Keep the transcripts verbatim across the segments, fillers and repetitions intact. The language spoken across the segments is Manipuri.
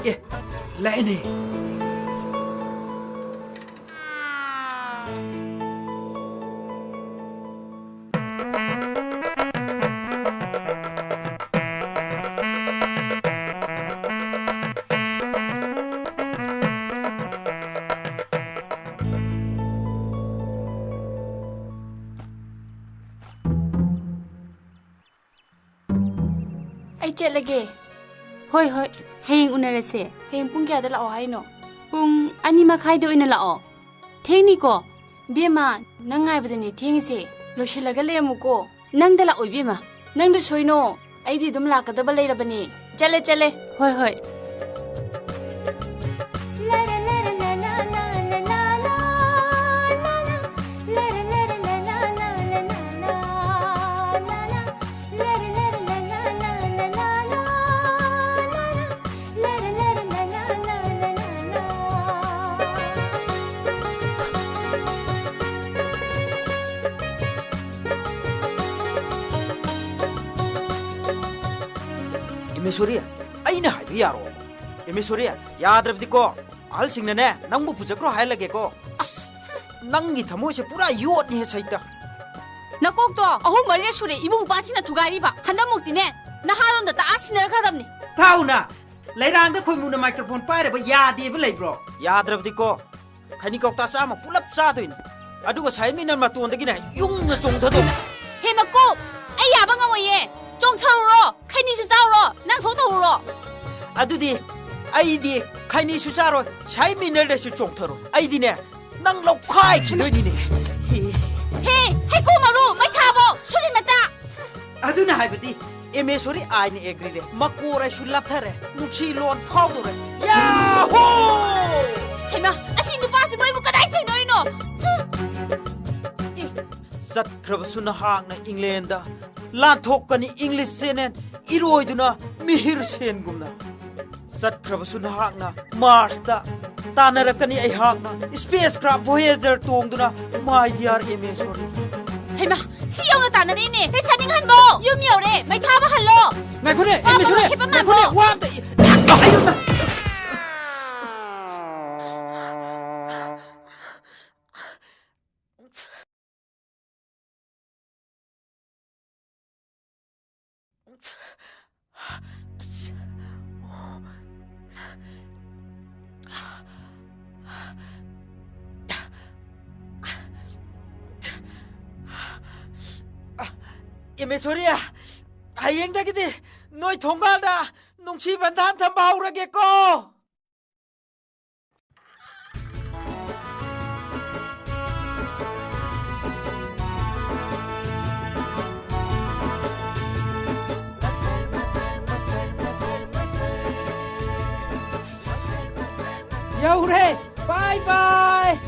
ꯑꯦ, ꯂꯥꯛꯑꯦꯅꯦ꯫ ꯑꯩ ꯆꯠꯂꯒꯦ꯫ ꯍꯣꯏ, ꯍꯣꯏ, ꯍꯌꯦꯡ ꯎꯅꯔꯁꯦ꯫ ꯍꯌꯦꯡ ꯄꯨꯡ ꯀꯌꯥꯗ ꯂꯥꯛꯑꯣ ꯍꯥꯏꯅꯣ? ꯄꯨꯡ ꯑꯅꯤ ꯃꯈꯥꯏꯗ ꯑꯣꯏꯅ ꯂꯥꯛꯑꯣ꯫ ꯊꯦꯡꯅꯤꯀꯣ? ꯕꯦꯝꯃ, ꯅꯪ ꯉꯥꯏꯕꯗꯅꯦ ꯊꯦꯡꯉꯤꯁꯦ꯫ ꯂꯣꯏꯁꯤꯜꯂꯒ ꯂꯩꯔꯝꯃꯨꯀꯣ꯫ ꯅꯪꯗ ꯂꯥꯛꯑꯣ, ꯏꯕꯦꯝꯃ꯫ ꯅꯪꯗ ꯁꯣꯏꯅꯣ, ꯑꯩꯗꯤ ꯑꯗꯨꯝ ꯂꯥꯛꯀꯗꯕ ꯂꯩꯔꯕꯅꯦ꯫ ꯆꯠꯂꯦ, ꯆꯠꯂꯦ꯫ ꯍꯣꯏ, ꯍꯣꯏ꯫ ꯏꯃꯦꯁꯣꯔꯤ, ꯑꯩꯅ ꯍꯥꯏꯕ ꯌꯥꯔꯣ? ꯏꯃꯦꯁꯣꯔꯤ, ꯌꯥꯗ꯭ꯔꯕꯗꯤꯀꯣ, ꯑꯍꯜꯁꯤꯡꯅꯅꯦ, ꯅꯪꯕꯨ ꯄꯨꯖꯈ꯭ꯔꯣ ꯍꯥꯏꯍꯜꯂꯒꯦꯀꯣ꯫ ꯑꯁ, ꯅꯪꯒꯤ ꯊꯃꯣꯏꯁꯦ ꯄꯨꯔꯥ ꯌꯣꯠꯅꯤꯍꯦ, ꯁꯩꯇ꯫ ꯅꯀꯣꯛꯇꯣ ꯑꯍꯨꯝ ꯃꯔꯤꯔꯛ ꯁꯨꯔꯦ ꯏꯕꯨꯡ ꯃꯄꯥꯁꯤꯅ ꯊꯨꯒꯥꯏꯔꯤꯕ꯫ ꯍꯟꯗꯛꯃꯨꯛꯇꯤꯅꯦ, ꯅꯍꯥꯔꯣꯝꯗ ꯇꯥꯛꯑ ꯁꯤꯟꯅꯈ꯭ꯔꯗꯕꯅꯤ꯫ ꯊꯥꯎꯅ! ꯂꯩꯔꯥꯡꯗ ꯈꯣꯏꯃꯨꯅ ꯃꯥꯏꯀ꯭ꯔꯣꯐꯣꯟ ꯄꯥꯏꯔꯕ ꯌꯥꯗꯦꯕ ꯂꯩꯕ꯭ꯔꯣ? ꯌꯥꯗ꯭ꯔꯕꯗꯤꯀꯣ, ꯈꯩꯅꯤ ꯀꯧꯇꯥ ꯆꯥꯝꯃ ꯄꯨꯂꯞ ꯆꯥꯗꯣꯏꯅꯤ꯫ ꯑꯗꯨꯒ ꯁꯥꯏꯃꯤꯅ ꯃꯇꯣꯟꯗꯒꯤꯅꯦ ꯌꯨꯡꯅ ꯆꯣꯡꯊꯗꯣꯏꯅꯤ꯫ ꯍꯦ ꯃꯀꯨ, ꯑꯩ ꯌꯥꯕ ꯉꯝꯃꯣꯏꯌꯦ꯫ ꯆꯣꯡꯊꯔꯨꯔꯣ, ꯈꯩꯅꯤꯁꯨ ꯆꯥꯔꯨꯔꯣ, ꯅꯪ ꯊꯣꯛ ꯇꯧꯔꯨꯔꯣ꯫ ꯑꯗꯨꯗꯤ ꯑꯩꯗꯤ ꯈꯩꯅꯤꯁꯨ ꯆꯥꯔꯣꯏ, ꯁꯥꯏꯃꯤꯅꯔꯗꯁꯨ ꯆꯣꯡꯊꯔꯣꯏ꯫ ꯑꯩꯗꯤꯅꯦ, ꯅꯪ ꯂꯧꯈꯥꯏꯈꯤꯗꯣꯏꯅꯤꯅꯦ꯫ ꯍꯦ, ꯍꯩꯀꯨ ꯃꯔꯨ, ꯃꯩꯊꯥꯕꯣ, ꯁꯨꯔꯤꯟ ꯃꯆꯥ꯫ ꯑꯗꯨꯅ ꯍꯥꯏꯕꯗꯤ ꯑꯦꯃꯦꯁꯣꯔꯤ ꯑꯥꯏꯟ ꯑꯦꯒ꯭ꯔꯤꯔꯦ, ꯃꯀꯣꯔ ꯑꯩꯁꯨ ꯂꯥꯞꯊꯔꯦ, ꯅꯨꯡꯁꯤ ꯂꯣꯟ ꯐꯥꯎꯗꯧꯔꯦ꯫ ꯌꯥꯍꯣ! ꯍꯩꯃꯥ, ꯑꯁꯤ ꯅꯨꯄꯥꯁꯤ ꯆꯠꯈ꯭ꯔꯕꯁꯨ ꯅꯍꯥꯛꯅ ꯏꯪꯂꯦꯟꯗ, ꯂꯥꯟꯊꯣꯛꯀꯅꯤ ꯏꯪꯂꯤꯁ ꯆꯦꯅꯦꯜ ꯏꯔꯣꯏꯗꯨꯅ ꯃꯤꯍꯤꯔ ꯁꯦꯟꯒꯨꯝꯅ꯫ ꯆꯠꯈ꯭ꯔꯕꯁꯨ ꯅꯍꯥꯛꯅ ꯃꯥꯔꯁꯇ, ꯇꯥꯟꯅꯔꯛꯀꯅꯤ ꯑꯩꯍꯥꯛꯅ ꯁ꯭ꯄꯦꯁ ꯀ꯭ꯔꯥꯐ ꯚꯣꯌꯦꯖꯔ ꯇꯣꯡꯗꯨꯅ꯫ My dear ꯑꯦꯝ ꯑꯦꯁ ꯁꯣꯔꯤ꯫ ꯍꯩꯃꯥ, ꯁꯤ ꯌꯧꯅ ꯇꯥꯟꯅꯔꯛꯏꯅꯦ꯫ ꯂꯩꯁꯥꯅꯤꯡꯍꯟꯕꯣ, ꯌꯨꯝ ꯌꯧꯔꯦ, ꯃꯩ ꯊꯥꯕ ꯍꯜꯂꯣ꯫ ꯉꯥꯏꯈꯣꯅꯦ, ꯑꯦꯝ ꯑꯦꯁ ꯁꯣꯔꯤ, ꯈꯦꯄꯝ ꯉꯥꯏꯈꯣꯅꯦ, ꯃꯥꯟꯕꯣ꯫ ꯋꯥ ꯑꯝꯇ ꯏ-, ꯍꯥꯏꯌꯨꯅ꯫ ꯑꯦꯝ ꯑꯦꯁ ꯁꯣꯔꯤ, ꯍꯌꯦꯡꯗꯒꯤꯗꯤ ꯅꯣꯏ ꯊꯣꯡꯒꯥꯜꯗ ꯅꯨꯡꯁꯤ ꯕꯟꯙꯥꯟ ꯊꯝꯕ ꯍꯧꯔꯒꯦꯀꯣ꯫ ꯌꯧꯔꯦ꯫ ꯕꯥꯏ ꯕꯥꯏ꯫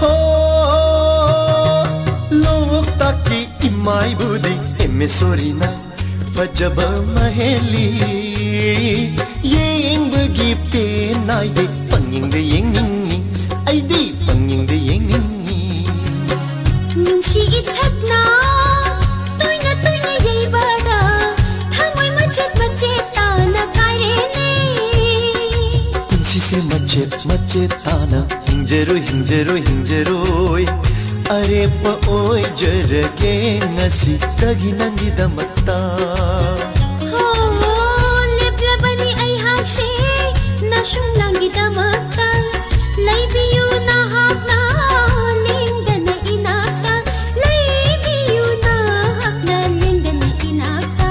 ꯍꯣ, ꯂꯣꯛꯇꯥꯛꯀꯤ ꯏꯃꯥꯏꯕꯨꯗꯤ ꯑꯦꯝ ꯑꯦꯁ ꯁꯣꯔꯤꯅ ꯐꯖꯕ ꯃꯍꯦꯜꯂꯤ꯫ ꯌꯦꯡꯕꯒꯤ ꯄꯦꯟ ꯅꯥꯏꯗꯦ, ꯄꯪꯌꯦꯡꯗ ꯌꯦꯡꯅꯤꯡꯉꯤ, ꯑꯩꯗꯤ ꯄꯪꯌꯦꯡꯗ ꯌꯦꯡꯅꯤꯡꯉꯤ꯫ ꯅꯨꯡꯁꯤ ꯏꯊꯛꯅ ꯇꯣꯏꯅ ꯇꯣꯏꯅ ꯌꯩꯕꯗ ꯊꯃꯣꯏ ꯃꯆꯦꯠ ꯃꯆꯦꯠ ꯇꯥꯅ ꯀꯥꯏꯔꯦꯅꯦ꯫ ꯄꯨꯟꯁꯤꯁꯦ ꯃꯆꯦꯠ ꯆꯦꯠ ꯇꯥꯅ ꯍꯤꯡꯖꯔꯣꯏ, ꯍꯤꯡꯖꯔꯣꯏ, ꯍꯤꯡꯖꯔꯣꯏ꯫ ꯑꯔꯦꯞꯄ ꯑꯣꯏꯖꯔꯒꯦ ꯉꯁꯤꯗꯒꯤ ꯅꯪꯒꯤꯗꯃꯛꯇ꯫ ꯍꯣ, ꯂꯦꯞꯂꯕꯅꯤ ꯑꯩꯍꯥꯛꯁꯦ ꯅꯁꯨꯝꯂꯥꯡꯒꯤꯗꯃꯛꯇ꯫ ꯂꯩꯕꯤꯌꯨ ꯅꯍꯥꯛꯅ ꯂꯦꯡꯗꯅ ꯏꯅꯥꯛꯇ꯫ ꯂꯩꯕꯤꯌꯨ ꯅꯍꯥꯛꯅ ꯂꯦꯡꯗꯅ ꯏꯅꯥꯛꯇ꯫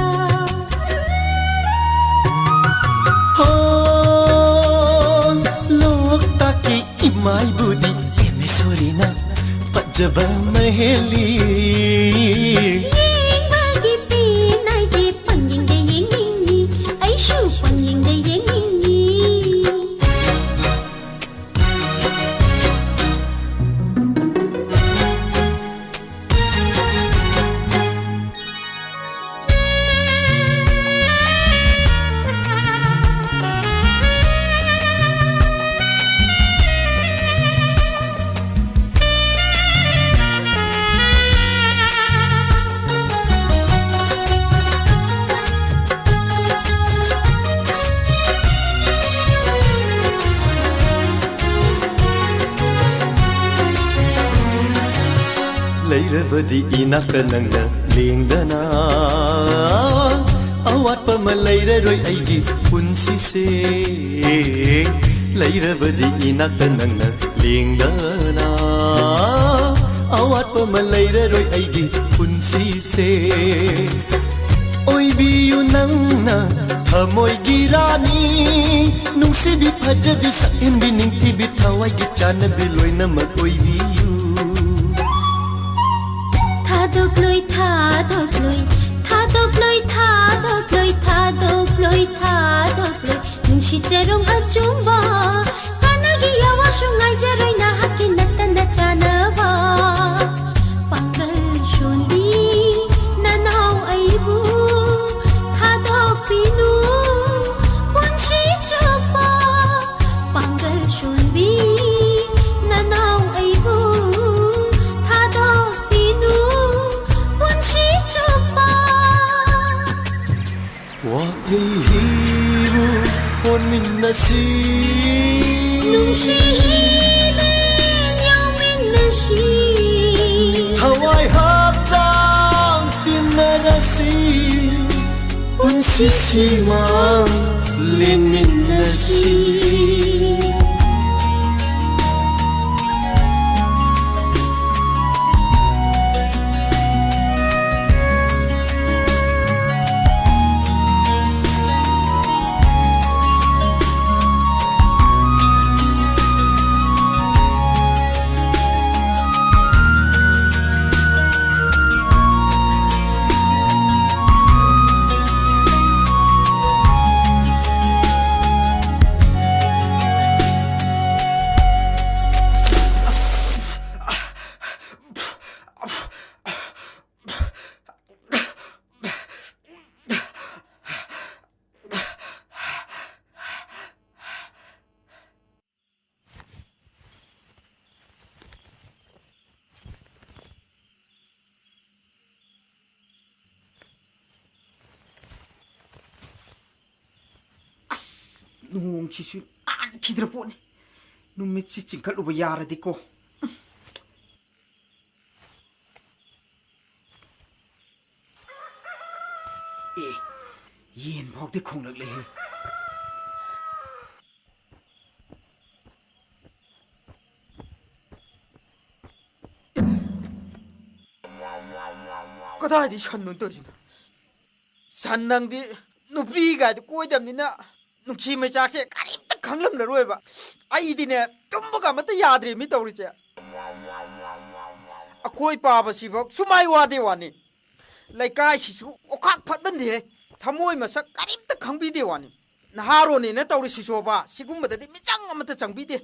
ꯍꯣ, ꯂꯣꯛꯇꯥꯛꯀꯤ ꯏꯃꯥꯏꯕꯨꯗꯤ ꯑꯦꯝ ꯑꯦꯁ ꯁꯣꯔꯤꯅ ꯐꯖꯕ ꯃꯍꯦꯜꯂꯤ꯫ ꯌꯦꯡꯕꯒꯤ ꯄꯦꯟ ꯅꯥꯏꯗꯦ, ꯄꯪꯌꯦꯡꯗ ꯌꯦꯡꯅꯤꯡꯉꯤ, ꯑꯩꯁꯨ ꯄꯪꯌꯦꯡꯗ ꯌꯦꯡꯅꯤꯡꯉꯤ꯫ ꯂꯩꯔꯕꯗꯤ ꯏꯅꯥꯛꯇ ꯅꯪꯅ ꯂꯦꯡꯗꯅ ꯑꯋꯥꯠꯄ ꯑꯃ ꯂꯩꯔꯔꯣꯏ ꯑꯩꯒꯤ ꯄꯨꯟꯁꯤꯁꯦ꯫ ꯂꯩꯔꯕꯗꯤ ꯏꯅꯥꯛꯇ ꯅꯪꯅ ꯂꯦꯡꯗꯅ ꯑꯋꯥꯠꯄ ꯑꯃ ꯂꯩꯔꯔꯣꯏ ꯑꯩꯒꯤ ꯄꯨꯟꯁꯤꯁꯦ꯫ ꯑꯣꯏꯕꯤꯌꯨ ꯅꯪꯅ ꯊꯃꯣꯏꯒꯤ ꯔꯥꯅꯤ, ꯅꯨꯡꯁꯤꯕꯤ ꯐꯖꯕꯤ ꯁꯛꯍꯦꯟꯕꯤ ꯅꯤꯡꯊꯤꯕꯤ ꯊꯋꯥꯏꯒꯤ ꯆꯥꯟꯅꯕꯤ ꯂꯣꯏꯅꯃꯛ ꯑꯣꯏꯕꯤꯌꯨ꯫ ꯊꯥꯗꯣꯛꯂꯣꯏ, ꯊꯥꯗꯣꯛꯂꯣꯏ, ꯊꯥꯗꯣꯛꯂꯣꯏ, ꯊꯥꯗꯣꯛꯂꯣꯏ, ꯊꯥꯗꯣꯛꯂꯣꯏ, ꯊꯥꯗꯣꯛꯂꯣꯏ꯫ ꯅꯨꯡꯁꯤ ꯆꯔꯣꯡ ꯑꯆꯨꯝꯕ ꯀꯅꯥꯒꯤ ꯌꯥꯋꯥꯁꯨ ꯉꯥꯏꯖꯔꯣꯏ ꯅꯍꯥꯛꯀꯤ ꯅꯠꯇꯅ ꯆꯥꯅꯕ꯫ ꯄꯥꯡꯒꯜ ꯁꯣꯟꯕꯤ ꯅꯅꯥꯎ ꯑꯩꯕꯨ ꯊꯥꯗꯣꯛꯄꯤꯅꯨ ꯄꯨꯟꯁꯤ ꯆꯨꯞꯄ꯫ ꯄꯥꯡꯒꯜ ꯁꯣꯟꯕꯤ ꯅꯅꯥꯎ ꯑꯩꯕꯨ ꯊꯥꯗꯣꯛꯄꯤꯅꯨ ꯄꯨꯟꯁꯤ ꯆꯨꯞꯄ꯫ ꯋꯥꯌꯩ ꯍꯤꯕꯨ ꯍꯣꯟꯃꯤꯟꯅꯁꯤ꯫ ꯅꯨꯡꯁꯤꯍꯤꯗꯦ ꯌꯥꯎꯃꯤꯟꯅꯁꯤ꯫ ꯊꯋꯥꯏ ꯍꯛꯆꯥꯡ ꯇꯤꯟꯅꯔꯁꯤ꯫ ꯄꯨꯟꯁꯤꯁꯤꯃ ꯂꯦꯟꯃꯤꯟꯅꯁꯤ꯫ ꯑꯁ, ꯅꯣꯡꯁꯤꯁꯨ ꯇꯥꯟꯈꯤꯗ꯭ꯔ ꯄꯣꯠꯅꯤ꯫ ꯅꯨꯃꯤꯠꯁꯤ ꯆꯤꯡꯈꯠꯂꯨꯕ ꯌꯥꯔꯗꯤꯀꯣ꯫ ꯑꯦ, ꯌꯦꯟ ꯐꯥꯎꯗꯤ ꯈꯣꯡꯂꯛꯂꯦꯍꯦ꯫ ꯀꯗꯥꯏꯗꯒꯤ ꯁꯟꯅꯣ ꯇꯧꯔꯤꯁꯤꯅ? ꯁꯟ, ꯅꯪꯗꯤ ꯅꯨꯄꯤ ꯀꯥꯏꯗ ꯀꯣꯏꯗꯕꯅꯤꯅ ꯅꯨꯡꯁꯤ ꯃꯩꯆꯥꯛꯁꯦ ꯀꯔꯤꯝꯇ ꯈꯪꯂꯝꯂꯔꯣꯏꯕ꯫ ꯑꯩꯗꯤꯅꯦ, ꯇꯨꯝꯕꯒ ꯑꯃꯠꯇ ꯌꯥꯗ꯭ꯔꯦ ꯃꯤ ꯇꯧꯔꯤꯁꯦ꯫ ꯑꯩꯈꯣꯏ ꯄꯥꯕꯁꯤꯐꯧ ꯁꯨꯃꯥꯏ ꯋꯥꯗꯦ ꯋꯥꯅꯤ꯫ ꯂꯩꯀꯥꯏꯁꯤꯁꯨ ꯑꯣꯈꯥꯛ ꯐꯠꯃꯟꯗꯦꯍꯦ꯫ ꯊꯃꯣꯏ ꯃꯁꯛ ꯀꯔꯤꯝꯇ ꯈꯪꯕꯤꯗꯦ ꯋꯥꯅꯤ꯫ ꯅꯍꯥꯔꯣꯟꯅꯦꯅ ꯇꯧꯔꯤꯁꯤꯁꯨꯕ ꯁꯤꯒꯨꯝꯕꯗꯗꯤ ꯃꯤꯆꯪ ꯑꯃꯠꯇ ꯆꯪꯕꯤꯗꯦ꯫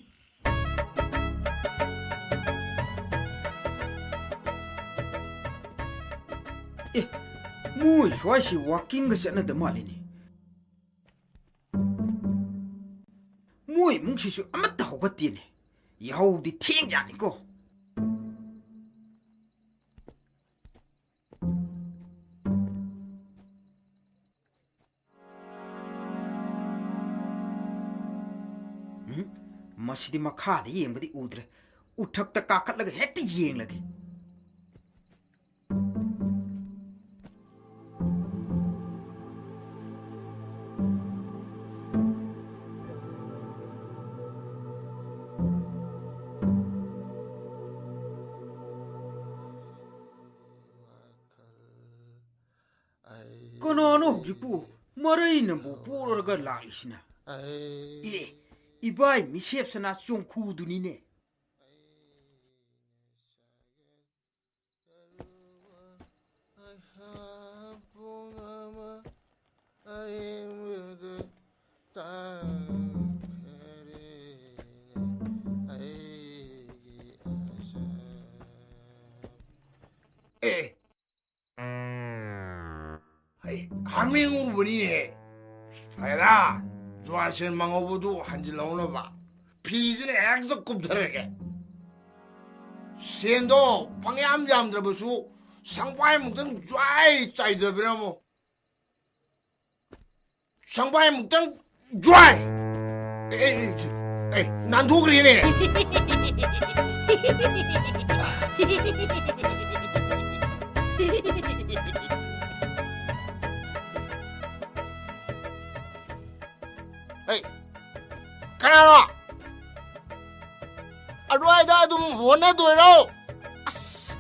ꯑꯦ, ꯃꯣꯏ ꯁ꯭ꯋꯥꯏꯁꯤ ꯋꯥꯀꯤꯡꯒ ꯆꯠꯅꯗ ꯃꯥꯜꯂꯤꯅꯦ꯫ ꯃꯣꯏ ꯏꯃꯨꯡꯁꯤꯁꯨ ꯑꯃꯠꯇ ꯍꯧꯒꯠꯇꯦꯅꯦ꯫ ꯌꯥꯍꯧꯗꯤ ꯊꯦꯡꯖꯥꯠꯅꯤꯀꯣ꯫ ꯎꯝ? ꯃꯁꯤꯗꯤ ꯃꯈꯥꯗ ꯌꯦꯡꯕꯗꯤ ꯎꯗ꯭ꯔꯦ꯫ ꯎꯊꯛꯇ ꯀꯥꯈꯠꯂꯒ ꯍꯦꯛꯇ ꯌꯦꯡꯂꯒꯦ꯫ ꯀꯅꯥꯅꯣ ꯍꯧꯖꯤꯛꯄꯨ ꯃꯔꯩꯅꯕꯨ ꯄꯣꯔꯒ ꯂꯥꯛꯂꯤꯁꯤꯅ? ꯑꯦ, ꯏꯕꯥꯏ ꯃꯤꯁꯦꯞ ꯁꯅꯥ ꯆꯣꯡꯈꯨꯗꯨꯅꯤꯅꯦ꯫ ꯑꯦ, ꯍꯩ, ꯍꯥꯃꯦꯡ ꯎꯕꯅꯤꯅꯦ꯫ ꯐꯔꯦꯗ, ꯖꯨꯋꯥꯔ ꯁꯦꯟ ꯃꯥꯡꯍꯧꯕꯗꯨ ꯍꯟꯖꯤꯜꯍꯧꯅꯕ ꯐꯤꯁꯤꯅ ꯍꯦꯛꯇ ꯀꯨꯞꯊꯔꯒꯦ꯫ ꯁꯦꯟꯗꯣ ꯄꯪꯌꯥꯝ ꯌꯥꯝꯗ꯭ꯔꯕꯁꯨ ꯁꯪꯕꯥꯏꯃꯨꯛꯇꯪ ꯖ꯭ꯋꯥꯏ ꯆꯥꯏꯊꯕꯤꯔꯝꯃꯣ꯫ ꯁꯪꯕꯥꯏꯃꯨꯛꯇꯪ ꯖ꯭ꯋꯥꯏ! ꯑꯦ, ꯑꯦ, ꯑꯦ, ꯑꯦ, ꯅꯥꯟꯊꯣꯛꯈ꯭ꯔꯦꯅꯦ꯫ ꯑꯩ, ꯀꯅꯥꯅꯣ? ꯑꯗꯨꯋꯥꯏꯗ ꯑꯗꯨꯝ ꯍꯣꯠꯅꯗꯣꯏꯔꯣ? ꯑꯁ,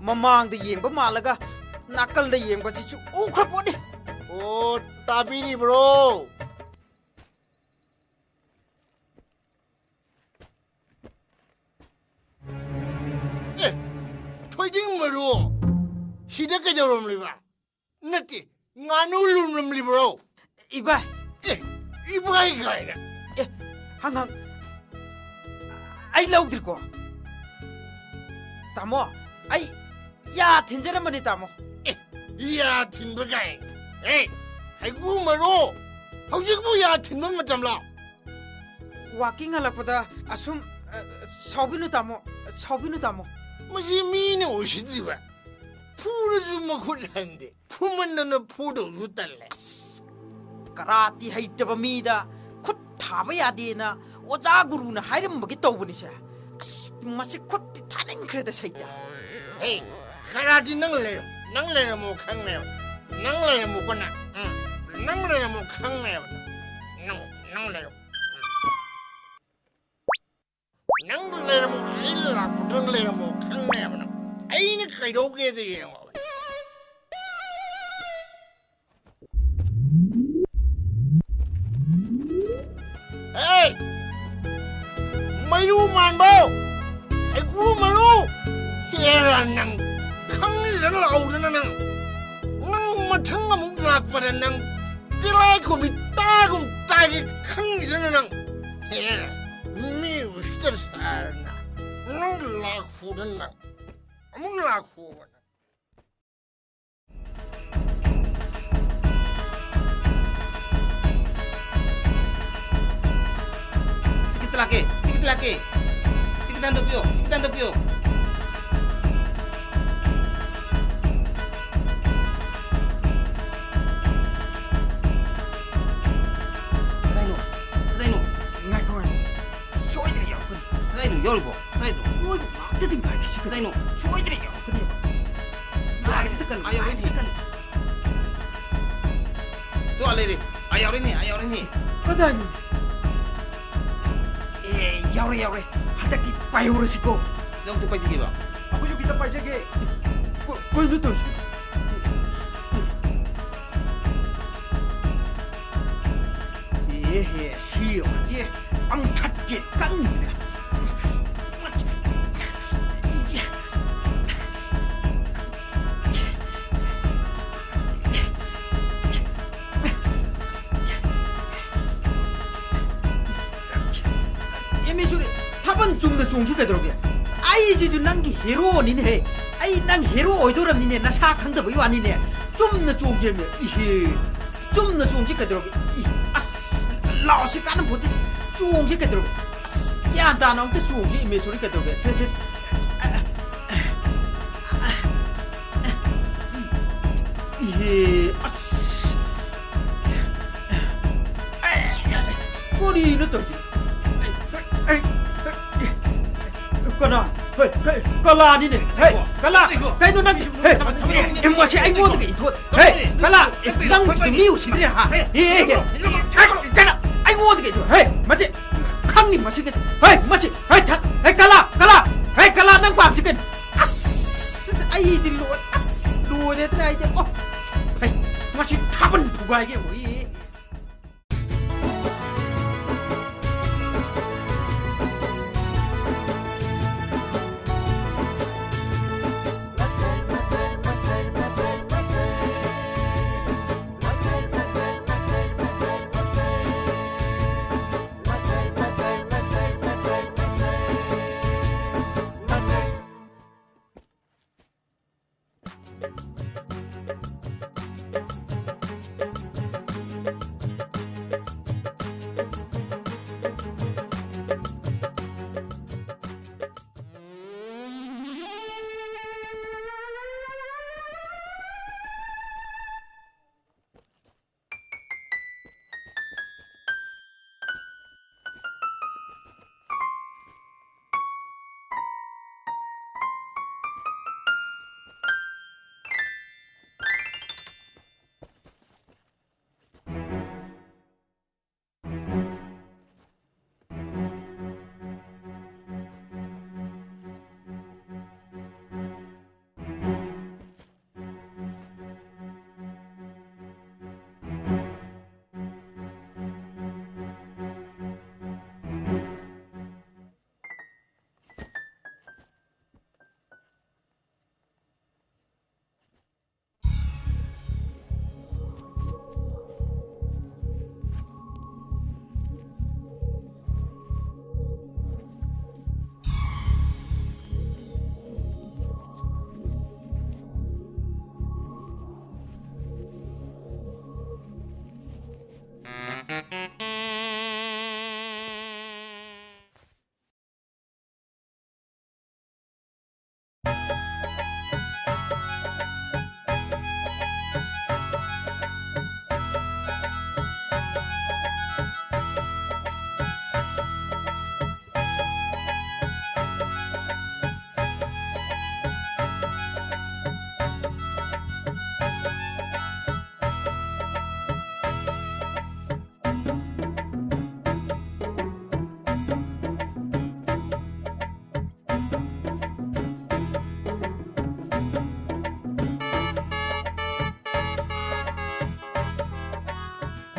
ꯃꯃꯥꯡꯗ ꯌꯦꯡꯕ ꯃꯥꯜꯂꯒ ꯅꯥꯀꯜꯗ ꯌꯦꯡꯕꯁꯤꯁꯨ ꯎꯈ꯭ꯔ ꯄꯣꯠꯅꯤ꯫ ꯑꯣ, ꯇꯥꯕꯤꯔꯤꯕ꯭ꯔꯣ? ꯑꯦ, ꯊꯣꯏꯗꯤꯡ ꯃꯔꯨ, ꯁꯤꯗ ꯀꯩꯗꯧꯔꯝꯂꯤꯕ? ꯅꯠꯇꯦ, ꯉꯥꯅꯨ ꯂꯨꯝꯂꯝꯂꯤꯕ꯭ꯔꯣ? ꯏꯕꯥꯏ! ꯑꯦ, ꯏꯕꯥꯏ ꯀꯥꯏꯅ꯫ ꯑꯦ, ꯍꯪ ꯍꯪ꯫ ꯑꯩ ꯂꯧꯗ꯭ꯔꯤꯀꯣ꯫ ꯇꯥꯃꯣ, ꯑꯩ ꯌꯥ ꯊꯤꯟꯖꯔꯝꯕꯅꯤ, ꯇꯥꯃꯣ꯫ ꯑꯦ, ꯌꯥ ꯊꯤꯟꯕ ꯀꯥꯏ? ꯑꯦ, ꯍꯩꯒꯨ ꯃꯔꯨ, ꯍꯧꯖꯤꯛꯄꯨ ꯌꯥ ꯊꯤꯟꯕ ꯃꯇꯝꯂꯣ? ꯋꯥꯀꯤꯡ ꯍꯜꯂꯛꯄꯗ ꯑꯁꯨꯝ, ꯑ, ꯁꯥꯎꯕꯤꯅꯨ, ꯇꯥꯃꯣ, ꯁꯥꯎꯕꯤꯅꯨ, ꯇꯥꯃꯣ꯫ ꯃꯁꯤ ꯃꯤꯅ ꯎꯁꯤꯠꯇ꯭ꯔꯤꯕ? ꯐꯨꯔꯁꯨ ꯃꯈꯨꯠ ꯍꯟꯗꯦ꯫ ꯐꯨꯃꯟꯗꯅ ꯐꯨꯗꯧꯁꯨ ꯇꯜꯂꯦ꯫ ꯑꯁ, ꯀꯔꯥꯇꯤ ꯍꯩꯇꯕ ꯃꯤꯗ ꯈꯨꯠ ꯊꯥꯕ ꯌꯥꯗꯦꯅ ꯑꯣꯖꯥ ꯒꯨꯔꯨꯅ ꯍꯥꯏꯔꯝꯕꯒꯤ ꯇꯧꯕꯅꯤꯁꯦ꯫ ꯑꯁ, ꯃꯁꯤ ꯈꯨꯠꯇꯤ ꯊꯥꯅꯤꯡꯈ꯭ꯔꯦꯗ, ꯁꯩꯇ꯫ ꯍꯦ, ꯈꯔꯗꯤ ꯅꯪ ꯂꯩꯔꯝ-, ꯅꯪ ꯂꯩꯔꯝꯃꯣ ꯈꯪꯉꯦꯕ꯫ ꯅꯪ ꯂꯩꯔꯝꯃꯣꯀꯣ ꯅꯪ꯫ ꯎꯝ, ꯅꯪ ꯂꯩꯔꯝꯃꯣ ꯈꯪꯉꯦꯕ꯫ ꯅꯪ, ꯅꯪ ꯂꯩꯔꯝꯃꯣ꯫ ꯎꯝ꯫ ꯅꯪ ꯂꯩꯔꯝꯃꯣ, ꯑꯩ ꯂꯥꯛꯄꯗ ꯅꯪ ꯂꯩꯔꯝꯃꯣ ꯈꯪꯉꯦꯕ ꯅꯪ꯫ ꯑꯩꯅ ꯀꯩꯗꯧꯒꯦꯗ ꯌꯦꯡꯉꯣ꯫ ꯍꯦ! ꯃꯩꯔꯨ ꯃꯥꯟꯕ! ꯍꯩꯀ꯭ꯔꯨ ꯃꯔꯨ! ꯍꯦꯔꯥ ꯅꯪ! ꯈꯪꯉꯤꯗꯅ ꯂꯥꯛꯍꯧꯗꯅ ꯅꯪ! ꯅꯪ ꯃꯊꯪ ꯑꯃꯨꯛ ꯂꯥꯛꯄꯗ ꯅꯪ ꯇꯤꯜꯂꯥꯏꯈꯨꯝꯕꯤ ꯇꯥꯒꯨꯝ ꯇꯥꯒꯦ ꯈꯪꯉꯤꯗꯅ ꯅꯪ! ꯍꯦꯔꯥ! ꯃꯤ ꯎꯁꯤꯠꯇ ꯁꯥꯔꯅ! ꯅꯪ ꯂꯥꯛꯍꯧꯗꯅ ꯅꯪ! ꯑꯃꯨꯛ ꯂꯥꯛꯍꯧꯗꯅ! ꯁꯤꯒꯤꯗ ꯂꯥꯛꯀꯦ, ꯁꯤꯒꯤꯗ ꯂꯥꯛꯀꯦ꯫ ꯁꯤꯒꯤꯗ ꯍꯟꯗꯣꯛꯄꯤꯌꯣ, ꯁꯤꯒꯤꯗ ꯍꯟꯗꯣꯛꯄꯤꯌꯣ꯫ ꯀꯗꯥꯏꯅꯣ? ꯀꯗꯥꯏꯅꯣ? ꯉꯥꯏꯈꯣ, ꯉꯥꯏꯈꯣ꯫ ꯁꯣꯏꯗꯅ ꯌꯥꯎꯔꯛꯀꯅꯤ꯫ ꯀꯗꯥꯏꯅꯣ ꯌꯥꯎꯔꯤꯕꯣ? ꯀꯗꯥꯏꯅꯣ? ꯅꯣꯏꯕꯨ ꯉꯥꯛꯇꯗꯤ ꯉꯥꯏꯈꯤꯁꯤ ꯀꯩꯅꯣ? ꯀꯗꯥꯏꯅꯣ? ꯁꯣꯏꯗꯅ ꯌꯥꯎꯔꯛꯀꯅꯦꯕ꯫ ꯉꯥꯏꯈꯤꯁꯤ ꯀꯩꯅꯣ? ꯑꯥ, ꯌꯥꯎꯔꯛꯏꯅꯦ꯫ ꯉꯥꯏꯈꯤꯁꯤ ꯀꯩꯅꯣ? ꯇꯣ, ꯑꯥ ꯂꯩꯔꯦ꯫ ꯑꯥ, ꯌꯥꯎꯔꯛꯏꯅꯦ, ꯑꯥ, ꯌꯥꯎꯔꯛꯏꯅꯦ꯫ ꯀꯗꯥꯏꯅꯣ? ꯑꯦ, ꯌꯥꯎꯔꯦ, ꯌꯥꯎꯔꯦ꯫ ꯍꯟꯗꯛꯇꯤ ꯄꯥꯏꯍꯧꯔꯁꯤꯀꯣ꯫ ꯁꯤꯗ ꯑꯃꯨꯛꯇ ꯄꯥꯏꯖꯒꯦꯕ꯫ ꯑꯩꯈꯣꯏꯁꯨ ꯈꯤꯇ ꯄꯥꯏꯖꯒꯦ꯫ ꯀ-, ꯀꯩꯅꯣ ꯇꯧꯔꯤꯁꯤ? ꯑꯦꯍꯦ, ꯁꯤ ꯌꯦꯡꯉꯨꯗꯤ꯫ ꯑꯃꯨꯛ ꯊꯠꯀꯦ, ꯀꯪꯗ꯭ꯔꯦ꯫ ꯑꯦꯝ ꯑꯦ ꯁꯣꯔꯤ, ꯊꯥꯕꯜ ꯆꯨꯝꯅ ꯆꯣꯡꯁꯤ ꯀꯩꯗꯧꯔꯒꯦ? ꯑꯩꯁꯤꯁꯨ ꯅꯪꯒꯤ ꯍꯦꯔꯣꯅꯤꯅꯦꯍꯦ꯫ ꯑꯩ ꯅꯪ ꯍꯦꯔꯣ ꯑꯣꯏꯗꯧꯔꯕꯅꯤꯅꯦ, ꯅꯁꯥ ꯈꯪꯗꯕꯒꯤ ꯋꯥꯅꯤꯅꯦ꯫ ꯆꯨꯝꯅ ꯆꯣꯡꯒꯦꯃꯦ꯫ ꯏꯍꯦ꯫ ꯆꯨꯝꯅ ꯆꯣꯡꯁꯤ ꯀꯩꯗꯧꯔꯒꯦ? ꯏ, ꯑꯁ, ꯂꯥꯎꯁꯤ ꯀꯥꯟꯅ ꯄꯣꯠꯇꯦ꯫ ꯆꯣꯡꯁꯤ ꯀꯩꯗꯧꯔꯒꯦ? ꯑꯁ, ꯒ꯭ꯌꯥꯟ ꯇꯥꯅ ꯑꯝꯇ ꯆꯣꯡꯁꯤ, ꯏꯃꯦꯁꯣꯔꯤ ꯀꯩꯗꯧꯔꯒꯦ? ꯁꯦ, ꯁꯦ, ꯁꯦ꯫ ꯏꯍꯦ, ꯑꯁ꯫ ꯀꯔꯤꯅꯣ ꯇꯧꯔꯤꯁꯤ? ꯍꯦ, ꯍꯦ, ꯀꯂꯥꯅꯤꯅꯦ꯫ ꯍꯦ, ꯀꯂꯥ, ꯀꯩꯅꯣ ꯅꯪ? ꯍꯦ, ꯑꯦ, ꯃꯁꯤ ꯑꯩꯉꯣꯟꯗꯒ ꯏꯟꯊꯣꯛ-, ꯍꯦ, ꯀꯂꯥ, ꯑꯦ, ꯅꯪ ꯃꯤ ꯎꯁꯤꯠꯇ꯭ꯔꯦ, ꯍꯥ? ꯑꯦ, ꯑꯦ, ꯑꯦ, ꯀꯩꯅꯣ? ꯑꯩꯉꯣꯟꯗꯒ ꯏꯟꯊꯣꯛ-, ꯍꯦ, ꯃꯁꯤ ꯈꯪꯅꯤ ꯃꯁꯤꯒꯁꯦ꯫ ꯍꯦ, ꯃꯁꯤ, ꯍꯦ, ꯊ-, ꯍꯦ, ꯀꯂꯥ, ꯀꯂꯥ, ꯍꯦ, ꯀꯂꯥ, ꯅꯪ ꯄꯥꯝꯁꯤ ꯀꯩꯅꯣ? ꯑꯁ, ꯑꯩꯗꯤ ꯂꯣꯏ-, ꯑꯁ, ꯂꯣꯏꯔꯦꯗꯅ ꯑꯩꯗꯤ꯫ ꯑꯣ, ꯍꯦ, ꯃꯁꯤ ꯊꯥꯕꯜ ꯊꯨꯒꯥꯏꯒꯦ, ꯍꯣꯏ꯫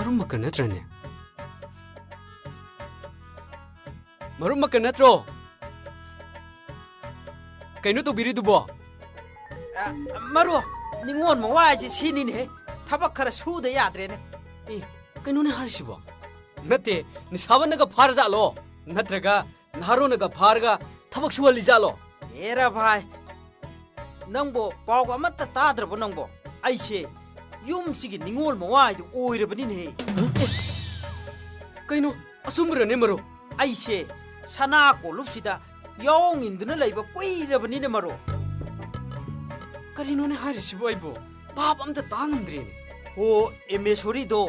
ꯃꯔꯨꯞꯃꯛꯀ ꯅꯠꯇ꯭ꯔꯅꯦ? ꯃꯔꯨꯞꯃꯛꯀ ꯅꯠꯇ꯭ꯔꯣ? ꯀꯩꯅꯣ ꯇꯧꯕꯤꯔꯤꯗꯨꯕꯣ? ꯑ, ꯃꯔꯨꯞ, ꯅꯤꯉꯣꯜ ꯃꯋꯥ ꯍꯥꯏꯁꯦ ꯁꯤꯅꯤꯅꯦꯍꯦ꯫ ꯊꯕꯛ ꯈꯔ ꯁꯨꯗ ꯌꯥꯗ꯭ꯔꯦꯅꯦ꯫ ꯑꯦ, ꯀꯩꯅꯣꯅꯦ ꯍꯥꯏꯔꯤꯁꯤꯕꯣ? ꯅꯠꯇꯦ, ꯅꯤꯁꯥꯕꯟꯅꯒ ꯐꯥꯔꯖꯥꯠꯂꯣ? ꯅꯠꯇ꯭ꯔꯒ ꯅꯍꯥꯔꯣꯟꯅꯒ ꯐꯥꯔꯒ ꯊꯕꯛ ꯁꯨꯍꯜꯂꯤꯖꯥꯠꯂꯣ? ꯑꯦꯔꯥ ꯚꯥꯏ, ꯅꯪꯕꯣ ꯄꯥꯎꯒ ꯑꯃꯠꯇ ꯇꯥꯗ꯭ꯔꯕꯣ ꯅꯪꯕꯣ? ꯑꯩꯁꯦ ꯌꯨꯝꯁꯤꯒꯤ ꯅꯤꯉꯣꯜ ꯃꯋꯥꯏꯗꯨ ꯑꯣꯏꯔꯕꯅꯤꯅꯦꯍꯦ꯫ ꯀꯩꯅꯣ, ꯑꯆꯨꯝꯕꯔꯅꯦ ꯃꯔꯨꯞ? ꯑꯩꯁꯦ ꯁꯅꯥ ꯀꯣꯂꯨꯞꯁꯤꯗ ꯌꯥꯑꯣꯡ ꯏꯟꯗꯨꯅ ꯂꯩꯕ ꯀꯨꯏꯔꯕꯅꯤꯅꯦ ꯃꯔꯨꯞ꯫ ꯀꯔꯤꯅꯣꯅꯦ ꯍꯥꯏꯔꯤꯁꯤꯕꯨ? ꯑꯩꯕꯨ ꯚꯥꯞ ꯑꯝꯇ ꯇꯥ ꯉꯝꯗ꯭ꯔꯦꯅꯦ꯫ ꯑꯣ, ꯑꯦꯃꯦꯁꯣꯔꯤꯗꯣ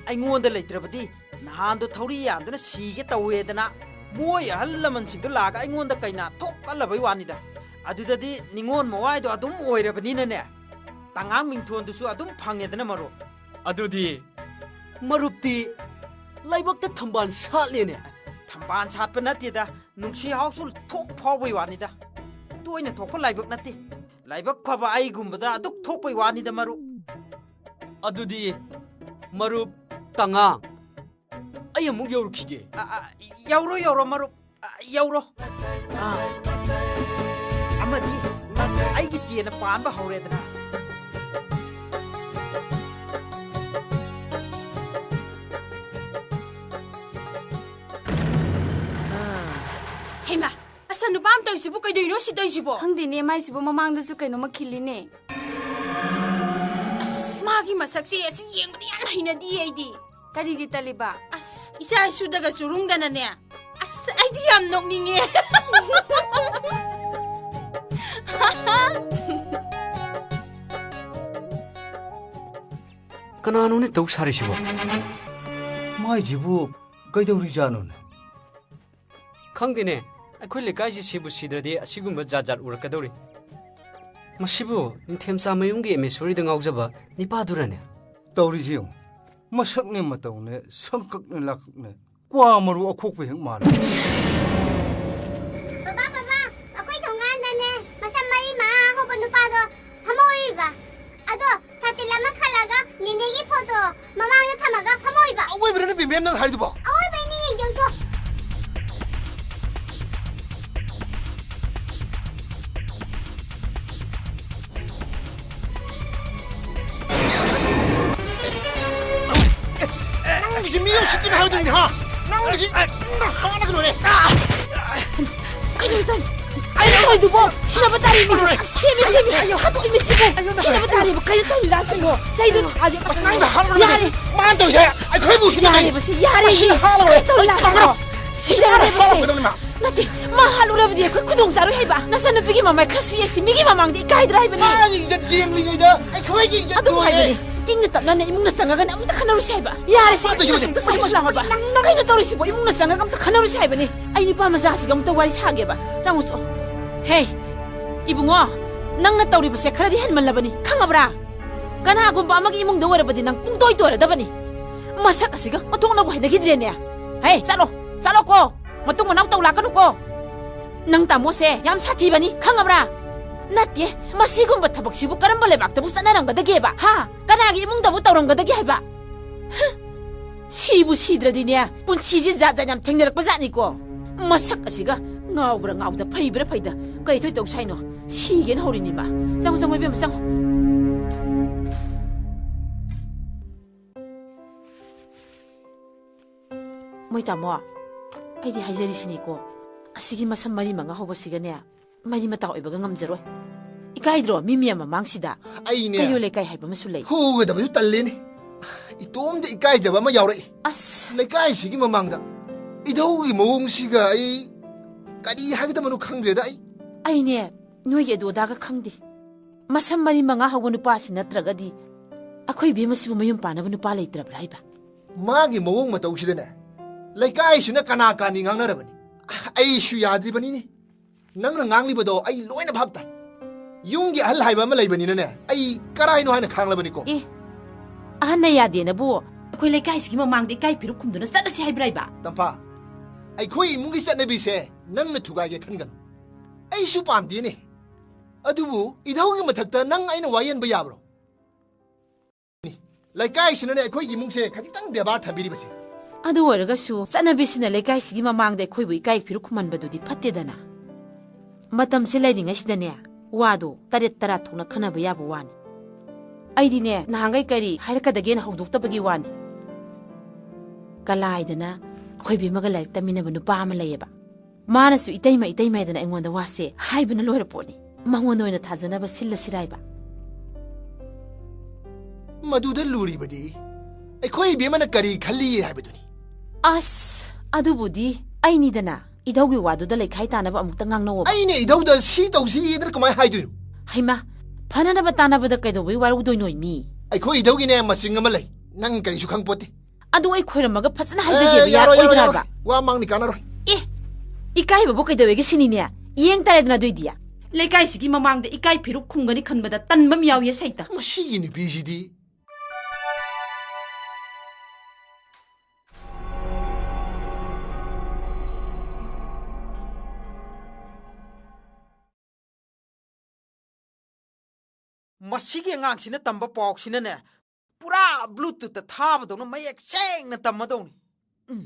ꯑꯩꯉꯣꯟꯗ ꯂꯩꯇ꯭ꯔꯕꯗꯤ ꯅꯍꯥꯟꯗꯣ ꯊꯧꯔꯤ ꯌꯥꯟꯗꯨꯅ ꯁꯤꯒꯦ ꯇꯧꯋꯦꯗꯅ ꯃꯣꯏ ꯑꯍꯜ ꯂꯃꯟꯁꯤꯡꯗꯣ ꯂꯥꯛꯑꯒ ꯑꯩꯉꯣꯟꯗ ꯀꯩꯅꯥ ꯊꯣꯛꯍꯜꯂꯕꯩ ꯋꯥꯅꯤꯗ꯫ ꯑꯗꯨꯗꯗꯤ ꯅꯤꯉꯣꯜ ꯃꯋꯥꯏꯗꯣ ꯑꯗꯨꯝ ꯑꯣꯏꯔꯕꯅꯤꯅꯅꯦ, ꯇꯉꯥꯡ ꯃꯤꯡꯊꯣꯟꯗꯨꯁꯨ ꯑꯗꯨꯝ ꯐꯪꯉꯦꯗꯅ ꯃꯔꯨꯞ꯫ ꯑꯗꯨꯗꯤ ꯃꯔꯨꯞꯇꯤ ꯂꯥꯏꯕꯛꯇ ꯊꯝꯕꯥꯜ ꯁꯥꯠꯂꯦꯅꯦ꯫ ꯊꯝꯕꯥꯜ ꯁꯥꯠꯄ ꯅꯠꯇꯦꯗ, ꯅꯨꯡꯁꯤ ꯍꯥꯎꯁꯨ ꯊꯣꯛ ꯐꯥꯎꯕꯩ ꯋꯥꯅꯤꯗ꯫ ꯇꯣꯏꯅ ꯊꯣꯛꯄ ꯂꯥꯏꯕꯛ ꯅꯠꯇꯦ꯫ ꯂꯥꯏꯕꯛ ꯐꯕ ꯑꯩꯒꯨꯝꯕꯗ ꯑꯗꯨꯛ ꯊꯣꯛꯄꯩ ꯋꯥꯅꯤꯗ ꯃꯔꯨꯞ꯫ ꯑꯗꯨꯗꯤ ꯃꯔꯨꯞ ꯇꯉꯥꯡ, ꯑꯩ ꯑꯃꯨꯛ ꯌꯧꯔꯨꯈꯤꯒꯦ꯫ ꯑ, ꯑ, ꯌꯧꯔꯣ, ꯌꯧꯔꯣ, ꯃꯔꯨꯞ꯫ ꯑ, ꯌꯧꯔꯣ꯫ ꯑ, ꯑꯃꯗꯤ ꯑꯩꯒꯤ ꯇꯦꯟꯅ ꯄꯥꯟꯕ ꯍꯧꯔꯦꯗꯅ꯫ ꯍꯩꯃꯥ, ꯑꯁ, ꯅꯨꯄꯥ ꯑꯃ ꯇꯧꯔꯤꯁꯤꯕꯨ ꯀꯩꯗꯧꯔꯤꯅꯣ ꯁꯤ ꯇꯧꯔꯤꯁꯤꯕꯣ? ꯈꯪꯗꯦꯅꯦ, ꯃꯥꯏꯁꯤꯕꯨ ꯃꯃꯥꯡꯗꯁꯨ ꯀꯩꯅꯣꯝꯃ ꯈꯤꯜꯂꯤꯅꯦ꯫ ꯑꯁ, ꯃꯥꯒꯤ ꯃꯁꯛꯁꯦ ꯑꯁꯤ ꯌꯦꯡꯕꯗ ꯌꯥꯝ ꯍꯩꯅꯗꯤꯌꯦ ꯑꯩꯗꯤ꯫ ꯀꯔꯤꯒꯤ ꯇꯜꯂꯤꯕ? ꯑꯁ, ꯏꯆꯥ ꯏꯁꯨꯗꯒ ꯆꯨꯔꯨꯡꯗꯅꯅꯦ꯫ ꯑꯁ, ꯑꯩꯗꯤ ꯌꯥꯝ ꯅꯣꯛꯅꯤꯡꯉꯦ꯫ ꯀꯅꯥꯅꯣꯅꯦ ꯇꯧ ꯁꯥꯔꯤꯁꯤꯕꯣ? ꯃꯥꯏꯁꯤꯕꯨ ꯀꯩꯗꯧꯔꯤꯖꯥꯠꯅꯣꯅꯦ? ꯈꯪꯗꯦꯅꯦ, ꯑꯩꯈꯣꯏ ꯂꯩꯀꯥꯏꯁꯤ ꯁꯤꯕꯨ ꯁꯤꯗ꯭ꯔꯗꯤ ꯑꯁꯤꯒꯨꯝꯕ ꯖꯥꯠ ꯖꯥꯠ ꯎꯔꯛꯀꯗꯧꯔꯤ꯫ ꯃꯁꯤꯕꯨ ꯅꯤꯡꯊꯦꯝꯆꯥ ꯃꯌꯨꯝꯒꯤ ꯑꯦꯃꯦꯁꯣꯔꯤꯗ ꯉꯥꯎꯖꯕ ꯅꯤꯄꯥꯗꯨꯔꯅꯦ? ꯇꯧꯔꯤꯁꯤ ꯌꯦꯡꯉꯨ, ꯃꯁꯛꯅꯦ ꯃꯇꯧꯅꯦ, ꯁꯪꯀꯛꯅꯦ ꯂꯥꯀꯛꯅꯦ, ꯀ꯭ꯋꯥ ꯃꯔꯨ ꯑꯈꯣꯛꯄ ꯍꯦꯛ ꯃꯥꯜꯂꯦ꯫ ꯕꯕꯥ, ꯕꯕꯥ, ꯑꯩꯈꯣꯏ ꯊꯣꯡꯒꯥꯟꯗꯅꯦ ꯃꯁꯝ ꯃꯔꯤ ꯃꯉꯥ ꯍꯧꯕ ꯅꯨꯄꯥꯗꯣ ꯐꯝꯍꯧꯔꯤꯕ꯫ ꯑꯗꯣ ꯁꯥꯇꯤꯟ ꯑꯃ ꯈꯜꯂꯒ ꯅꯦꯅꯦꯒꯤ ꯐꯣꯇꯣ ꯃꯃꯥꯡꯗ ꯊꯝꯃꯒ ꯐꯝ ꯅꯪ ꯍꯥꯏꯗꯨꯕꯣ? ꯑꯋꯣꯏꯕꯩꯅꯦ, ꯌꯦꯡꯖꯧꯁꯣ꯫ ꯅꯪꯒꯤꯁꯤ ꯃꯤ ꯎꯁꯤꯠꯇꯅ ꯍꯥꯏꯗꯣꯏꯅꯤ, ꯍꯥ? ꯅꯪꯒꯤꯁꯤ ꯍꯥꯠꯂꯒ ꯂꯣꯏꯔꯦ꯫ ꯀꯩꯅꯣ ꯇꯧ-, ꯀꯩꯅꯣ ꯇꯧꯔꯤꯗꯨꯕꯣ? ꯁꯤꯅꯕ ꯇꯥꯔꯤꯃꯤ꯫ ꯑꯁ, ꯁꯦꯝꯃꯦ, ꯁꯦꯝꯃꯦ꯫ ꯍꯥꯠꯇꯣꯛꯏꯃꯤ ꯁꯤꯕꯨ꯫ ꯁꯤꯅꯕ ꯇꯥꯔꯤꯕ꯫ ꯀꯩꯅꯣ ꯇꯧꯔꯤꯔꯥ ꯁꯤꯕꯣ? ꯆꯩꯗꯣ ꯊꯥꯗꯦ꯫ ꯅꯪꯗ ꯍꯥꯠꯂꯨꯔꯕꯅꯤ꯫ ꯌꯥꯔꯦ꯫ ꯃꯥꯅ ꯇꯧꯔꯤꯁꯦ ꯑꯩꯈꯣꯏꯕꯨ ꯎꯁꯤꯠꯇꯕꯅꯤ꯫ ꯌꯥꯔꯦꯕꯁꯦ, ꯌꯥꯔꯦ꯫ ꯃꯁꯤꯅ ꯍꯥꯠꯂꯒ ꯀꯩ ꯇꯧꯔꯤ ꯑꯩ ꯂꯥꯛꯁꯤꯅꯣ? ꯈꯪꯉꯔꯣꯏ꯫ ꯁꯤꯗ ꯌꯥꯔꯦꯕꯁꯦ꯫ ꯍꯥꯠꯂꯛꯀꯗꯕꯅꯤ ꯃꯥ꯫ ꯅꯠꯇꯦ, ꯃꯥ ꯍꯥꯠꯂꯨꯔꯕꯗꯤ ꯑꯩꯈꯣꯏ ꯈꯨꯗꯣꯡ ꯆꯥꯔꯣꯏ ꯍꯥꯏꯕ꯫ ꯅꯆꯟꯅꯨꯄꯤꯒꯤ ꯃꯃꯥꯏ ꯈꯔꯁꯨ ꯌꯦꯡꯁꯤ, ꯃꯤꯒꯤ ꯃꯃꯥꯡꯗ ꯏꯀꯥꯏꯗ꯭ꯔꯥ ꯍꯥꯏꯕꯅꯤ꯫ ꯃꯥꯒꯤ ꯏꯖꯠ ꯌꯦꯡꯂꯤꯉꯩꯗ ꯑꯩꯈꯣꯏꯒꯤ ꯏꯖꯠ ꯑꯗꯨꯝ ꯂꯣꯏꯔꯦ꯫ ꯍꯥꯏꯕꯅꯤ꯫ ꯏꯪꯅ ꯇꯞꯅꯅ ꯏꯃꯨꯡꯗ ꯆꯪꯉꯒꯅ ꯑꯝꯇ ꯈꯟꯅꯔꯨꯁꯦ ꯍꯥꯏꯕ꯫ ꯌꯥꯔꯦꯁꯦ, ꯑꯗꯨ ꯏꯃꯨꯡꯗ ꯌꯧꯔꯦ꯫ ꯑꯝꯇ ꯆꯪꯉꯨꯁꯤ ꯂꯥꯛꯑꯣ ꯍꯥꯏꯕ꯫ ꯅꯪ, ꯅꯪ ꯀꯩꯅꯣ ꯇꯧꯔꯤꯁꯤꯕꯣ? ꯏꯃꯨꯡꯗ ꯆꯪꯉꯒ ꯑꯝꯇ ꯈꯟꯅꯔꯨꯁꯦ ꯍꯥꯏꯕꯅꯤ꯫ ꯑꯩ ꯅꯨꯄꯥ ꯃꯆꯥꯁꯤꯒ ꯑꯝꯇ ꯋꯥꯔꯤ ꯁꯥꯒꯦꯕ꯫ ꯆꯪꯉꯨ ꯆꯣ꯫ ꯍꯦ, ꯏꯕꯨꯡꯉꯣ, ꯅꯪꯅ ꯇꯧꯔꯤꯕꯁꯦ ꯈꯔꯗꯤ ꯍꯦꯟꯃꯜꯂꯕꯅꯤ, ꯈꯪꯉꯕ꯭ꯔꯥ? ꯀꯅꯥꯒꯨꯝꯕ ꯑꯃꯒꯤ ꯏꯃꯨꯡꯗ ꯑꯣꯏꯔꯕꯗꯤ ꯅꯪ ꯄꯨꯡꯇꯣꯏ ꯇꯣꯏꯔꯗꯕꯅꯤ꯫ ꯃꯁꯛ ꯑꯁꯤꯒ ꯃꯊꯣꯡꯅꯕꯨ ꯍꯩꯅꯈꯤꯗ꯭ꯔꯦꯅꯦ꯫ ꯍꯦ, ꯆꯠꯂꯣ, ꯆꯠꯂꯣꯀꯣ꯫ ꯃꯇꯨꯡ ꯃꯅꯥꯎ ꯇꯧ ꯂꯥꯛꯀꯅꯨꯀꯣ꯫ ꯅꯪ ꯇꯥꯃꯣꯁꯦ ꯌꯥꯝ ꯁꯥꯊꯤꯕꯅꯤ, ꯈꯪꯉꯕ꯭ꯔꯥ? ꯅꯠꯇꯦ, ꯃꯁꯤꯒꯨꯝꯕ ꯊꯕꯛꯁꯤꯕꯨ ꯀꯔꯝꯕ ꯂꯩꯕꯥꯛꯇꯕꯨ ꯆꯠꯅꯔꯝꯒꯗꯒꯦꯕ? ꯍꯥ? ꯀꯅꯥꯒꯤ ꯏꯃꯨꯡꯗꯕꯨ ꯇꯧꯔꯝꯒꯗꯒꯦ ꯍꯥꯏꯕ? ꯍ! ꯁꯤꯕꯨ ꯁꯤꯗ꯭ꯔꯗꯤꯅꯦ, ꯄꯨꯟꯁꯤꯁꯦ ꯖꯥꯠ ꯖꯥꯠ ꯌꯥꯝ ꯊꯦꯡꯅꯔꯛꯄ ꯖꯥꯠꯅꯤꯀꯣ꯫ ꯃꯁꯛ ꯑꯁꯤꯒ ꯉꯥꯎꯕ꯭ꯔꯥ ꯉꯥꯎꯗ, ꯐꯩꯕ꯭ꯔꯥ ꯐꯩꯗ, ꯀꯩ ꯊꯣꯏ ꯇꯧ ꯁꯥꯏꯅꯣ? ꯁꯤꯒꯦꯅ ꯍꯧꯔꯤꯅꯤꯃ꯫ ꯆꯪꯉꯣ, ꯆꯪꯉꯣ, ꯏꯕꯦꯝꯃ, ꯆꯪꯉꯣ꯫ ꯃꯣꯏ ꯇꯥꯃꯣ, ꯑꯩꯗꯤ ꯍꯥꯏꯖꯔꯤꯁꯤꯅꯤꯀꯣ, ꯑꯁꯤꯒꯤ ꯃꯁꯝ ꯃꯔꯤ ꯃꯉꯥ ꯍꯧꯕꯁꯤꯒꯅꯦ, ꯃꯔꯤ ꯃꯇꯥ ꯑꯣꯏꯕꯒ ꯉꯝꯖꯔꯣꯏ꯫ ꯏꯀꯥꯏꯗ꯭ꯔꯣ ꯃꯤ ꯃꯌꯥꯝ ꯃꯃꯥꯡꯁꯤꯗ? ꯑꯩꯅꯦ꯫ ꯀꯩꯔꯣꯜ ꯂꯩꯀꯥꯏ ꯍꯥꯏꯕ ꯑꯃꯁꯨ ꯂꯩ꯫ ꯍꯨꯒꯗꯕꯁꯨ ꯇꯜꯂꯦꯅꯦ꯫ ꯏꯇꯣꯝꯇ ꯏꯀꯥꯏꯖꯕ ꯑꯃ ꯌꯥꯎꯔꯛꯏ꯫ ꯑꯁ꯫ ꯂꯩꯀꯥꯏꯁꯤꯒꯤ ꯃꯃꯥꯡꯗ ꯏꯙꯧꯒꯤ ꯃꯑꯣꯡꯁꯤꯒ ꯑꯩ ꯀꯔꯤ ꯍꯥꯏꯒꯗꯕꯅꯣ ꯈꯪꯗ꯭ꯔꯦꯗ ꯑꯩ꯫ ꯑꯩꯅꯦ, ꯅꯣꯏꯒꯤ ꯑꯗꯨ ꯑꯗꯥꯒ ꯈꯪꯗꯦ꯫ ꯃꯁꯝ ꯃꯔꯤ ꯃꯉꯥ ꯍꯧꯕ ꯅꯨꯄꯥꯁꯤ ꯅꯠꯇ꯭ꯔꯒꯗꯤ ꯑꯩꯈꯣꯏ ꯏꯕꯦꯝꯃꯁꯤꯕꯨ ꯃꯌꯨꯝ ꯄꯥꯟꯅꯕ ꯅꯨꯄꯥ ꯂꯩꯇ꯭ꯔꯕ꯭ꯔꯥ ꯍꯥꯏꯕ? ꯃꯥꯒꯤ ꯃꯑꯣꯡ ꯃꯇꯧꯁꯤꯗꯅꯦ, ꯂꯩꯀꯥꯏꯁꯤꯅ ꯀꯅꯥ ꯀꯥꯅꯤ ꯉꯥꯡꯅꯔꯕꯅꯤ꯫ ꯑꯩꯁꯨ ꯌꯥꯗ꯭ꯔꯤꯕꯅꯤꯅꯦ꯫ ꯅꯪꯅ ꯉꯥꯡꯂꯤꯕꯗꯣ ꯑꯩ ꯂꯣꯏꯅ ꯚꯥꯞ ꯇꯥꯏ꯫ ꯌꯨꯝꯒꯤ ꯑꯍꯜ ꯍꯥꯏꯕ ꯑꯃ ꯂꯩꯕꯅꯤꯅꯅꯦ, ꯑꯩ ꯀꯔꯥꯏꯅꯣ ꯍꯥꯏꯅ ꯈꯥꯡꯂꯕꯅꯤꯀꯣ꯫ ꯑꯦ, ꯑꯍꯟꯅ ꯌꯥꯗꯦꯅꯕꯨ ꯑꯩꯈꯣꯏ ꯂꯩꯀꯥꯏꯁꯤꯒꯤ ꯃꯃꯥꯡꯗ ꯏꯀꯥꯏ ꯐꯤꯔꯨꯛ ꯈꯨꯝꯗꯨꯅ ꯆꯠꯂꯁꯤ ꯍꯥꯏꯕ꯭ꯔꯥ ꯍꯥꯏꯕ? ꯇꯝꯐꯥ, ꯑꯩꯈꯣꯏ ꯏꯃꯨꯡꯒꯤ ꯆꯠꯅꯕꯤꯁꯦ ꯅꯪꯅ ꯊꯨꯒꯥꯏꯒꯦ ꯈꯟꯒꯅꯨ꯫ ꯑꯩꯁꯨ ꯄꯥꯝꯗꯦꯅꯦ꯫ ꯑꯗꯨꯕꯨ ꯏꯙꯧꯒꯤ ꯃꯊꯛꯇ ꯅꯪ ꯑꯩꯅ ꯋꯥ ꯌꯦꯟꯕ ꯌꯥꯕ꯭ꯔꯣ? ꯂꯩꯀꯥꯏꯁꯤꯅꯅꯦ ꯑꯩꯈꯣꯏꯒꯤ ꯏꯃꯨꯡꯁꯦ ꯈꯖꯤꯛꯇꯪ ꯕꯦꯕꯥꯔ ꯊꯝꯕꯤꯔꯤꯕꯁꯦ꯫ ꯑꯗꯨ ꯑꯣꯏꯔꯒꯁꯨ ꯆꯠꯅꯕꯤꯁꯤꯅ ꯂꯩꯀꯥꯏꯁꯤꯒꯤ ꯃꯃꯥꯡꯗ ꯑꯩꯈꯣꯏꯕꯨ ꯏꯀꯥꯏ ꯐꯤꯔꯨꯛ ꯈꯨꯝꯍꯟꯕꯗꯨꯗꯤ ꯐꯠꯇꯦꯗꯅ꯫ ꯃꯇꯝꯁꯦ ꯂꯩꯔꯤꯉꯩꯁꯤꯗꯅꯦ, ꯋꯥꯗꯣ ꯇꯔꯦꯠ ꯇꯔꯥ ꯊꯣꯛꯅ ꯈꯟꯅꯕ ꯌꯥꯕ ꯋꯥꯅꯤ꯫ ꯑꯩꯗꯤꯅꯦ, ꯅꯍꯥꯟꯈꯩ ꯀꯔꯤ ꯍꯥꯏꯔꯛꯀꯗꯒꯦꯅ ꯍꯧꯗꯣꯛꯇꯕꯒꯤ ꯋꯥꯅꯤ꯫ ꯀꯂꯥꯏꯗꯅ ꯑꯩꯈꯣꯏ ꯕꯦꯝꯃꯒ ꯂꯥꯏꯔꯤꯛ ꯇꯝꯃꯤꯟꯅꯕ ꯅꯨꯄꯥ ꯑꯃ ꯂꯩꯌꯦꯕ꯫ ꯃꯥꯅꯁꯨ "ꯏꯇꯩꯃ, ꯏꯇꯩꯃ" ꯍꯥꯏꯗꯅ ꯑꯩꯉꯣꯟꯗ ꯋꯥꯁꯦ ꯍꯥꯏꯕꯅ ꯂꯣꯏꯔ ꯄꯣꯠꯅꯤ꯫ ꯃꯉꯣꯟꯗ ꯑꯣꯏꯅ ꯊꯥꯖꯅꯕ ꯁꯤꯜꯂꯁꯤꯔꯥ ꯍꯥꯏꯕ꯫ ꯃꯗꯨꯗ ꯂꯨꯔꯤꯕꯗꯤ ꯑꯩꯈꯣꯏ ꯏꯕꯦꯝꯃꯅ ꯀꯔꯤ ꯈꯜꯂꯤ ꯍꯥꯏꯕꯗꯨꯅꯤ꯫ ꯑꯁ, ꯑꯗꯨꯕꯨꯗꯤ ꯑꯩꯅꯤꯗꯅ꯫ ꯏꯙꯧꯒꯤ ꯋꯥꯗꯨꯗ ꯂꯩꯈꯥꯏ ꯇꯥꯅꯕ ꯑꯃꯨꯛꯇ ꯉꯥꯡꯅꯧꯑꯣꯕ꯫ ꯑꯩꯅ ꯏꯙꯧꯗ ꯁꯤ ꯇꯧꯁꯤꯗꯅ ꯀꯃꯥꯏ ꯍꯥꯏꯗꯣꯏꯅꯣ? ꯍꯩꯃꯥ, ꯐꯅꯅꯕ ꯇꯥꯅꯕꯗ ꯀꯩꯗꯧꯕꯩ ꯋꯥꯔꯧꯗꯣꯏꯅꯣ ꯃꯤ? ꯑꯩꯈꯣꯏ ꯏꯙꯧꯒꯤꯅꯦ ꯃꯆꯤꯡ ꯑꯃ ꯂꯩ, ꯅꯪ ꯀꯔꯤꯁꯨ ꯈꯪꯄꯣꯠꯇꯦ꯫ ꯑꯗꯨ ꯑꯩ ꯈꯣꯏꯔꯝꯃꯒ ꯐꯖꯅ ꯍꯥꯏꯖꯒꯦꯕ, ꯑꯦ, ꯌꯥꯔꯣꯏ, ꯌꯥꯔꯣꯏ, ꯌꯥꯔꯣꯏ, ꯌꯥꯔꯣꯏꯗ꯭ꯔꯕ? ꯌꯥꯔꯣꯏ꯫ ꯋꯥ ꯃꯥꯡꯅꯤ ꯀꯥꯟꯅꯔꯣꯏ꯫ ꯑꯦ, ꯏꯀꯥꯏꯕꯕꯨ ꯀꯩꯗꯧꯋꯦꯒꯦ ꯁꯤꯅꯤꯅꯦ? ꯌꯦꯡ ꯇꯥꯔꯦꯗꯅ ꯑꯗꯨꯏꯗꯤ꯫ ꯂꯩꯀꯥꯏꯁꯤꯒꯤ ꯃꯃꯥꯡꯗ ꯏꯀꯥꯏ ꯐꯤꯔꯨꯛ ꯈꯨꯝꯒꯅꯤ ꯈꯟꯕꯗ ꯇꯟꯕ ꯑꯃ ꯌꯥꯎꯏꯌꯦ ꯁꯩꯇ꯫ ꯃꯁꯤꯒꯤ ꯅꯨꯄꯤꯁꯤꯗꯤ꯫ ꯃꯁꯤꯒꯤ ꯑꯉꯥꯡꯁꯤꯅ ꯇꯝꯕ ꯄꯥꯎꯁꯤꯅꯅꯦ, ꯄꯨꯔꯥ Bluetooth ꯊꯥꯕꯗꯧꯅ ꯃꯌꯦꯛ ꯁꯦꯡꯅ ꯇꯝꯃꯗꯧꯅꯤ꯫ ꯎꯝ꯫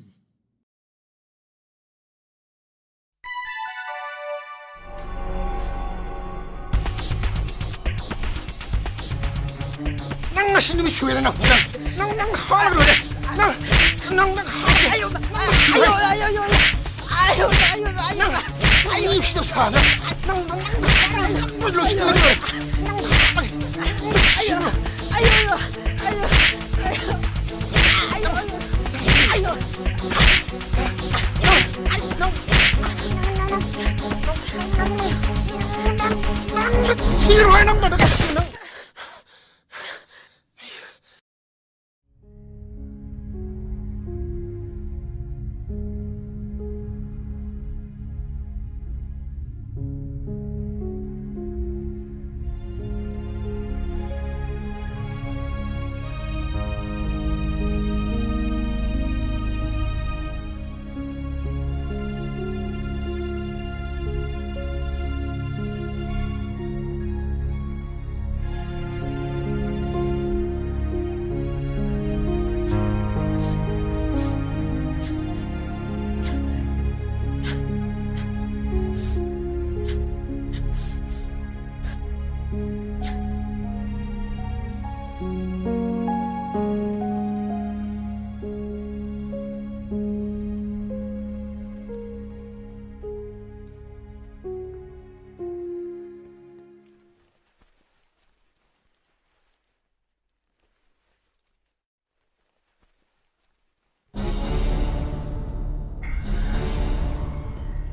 ꯅꯪ ꯉꯁꯤ ꯅꯨꯃꯤꯠ ꯁꯣꯏꯔꯦ ꯅꯪ꯫ ꯅꯪ, ꯅꯪ, ꯅꯪ ꯍꯥꯠꯂꯒ ꯂꯣꯏꯔꯦ꯫ ꯅꯪ, ꯅꯪ, ꯅꯪ ꯍꯥꯠꯂꯒꯦ꯫ ꯅꯪ ꯁꯤꯔꯦ꯫ ꯅꯪ, ꯅꯪ ꯃꯤ ꯎꯁꯤꯠꯇꯕ ꯁꯥꯗꯅ꯫ ꯅꯪ, ꯅꯪ, ꯅꯪ, ꯅꯪ ꯂꯣꯏꯁꯤꯜꯂꯒ ꯂꯣꯏꯔꯦ꯫ ꯅꯪ ꯍꯥꯠꯂꯒꯦ꯫ ꯅꯪ ꯁꯤꯔꯦ꯫ ꯁꯤꯔꯣꯏ ꯅꯪ ꯃꯗꯨ ꯀꯁꯤ ꯅꯪ꯫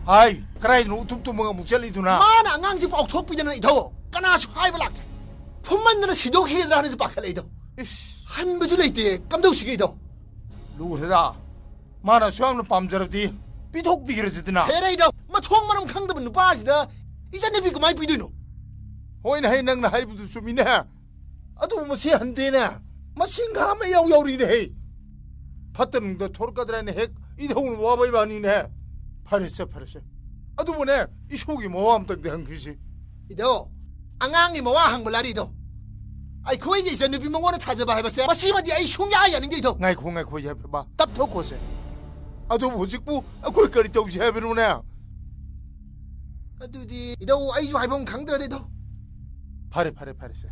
ꯍꯥꯏ, ꯀꯗꯥꯏꯗꯅꯣ ꯎꯇꯨꯞ ꯇꯨꯝꯃꯒ ꯑꯃꯨꯛ ꯆꯠꯂꯤꯗꯨꯅ? ꯃꯥꯅ ꯑꯉꯥꯡꯁꯤ ꯄꯥꯎꯊꯣꯛꯄꯤꯗꯅ ꯏꯙꯧ, ꯀꯅꯥꯁꯨ ꯍꯥꯏꯕ ꯂꯥꯛꯇ꯭ꯔꯦ꯫ ꯐꯨꯝꯃꯟꯗꯅ ꯁꯤꯗꯣꯛꯈꯤꯒꯗ꯭ꯔꯥ ꯍꯥꯏꯅꯁꯨ ꯄꯥꯈꯠꯂꯦ ꯏꯙꯧ꯫ ꯏꯁ꯫ ꯍꯟꯕꯁꯨ ꯂꯩꯇꯦ, ꯀꯝꯗꯧꯁꯤꯒꯦ ꯏꯙꯧ? ꯂꯨꯔꯦꯗ꯫ ꯃꯥꯅ ꯑꯁꯨꯛ ꯌꯥꯝꯅ ꯄꯥꯝꯖꯔꯕꯗꯤ ꯄꯤꯊꯣꯛꯄꯤꯈ꯭ꯔꯁꯤꯗꯅ꯫ ꯍꯦꯔꯥ ꯏꯙꯧ, ꯃꯊꯣꯡ ꯃꯔꯝ ꯈꯪꯗꯕ ꯅꯨꯄꯥꯁꯤꯗ ꯏꯆꯟꯅꯨꯄꯤ ꯀꯃꯥꯏꯅ ꯄꯤꯗꯣꯏꯅꯣ? ꯍꯣꯏꯅꯦ ꯍꯩ, ꯅꯪꯅ ꯍꯥꯏꯔꯤꯕꯗꯨ ꯆꯨꯝꯃꯤꯅꯦ꯫ ꯑꯗꯨꯕꯨ ꯃꯁꯤ ꯍꯟꯗꯦꯅꯦ꯫ ꯃꯁꯤ ꯉꯥ ꯑꯃ ꯏꯌꯥꯎ ꯌꯥꯎꯔꯤꯅꯦ ꯍꯩ꯫ ꯐꯠꯇ ꯅꯨꯡꯗ ꯊꯣꯔꯛꯀꯗ꯭ꯔꯥꯅ ꯍꯦꯛ ꯏꯙꯧꯅ ꯋꯥꯕ ꯏꯕꯥꯅꯤꯅꯦ꯫ ꯐꯔꯦꯁꯦ, ꯐꯔꯦꯁꯦ꯫ ꯑꯗꯨꯕꯨꯅꯦ, ꯏꯁꯨꯒꯤ ꯃꯋꯥ ꯑꯝꯇꯪꯗꯤ ꯍꯪꯈꯤꯁꯤ꯫ ꯏꯙꯧ, ꯑꯉꯥꯡꯒꯤ ꯃꯋꯥ ꯍꯪꯕ ꯂꯥꯏꯔꯤ ꯏꯙꯧ꯫ ꯑꯩꯈꯣꯏꯒꯤ ꯏꯆꯟꯅꯨꯄꯤ ꯃꯉꯣꯟꯗ ꯊꯥꯖꯕ ꯍꯥꯏꯕꯁꯦ, ꯃꯁꯤꯃꯗꯤ ꯑꯩ ꯁꯨꯡꯌꯥ ꯌꯥꯅꯤꯡꯗꯦ ꯏꯙꯧ꯫ ꯉꯥꯏꯈꯣ, ꯉꯥꯏꯈꯣ, ꯌꯥꯏꯐꯕ꯫ ꯇꯞꯊꯣꯛꯈꯣꯁꯦ꯫ ꯑꯗꯨꯕꯨ ꯍꯧꯖꯤꯛꯄꯨ ꯑꯩꯈꯣꯏ ꯀꯔꯤ ꯇꯧꯁꯤ ꯍꯥꯏꯕꯅꯣꯅꯦ? ꯑꯗꯨꯗꯤ ꯏꯙꯧ, ꯑꯩꯁꯨ ꯍꯥꯏꯐꯝ ꯈꯪꯗ꯭ꯔꯦꯗ ꯏꯙꯧ꯫ ꯐꯔꯦ, ꯐꯔꯦ, ꯐꯔꯦꯁꯦ꯫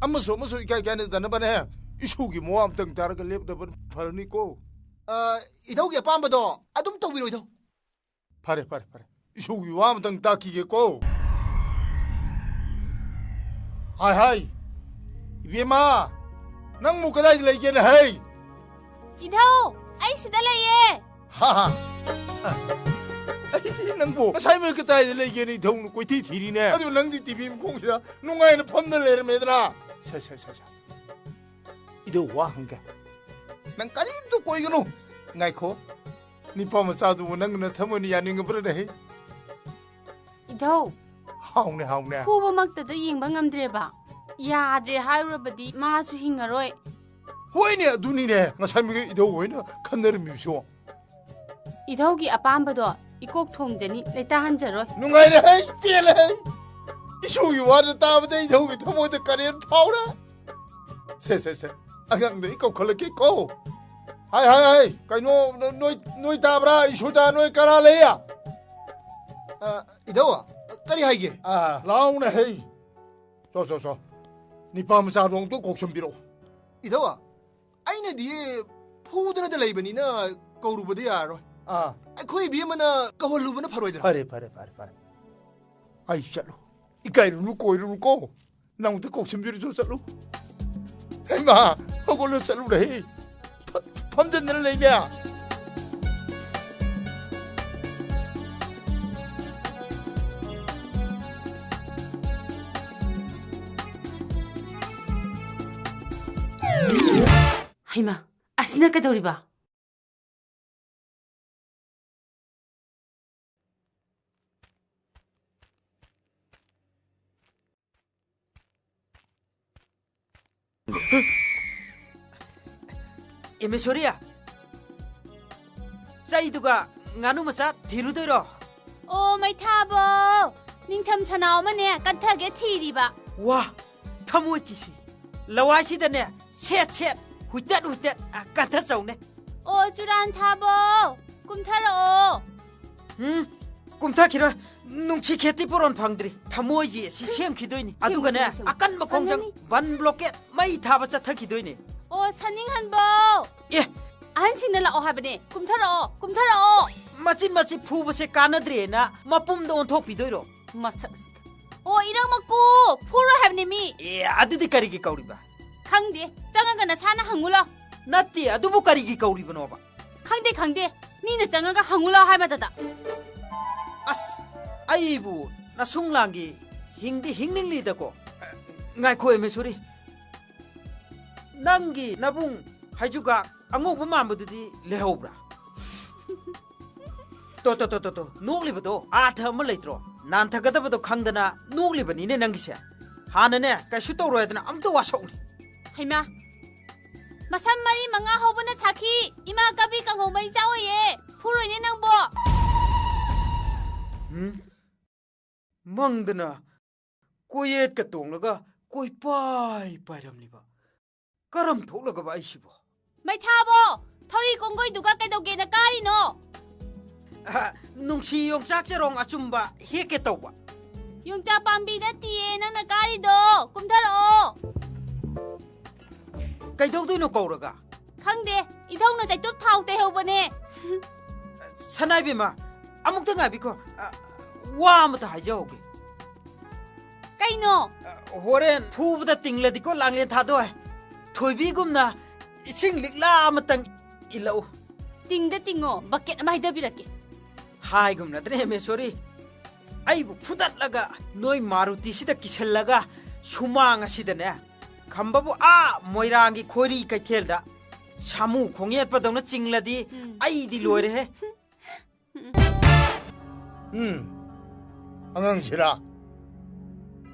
ꯑꯃꯁꯨ ꯑꯃꯁꯨ ꯏꯀꯥꯏ ꯀꯥꯏꯅꯗꯅꯕꯅꯦ, ꯏꯁꯨꯒꯤ ꯃꯋꯥ ꯑꯝꯇꯪ ꯇꯥꯔꯒ ꯂꯦꯞꯅꯕ ꯐꯔꯅꯤꯀꯣ꯫ ꯑ, ꯏꯙꯧꯒꯤ ꯑꯄꯥꯝꯕꯗꯣ ꯑꯗꯨꯝ ꯇꯧꯕꯤꯔꯣ ꯏꯙꯧ꯫ ꯐꯔꯦ, ꯐꯔꯦ, ꯐꯔꯦ꯫ ꯏꯁꯧꯒꯤ ꯋꯥ ꯑꯃꯇꯪ ꯇꯥꯛꯈꯤꯒꯦꯀꯣ꯫ ꯍꯥꯏ, ꯍꯥꯏ꯫ ꯏꯕꯦꯝꯃ, ꯅꯪꯕꯨ ꯀꯗꯥꯏꯗ ꯂꯩꯒꯦꯅꯦ, ꯍꯩ? ꯏꯙꯧ, ꯑꯩ ꯁꯤꯗ ꯂꯩꯌꯦ꯫ ꯍꯥ, ꯍꯥ꯫ ꯑꯩꯗꯤ ꯅꯪꯕꯨ ꯉꯁꯥꯏ ꯃꯣꯏ ꯀꯗꯥꯏꯗ ꯂꯩꯒꯦꯅ ꯏꯙꯧꯅ ꯀꯣꯏꯊꯤ ꯊꯤꯔꯤꯅꯦ꯫ ꯑꯗꯨ ꯅꯪꯗꯤ ꯇꯤ ꯚꯤ ꯃꯈꯣꯡꯁꯤꯗ ꯅꯨꯡꯉꯥꯏꯅ ꯐꯝꯗ ꯂꯩꯔꯝꯃꯦꯗꯅ꯫ ꯁꯦ, ꯁꯦ, ꯁꯦ, ꯁꯦ꯫ ꯏꯙꯧ, ꯋꯥ ꯍꯪꯒꯦ꯫ ꯅꯪ ꯀꯔꯤꯝꯇ ꯀꯣꯏꯒꯅꯨ꯫ ꯉꯥꯏꯈꯣ꯫ ꯅꯤꯄꯥ ꯃꯆꯥꯗꯨꯕꯨ ꯅꯪꯅ ꯊꯃꯣꯏꯅ ꯌꯥꯅꯤꯡꯉꯕ꯭ꯔꯅꯦ? ꯏꯙꯧ, ꯍꯥꯎꯅꯦ, ꯍꯥꯎꯅꯦ꯫ ꯐꯨꯕꯃꯛꯇꯗ ꯌꯦꯡꯕ ꯉꯝꯗ꯭ꯔꯦꯕ꯫ ꯌꯥꯗ꯭ꯔꯦ ꯍꯥꯏꯔꯨꯔꯕꯗꯤ ꯃꯥꯁꯨ ꯍꯤꯡꯉꯔꯣꯏ꯫ ꯍꯣꯏꯅꯦ, ꯑꯗꯨꯅꯤꯅꯦ꯫ ꯉꯁꯥꯏ ꯃꯤꯒꯤ ꯏꯙꯧ ꯍꯣꯏꯅ ꯈꯟꯅꯔꯝꯃꯤꯕꯁꯨ꯫ ꯏꯙꯧꯒꯤ ꯑꯄꯥꯝꯕꯗꯣ ꯏꯀꯣꯛ ꯊꯣꯡꯖꯅꯤ, ꯂꯩꯇꯥꯍꯟꯖꯔꯣꯏ꯫ ꯅꯨꯡꯉꯥꯏꯔꯦ ꯍꯩ, ꯄꯦꯜꯂꯦ ꯍꯩ꯫ ꯏꯁꯧꯒꯤ ꯋꯥꯗ ꯇꯥꯕꯗ ꯏꯙꯧꯒꯤ ꯊꯃꯣꯏꯗ ꯀꯔꯦꯟ ꯐꯥꯎꯔꯦ꯫ ꯁꯦ, ꯁꯦ, ꯁꯦ꯫ ꯑꯉꯥꯡꯗ ꯑꯩ ꯀꯧꯈꯠꯂꯛꯀꯦ ꯀꯣ꯫ ꯍꯥꯏ, ꯍꯥꯏ, ꯍꯥꯏ꯫ ꯀꯩꯅꯣ, ꯅꯣꯏ, ꯅꯣꯏ ꯇꯥꯕ꯭ꯔꯥ? ꯏꯁꯨꯗ ꯅꯣꯏ ꯀꯅꯥ ꯂꯩ? ꯑ, ꯏꯙꯧ, ꯀꯔꯤ ꯍꯥꯏꯒꯦ? ꯑ, ꯂꯥꯎꯅ ꯍꯩ꯫ ꯆꯣ, ꯆꯣ, ꯆꯣ꯫ ꯅꯤꯄꯥ ꯃꯆꯥꯗꯣ ꯑꯝꯇ ꯀꯧꯁꯟꯕꯤꯔꯛꯑꯣ꯫ ꯏꯙꯧ, ꯑꯩꯅꯗꯤ ꯐꯨꯗꯅꯗ ꯂꯩꯕꯅꯤꯅ ꯀꯧꯔꯨꯕꯗ ꯌꯥꯔꯔꯣꯏ꯫ ꯑꯥ꯫ ꯑꯩꯈꯣꯏ ꯏꯕꯦꯝꯃꯅ ꯀꯧꯍꯜꯂꯨꯕꯅ ꯐꯔꯣꯏꯗ꯭ꯔꯥ? ꯐꯔꯦ, ꯐꯔꯦ, ꯐꯔꯦ, ꯐꯔꯦ꯫ ꯑꯩ ꯆꯠꯂꯨ꯫ ꯏꯀꯥꯏꯔꯨꯅꯨ, ꯀꯣꯏꯔꯨꯅꯨ ꯀꯣ꯫ ꯅꯪ ꯑꯝꯇ ꯀꯧꯁꯤꯟꯕꯤꯔꯨꯆꯣ, ꯆꯠꯂꯨ꯫ ꯍꯩꯃꯥ, ꯍꯧꯒꯠꯂꯣ, ꯆꯠꯂꯨꯔꯦ꯫ ꯐ-, ꯐꯝꯖꯤꯟꯗꯅ ꯂꯩꯅꯦ꯫ ꯍꯩꯃꯥ, ꯑꯁꯤꯅ ꯀꯩꯗꯧꯔꯤꯕ? ꯏꯃꯦꯁꯣꯔꯤ, ꯆꯩꯗꯨꯒ ꯉꯥꯅꯨ ꯃꯆꯥ ꯊꯤꯔꯨꯗꯣꯏꯔꯣ? ꯑꯣ, ꯃꯩꯊꯥꯕꯣ, ꯅꯤꯡꯊꯝ ꯁꯅꯥꯎ ꯑꯃꯅꯦ ꯀꯟꯊꯒꯦ ꯊꯤꯔꯤꯕ꯫ ꯋꯥ, ꯊꯃꯣꯏ ꯀꯤꯁꯤ꯫ ꯂꯋꯥꯏꯁꯤꯗꯅꯦ ꯁꯦꯠ ꯁꯦꯠ, ꯍꯨꯏꯇꯠ ꯍꯨꯏꯇꯠ, ꯑ, ꯀꯟꯊꯆꯧꯅꯦ꯫ ꯑꯣ, ꯆꯨꯔꯥꯟꯊꯥꯕꯣ, ꯀꯨꯝꯊꯔꯛꯑꯣ꯫ ꯎꯝ, ꯀꯨꯝꯊꯈꯤꯔꯣꯏ꯫ ꯅꯨꯡꯁꯤ ꯈꯦꯇꯤ ꯄꯨꯔꯣꯟ ꯐꯪꯗ꯭ꯔꯤ꯫ ꯊꯃꯣꯏꯁꯤ ꯁꯤ ꯁꯦꯝꯈꯤꯗꯣꯏꯅꯤ꯫ ꯁꯦꯝꯃꯨ, ꯑꯗꯨꯒꯅꯦ, ꯁꯦꯝꯃꯨ, ꯁꯦꯝꯃꯨ꯫ ꯑꯀꯟꯕ ꯈꯣꯡꯖꯪ ꯀꯟꯒꯅꯤ꯫ ꯕꯟ ꯕ꯭ꯂꯣꯀꯦꯠ ꯃꯩ ꯊꯥꯕ ꯆꯠꯊꯈꯤꯗꯣꯏꯅꯦ꯫ ꯑꯣ, ꯁꯟꯅꯤꯡꯍꯟꯕꯧ! ꯑꯦ! ꯑꯍꯟꯁꯤꯡꯅ ꯂꯥꯛꯑꯣ ꯍꯥꯏꯕꯅꯦ꯫ ꯀꯨꯝꯊꯔꯛꯑꯣ, ꯀꯨꯝꯊꯔꯛꯑꯣ! ꯃꯆꯤꯟ ꯃꯆꯤꯟ ꯐꯨꯕꯁꯦ ꯀꯥꯟꯅꯗ꯭ꯔꯦꯅ ꯃꯄꯨꯝꯗ ꯑꯣꯟꯊꯣꯛꯄꯤꯗꯣꯏꯔꯣ? ꯃꯁꯛ ꯑꯁꯤꯒ꯫ ꯑꯣ, ꯏꯔꯪ ꯃꯀꯨ! ꯐꯨꯔꯣꯏ ꯍꯥꯏꯕꯅꯦ ꯃꯤ! ꯑꯦ, ꯑꯗꯨꯗꯤ ꯀꯔꯤꯒꯤ ꯀꯧꯔꯤꯕ? ꯈꯪꯗꯦ꯫ ꯆꯪꯉꯒ ꯅꯁꯥꯅ ꯍꯪꯉꯨ ꯂꯥꯎ꯫ ꯅꯠꯇꯦ, ꯑꯗꯨꯕꯨ ꯀꯔꯤꯒꯤ ꯀꯧꯔꯤꯕꯅꯣꯕ? ꯈꯪꯗꯦ, ꯈꯪꯗꯦ꯫ ꯃꯤꯅ ꯆꯪꯉꯒ ꯍꯪꯉꯨ ꯂꯥꯎ ꯍꯥꯏ ꯃꯇꯗ꯫ ꯑꯁ, ꯑꯩꯕꯨ ꯅꯁꯨꯡꯂꯥꯡꯒꯤ ꯍꯤꯡꯗꯤ ꯍꯤꯡꯅꯤꯡꯂꯤꯗꯀꯣ꯫ ꯉꯥꯏꯈꯣ, ꯃꯦꯁꯣꯔꯤ꯫ ꯅꯪꯒꯤ ꯅꯕꯨꯡ ꯍꯩꯖꯨꯒꯥꯛ ꯑꯉꯧꯕ ꯃꯥꯟꯕꯗꯨꯗꯤ ꯂꯩꯍꯧꯕ꯭ꯔꯥ? ꯇꯣ, ꯇꯣ, ꯇꯣ, ꯇꯣ, ꯇꯣ, ꯅꯣꯛꯂꯤꯕꯗꯣ ꯑꯥꯔꯊ ꯑꯃ ꯂꯩꯇ꯭ꯔꯣ? ꯅꯥꯟꯊꯒꯗꯕꯗꯣ ꯈꯪꯗꯅ ꯅꯣꯛꯂꯤꯕꯅꯤꯅꯦ ꯅꯪꯒꯤꯁꯦ꯫ ꯍꯥꯟꯅꯅꯦ, ꯀꯩꯁꯨ ꯇꯧꯔꯣꯏ ꯍꯥꯏꯗꯅ ꯑꯝꯇ ꯋꯥꯁꯛꯎꯅꯦ꯫ ꯍꯩꯃꯥ, ꯃꯁꯝ ꯃꯔꯤ ꯃꯉꯥ ꯍꯧꯕꯅ ꯁꯥꯈꯤ, ꯏꯃꯥ ꯀꯕꯤ ꯀꯥꯡꯍꯧ ꯃꯩ ꯆꯥꯛꯑꯣꯏꯌꯦ, ꯐꯨꯔꯣꯏꯅꯦ ꯅꯪꯕꯣ꯫ ꯎꯝ? ꯃꯪꯗꯅ ꯀꯣꯏꯌꯦꯠꯀ ꯇꯣꯡꯂꯒ ꯀꯣꯏꯄꯥꯏ ꯄꯥꯏꯔꯝꯂꯤꯕ꯫ ꯀꯔꯝ ꯊꯣꯛꯂꯒꯕ ꯑꯩꯁꯤꯕꯣ? ꯃꯩꯊꯥꯕꯣ, ꯊꯧꯔꯤ ꯀꯣꯡꯒꯣꯏꯗꯨꯒ ꯀꯩꯗꯧꯒꯦꯅ ꯀꯥꯔꯤꯅꯣ? ꯑꯍ, ꯅꯨꯡꯁꯤ ꯌꯣꯡꯆꯥꯛ ꯆꯔꯣꯡ ꯑꯆꯨꯝꯕ ꯍꯦꯛꯀꯦ ꯇꯧꯕ꯫ ꯌꯣꯡꯆꯥꯛ ꯄꯥꯝꯕꯤ ꯅꯠꯇꯤꯌꯦ ꯅꯪꯅ ꯀꯥꯔꯤꯗꯣ, ꯀꯨꯝꯊꯔꯛꯑꯣ꯫ ꯀꯩꯗꯧꯗꯣꯏꯅꯣ ꯀꯧꯔꯒ? ꯈꯪꯗꯦ, ꯏꯙꯧꯅ ꯆꯩꯇꯨꯞ ꯊꯥꯎ ꯇꯩꯍꯧꯕꯅꯦ꯫ ꯁꯅꯥꯏꯕꯦꯝꯃ, ꯑꯃꯨꯛꯇ ꯉꯥꯏꯕꯤꯈꯣ꯫ ꯑ, ꯋꯥ ꯑꯃꯇ ꯍꯥꯏꯖꯍꯧꯒꯦ꯫ ꯀꯩꯅꯣ? ꯑ, ꯍꯣꯔꯦꯟ ꯐꯨꯕꯗ ꯇꯤꯡꯂꯗꯤꯀꯣ, ꯂꯥꯡꯂꯦꯟ ꯊꯥꯗꯣꯏ꯫ ꯊꯣꯏꯕꯤꯒꯨꯝꯅ ꯏꯁꯤꯡ ꯂꯤꯛꯂꯥ ꯑꯃꯇꯪ ꯏꯜꯂꯛꯎ꯫ ꯇꯤꯡꯗ ꯇꯤꯡꯉꯣ, ꯕꯛꯀꯦꯠ ꯑꯃ ꯍꯩꯊꯕꯤꯔꯛꯀꯦ꯫ ꯍꯥꯏꯒꯨꯝꯅꯗꯅꯦ, ꯃꯦꯁꯣꯔꯤ꯫ ꯑꯩꯕꯨ ꯐꯨꯗꯠꯂꯒ ꯅꯣꯏ ꯃꯥꯔꯨꯇꯤꯁꯤꯗ ꯀꯤꯁꯜꯂꯒ ꯁꯨꯃꯥꯡ ꯑꯁꯤꯗꯅꯦ ꯈꯝꯕꯕꯨ ꯑꯥ ꯃꯣꯏꯔꯥꯡꯒꯤ ꯈꯣꯏꯔꯤ ꯀꯩꯊꯦꯜꯗ ꯁꯥꯃꯨ ꯈꯣꯡ ꯌꯦꯠꯄꯗꯧꯅ ꯆꯤꯡꯂꯗꯤ ꯎꯝ꯫ ꯑꯩꯗꯤ ꯂꯣꯏꯔꯦꯍꯦ꯫ ꯎꯝ, ꯑꯉꯥꯡꯁꯤꯔꯥ?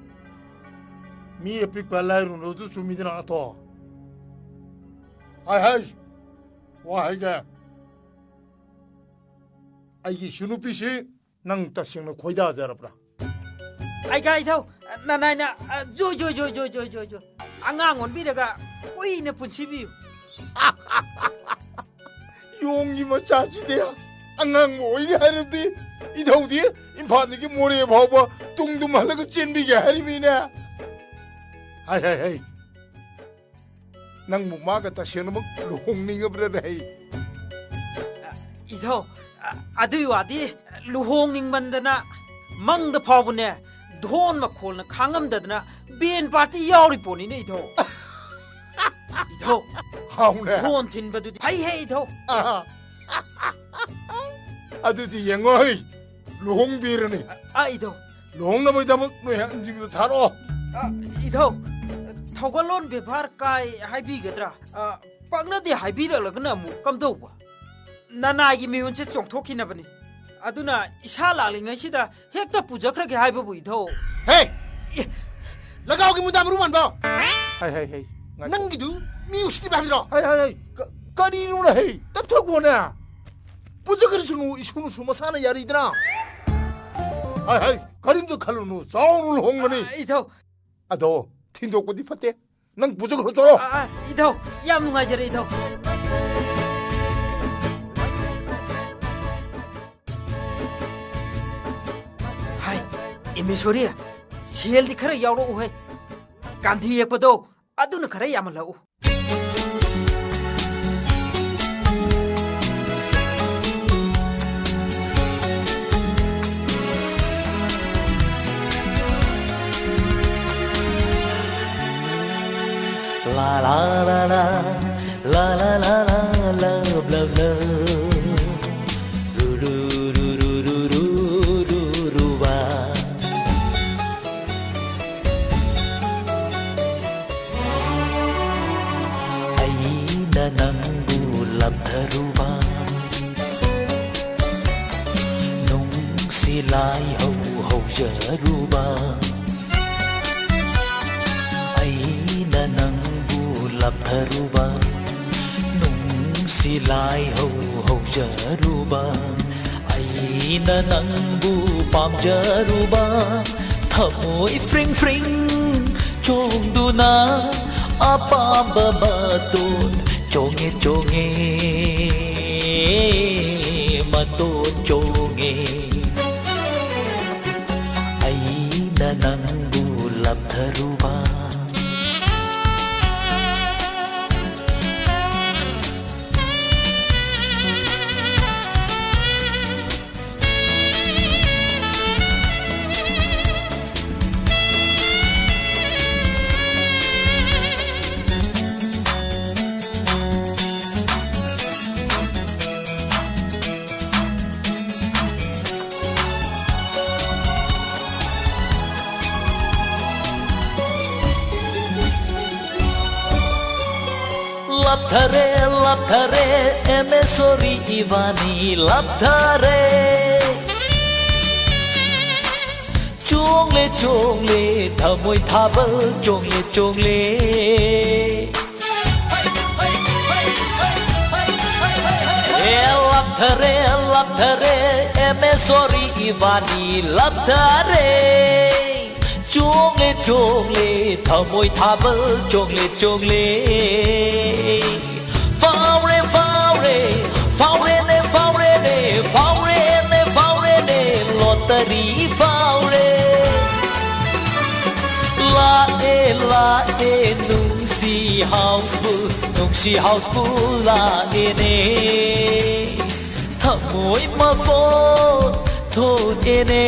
ꯃꯤ ꯑꯄꯤꯛꯄ ꯂꯥꯏꯔꯨꯅꯨ, ꯑꯗꯨ ꯆꯨꯝꯃꯤꯗꯅ, ꯑꯇꯣ? ꯍꯥꯏ, ꯍꯥꯏ, ꯋꯥ ꯍꯥꯏꯒꯦ꯫ ꯑꯩꯒꯤ ꯏꯁꯨ ꯅꯨꯄꯤꯁꯤ ꯅꯪ ꯇꯁꯦꯡꯅ ꯈꯣꯏꯗꯥꯖꯔꯕ꯭ꯔꯥ? ꯑꯩꯒ ꯏꯊꯧ, ꯅꯅꯥꯏꯅ, ꯑ, ꯖꯣꯏ, ꯖꯣꯏ, ꯖꯣꯏ꯫ ꯑꯉꯥꯡ ꯑꯣꯟꯕꯤꯔꯒ ꯀꯨꯏꯅ ꯄꯨꯟꯁꯤꯕꯤꯌꯨ꯫ ꯌꯣꯡꯒꯤ ꯃꯆꯥꯁꯤꯗꯤ ꯑꯉꯥꯡꯕꯨ ꯑꯣꯏꯔꯤ ꯍꯥꯏꯔꯕꯗꯤ, ꯏꯙꯧꯗꯤ ꯏꯝꯐꯥꯜꯗꯒꯤ ꯃꯣꯔꯦ ꯐꯥꯎꯕ ꯇꯨꯡꯗꯨꯝ ꯍꯜꯂꯒ ꯆꯦꯟꯕꯤꯒꯦ ꯍꯥꯏꯔꯤꯃꯤꯅꯦ꯫ ꯍꯥꯏ, ꯍꯥꯏ, ꯍꯥꯏ꯫ ꯅꯪꯕꯨ ꯃꯥꯒ ꯇꯁꯦꯡꯅꯃꯛ ꯂꯨꯍꯣꯡꯅꯤꯡꯉꯕ꯭ꯔꯥꯅꯦ? ꯍꯩ, ꯏꯙꯧ, ꯑ-, ꯑꯗꯨꯏ ꯋꯥꯗꯤ ꯂꯨꯍꯣꯡꯅꯤꯡꯃꯟꯗꯅ ꯃꯪꯗ ꯐꯥꯎꯕꯅꯦ, ꯙꯣꯟ ꯃꯈꯣꯜꯅ ꯈꯥꯡꯉꯝꯗꯗꯅ ꯕꯦꯟ ꯄꯥꯔꯇꯤ ꯌꯥꯎꯔꯤ ꯄꯣꯠꯅꯤꯅꯦ, ꯏꯙꯧ꯫ ꯏꯙꯧ, ꯍꯥꯎꯅꯦ꯫ ꯙꯣꯟ ꯊꯤꯟꯕꯗꯨꯗꯤ ꯐꯩꯍꯦ, ꯏꯙꯧ꯫ ꯑꯍꯥ꯫ ꯑꯗꯨꯗꯤ ꯌꯦꯡꯉꯣ, ꯍꯩ, ꯂꯨꯍꯣꯡꯕꯤꯔꯅꯤ꯫ ꯑ, ꯑ, ꯏꯙꯧ꯫ ꯂꯨꯍꯣꯡꯅꯕꯒꯤꯗꯃꯛ ꯅꯣꯏ ꯑꯍꯟꯁꯤꯡꯗꯨ ꯊꯥꯔꯛꯑꯣ꯫ ꯑ, ꯏꯙꯧ, ꯊꯧꯒꯜꯂꯣꯟ ꯕꯦꯕꯥꯔ ꯀꯥꯏ ꯍꯥꯏꯕꯤꯒꯗ꯭ꯔꯥ? ꯑ, ꯄꯥꯛꯅꯗꯦ ꯍꯥꯏꯕꯤꯔꯛꯂꯒꯅ ꯑꯃꯨꯛ ꯀꯝꯗꯧꯕ? ꯅꯅꯥꯏꯒꯤ ꯃꯤꯍꯨꯟꯁꯦ ꯆꯣꯡꯊꯣꯛꯈꯤꯅꯕꯅꯤ꯫ ꯑꯗꯨꯅ ꯏꯁꯥ ꯂꯥꯛꯂꯤꯉꯩꯁꯤꯗ ꯍꯦꯛꯇ ꯄꯨꯖꯈ꯭ꯔꯒꯦ ꯍꯥꯏꯕꯕꯨ, ꯏꯙꯧ꯫ ꯍꯦ! ꯑꯦ! ꯂꯒꯥꯎꯒꯤ ꯃꯨꯟꯗꯥ ꯃꯔꯨ ꯃꯥꯟꯕ! ꯍꯩ, ꯍꯩ, ꯍꯩ, ꯉꯥꯏꯈꯣ꯫ ꯅꯪꯒꯤꯗꯨ ꯃꯤ ꯎꯁꯤꯠꯇ꯭ꯔꯤꯕ ꯍꯥꯏꯕꯗꯨꯔꯣ? ꯍꯩ, ꯍꯩ, ꯍꯩ, ꯀ-, ꯀꯔꯤꯅꯣꯅꯦ, ꯍꯩ? ꯇꯞꯊꯈꯣꯅꯦ꯫ ꯄꯨꯖꯈ꯭ꯔꯁꯅꯨ, ꯏꯁꯨ ꯅꯨꯁꯨ ꯃꯁꯥꯅ ꯌꯥꯔꯤꯗꯅ꯫ ꯍꯩ, ꯍꯩ, ꯀꯔꯤꯝꯇ ꯈꯜꯂꯨꯅꯨ, ꯆꯥꯎꯅ ꯂꯨꯍꯣꯡꯒꯅꯤ꯫ ꯑ, ꯏꯙꯧ꯫ ꯑꯗꯣ, ꯊꯤꯟꯗꯣꯛꯄꯗꯤ ꯐꯠꯇꯦ꯫ ꯅꯪ ꯄꯨꯖꯈ꯭ꯔꯣ, ꯆꯠꯂꯣ꯫ ꯑ, ꯑ, ꯏꯙꯧ, ꯌꯥꯝ ꯅꯨꯡꯉꯥꯏꯖꯔꯦ, ꯏꯙꯧ꯫ ꯍꯥꯏ, ꯏꯃꯦꯁꯣꯔꯤ, ꯁꯦꯜꯗꯤ ꯈꯔ ꯌꯥꯎꯔꯛꯎꯍꯦ꯫ ꯒꯥꯟꯙꯤ ꯌꯦꯛꯄꯗꯣ, ꯑꯗꯨꯅ ꯈꯔ ꯌꯥꯝꯍꯜꯂꯛꯎ꯫ La la la la, la la la la, love, love, love. Ru, ru, ru, ru, ru, ru, ru, ru, ba. ꯅꯪꯕꯨ ꯂꯥꯞꯊꯔꯨꯕ, ꯅꯨꯡꯁꯤ ꯂꯥꯏꯍꯧ ꯍꯧꯖꯔꯨꯕ, ꯑꯩꯅ ꯅꯪꯕꯨ ꯂꯥꯞꯊꯔꯨꯕ, ꯅꯨꯡꯁꯤ ꯂꯥꯏꯍꯧ ꯍꯧꯖꯔꯨꯕ, ꯑꯩꯅ ꯅꯪꯕꯨ ꯄꯥꯝꯖꯔꯨꯕ, ꯊꯃꯣꯏ ꯐ꯭ꯔꯤꯡ ꯐ꯭ꯔꯤꯡ ꯆꯣꯡꯗꯨꯅ ꯑꯄꯥꯝꯕ ꯃꯇꯣꯟ ꯆꯣꯡꯉꯦ, ꯆꯣꯡꯉꯦ, ꯃꯇꯣꯟ ꯆꯣꯡꯉꯦ꯫ ꯑꯩꯅ ꯅꯪꯕꯨ ꯂꯥꯞꯊꯔꯨꯕ꯫ ꯂꯥꯞꯊꯔꯦ, ꯂꯥꯞꯊꯔꯦ, ꯑꯦꯝ ꯑꯦ ꯁꯣꯔꯤ ꯏꯕꯥꯅꯤ ꯂꯥꯞꯊꯔꯦ꯫ ꯆꯣꯡꯂꯦ, ꯆꯣꯡꯂꯦ, ꯊꯃꯣꯏ ꯊꯥꯕꯜ ꯆꯣꯡꯂꯦ, ꯆꯣꯡꯂꯦ꯫ ꯑꯦ, ꯂꯥꯞꯊꯔꯦ, ꯂꯥꯞꯊꯔꯦ, ꯑꯦꯝ ꯑꯦ ꯁꯣꯔꯤ ꯏꯕꯥꯅꯤ ꯂꯥꯞꯊꯔꯦ꯫ ꯆꯣꯡꯂꯦ, ꯆꯣꯡꯂꯦ, ꯊꯃꯣꯏ ꯊꯥꯕꯜ ꯆꯣꯡꯂꯦ, ꯆꯣꯡꯂꯦ꯫ ꯐꯥꯎꯔꯦ, ꯐꯥꯎꯔꯦ, ꯐꯥꯎꯔꯦꯅꯦ, ꯐꯥꯎꯔꯦꯅꯦ, ꯐꯥꯎꯔꯦꯅꯦ, ꯐꯥꯎꯔꯦꯅꯦ, ꯂꯣꯇꯔꯤ ꯐꯥꯎꯔꯦ꯫ ꯂꯥꯛꯑꯦ, ꯂꯥꯛꯑꯦ, ꯅꯨꯡꯁꯤ ꯍꯥꯎꯁꯐꯨꯜ, ꯅꯨꯡꯁꯤ ꯍꯥꯎꯁꯐꯨꯜ ꯂꯥꯛꯑꯦꯅꯦ꯫ ꯊꯃꯣꯏ ꯃꯐꯣꯟ ꯊꯣꯛꯑꯦꯅꯦ,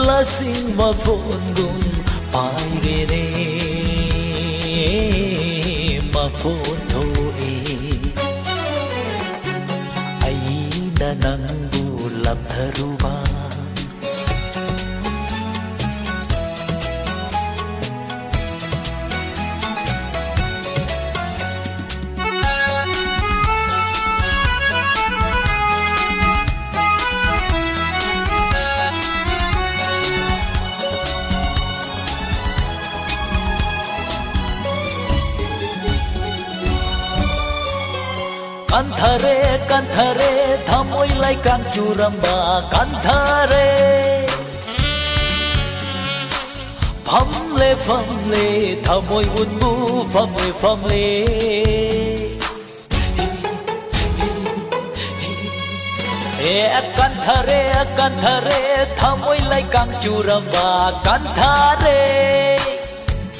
ꯂꯁꯤꯡ ꯃꯐꯣꯟꯒꯨꯝ ꯄꯥꯏꯔꯦꯅꯦ, ꯃꯐꯣꯟ ꯊꯣꯛꯑꯦ꯫ ꯑꯩꯅ ꯅꯪꯕꯨ ꯂꯥꯞꯊꯔꯨꯕ꯫ ꯀꯟꯊꯔꯦ, ꯀꯟꯊꯔꯦ, ꯊꯃꯣꯏ ꯂꯩꯀꯥꯡ ꯆꯨꯔꯝꯕ ꯀꯟꯊꯔꯦ꯫ ꯐꯝꯂꯦ, ꯐꯝꯂꯦ, ꯊꯃꯣꯏ ꯎꯟꯕꯨ ꯐꯝꯂꯦ, ꯐꯝꯂꯦ꯫ ꯑꯦ, ꯀꯟꯊꯔꯦ, ꯀꯟꯊꯔꯦ, ꯊꯃꯣꯏ ꯂꯩꯀꯥꯡ ꯆꯨꯔꯝꯕ ꯀꯟꯊꯔꯦ꯫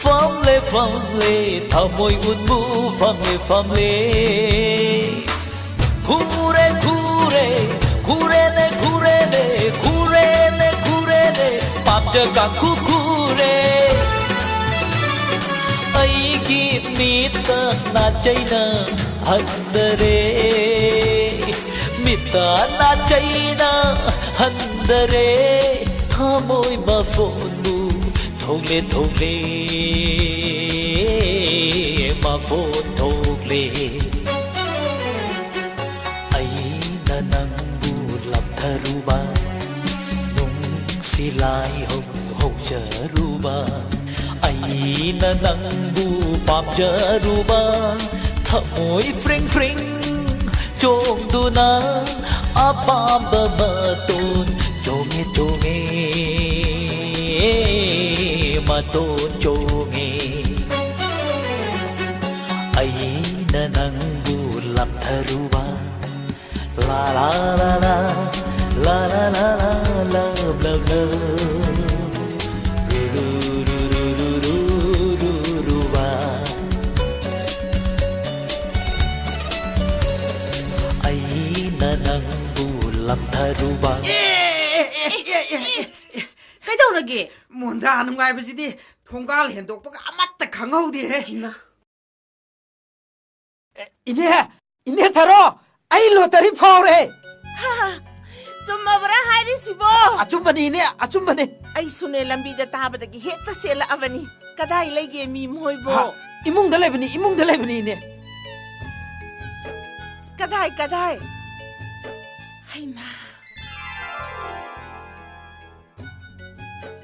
ꯐꯝꯂꯦ, ꯐꯝꯂꯦ, ꯊꯃꯣꯏ ꯎꯟꯕꯨ ꯐꯝꯂꯦ, ꯐꯝꯂꯦ꯫ ꯈꯨꯔꯦ, ꯈꯨꯔꯦ, ꯈꯨꯔꯦꯅꯦ, ꯈꯨꯔꯦꯅꯦ, ꯈꯨꯔꯦꯅꯦ, ꯈꯨꯔꯦꯅꯦ, ꯄꯥꯞꯆ ꯀꯥꯡꯈꯨ ꯈꯨꯔꯦ꯫ ꯑꯩꯒꯤ ꯃꯤꯠꯇ ꯅꯥꯆꯩꯅ ꯍꯟꯗꯔꯦ, ꯃꯤꯠꯇ ꯅꯥꯆꯩꯅ ꯍꯟꯗꯔꯦ꯫ ꯊꯃꯣꯏ ꯃꯐꯣꯟꯕꯨ ꯊꯣꯛꯂꯦ, ꯊꯣꯛꯂꯦ, ꯃꯐꯣꯟ ꯊꯣꯛꯂꯦ꯫ ꯑꯩꯅ ꯅꯪꯕꯨ ꯂꯥꯞꯊꯔꯨꯕ, ꯅꯨꯡꯁꯤ ꯂꯥꯏꯍꯧ ꯍꯧꯖꯔꯨꯕ꯫ ꯑꯩꯅ ꯅꯪꯕꯨ ꯄꯥꯝꯖꯔꯨꯕ, ꯊꯃꯣꯏ ꯐ꯭ꯔꯤꯡ ꯐ꯭ꯔꯤꯡ ꯆꯣꯡꯗꯨꯅ ꯑꯄꯥꯝꯕ ꯃꯇꯣꯟ ꯆꯣꯡꯉꯦ, ꯆꯣꯡꯉꯦ, ꯃꯇꯣꯟ ꯆꯣꯡꯉꯦ꯫ ꯑꯩꯅ ꯅꯪꯕꯨ ꯂꯥꯞꯊꯔꯨꯕ, ꯂꯥ ꯂꯥ ꯂꯥ ꯂꯥ, ꯂꯥ ꯂꯥ ꯂꯥ ꯂꯥ, love, love, love. ꯔꯨ ꯔꯨ ꯔꯨ ꯔꯨ ꯔꯨ ꯔꯨ ꯔꯨ ꯔꯨꯕ꯫ ꯑꯩꯅ ꯅꯪꯕꯨ ꯂꯥꯞꯊꯔꯨꯕ꯫ ꯑꯦ, ꯑꯦ, ꯑꯦ, ꯑꯦ, ꯑꯦ, ꯑꯦ, ꯑꯦ꯫ ꯀꯩꯗꯧꯔꯒꯦ? ꯃꯣꯟꯗꯥ ꯅꯨꯡꯉꯥꯏꯕꯁꯤꯗꯤ ꯊꯣꯡꯒꯥꯜ ꯍꯦꯟꯗꯣꯛꯄꯒ ꯑꯃꯠꯇ ꯈꯪꯍꯧꯗꯦꯍꯦ꯫ ꯍꯩꯃꯥ꯫ ꯑꯦ, ꯏꯅꯦ! ꯏꯅꯦ ꯊꯔꯣ! ꯑꯩ ꯂꯣꯇꯔꯤ ꯐꯥꯎꯔꯦ! ꯍꯥ, ꯆꯨꯝꯃꯕ꯭ꯔꯥ ꯍꯥꯏꯔꯤꯁꯤꯕꯣ? ꯑꯆꯨꯝꯕꯅꯤ, ꯏꯅꯦ, ꯑꯆꯨꯝꯕꯅꯤ꯫ ꯑꯩꯁꯨꯅꯦ, ꯂꯝꯕꯤꯗ ꯇꯥꯕꯗꯒꯤ ꯍꯦꯛꯇ ꯆꯦꯜꯂꯛꯑꯕꯅꯤ꯫ ꯀꯗꯥꯏ ꯂꯩꯒꯦ ꯃꯤ ꯃꯣꯏꯕꯣ? ꯍꯥ, ꯏꯃꯨꯡꯗ ꯂꯩꯕꯅꯤ, ꯏꯃꯨꯡꯗ ꯂꯩꯕꯅꯤ, ꯏꯅꯦ꯫ ꯀꯗꯥꯏ, ꯀꯗꯥꯏ? ꯍꯩꯃꯥ꯫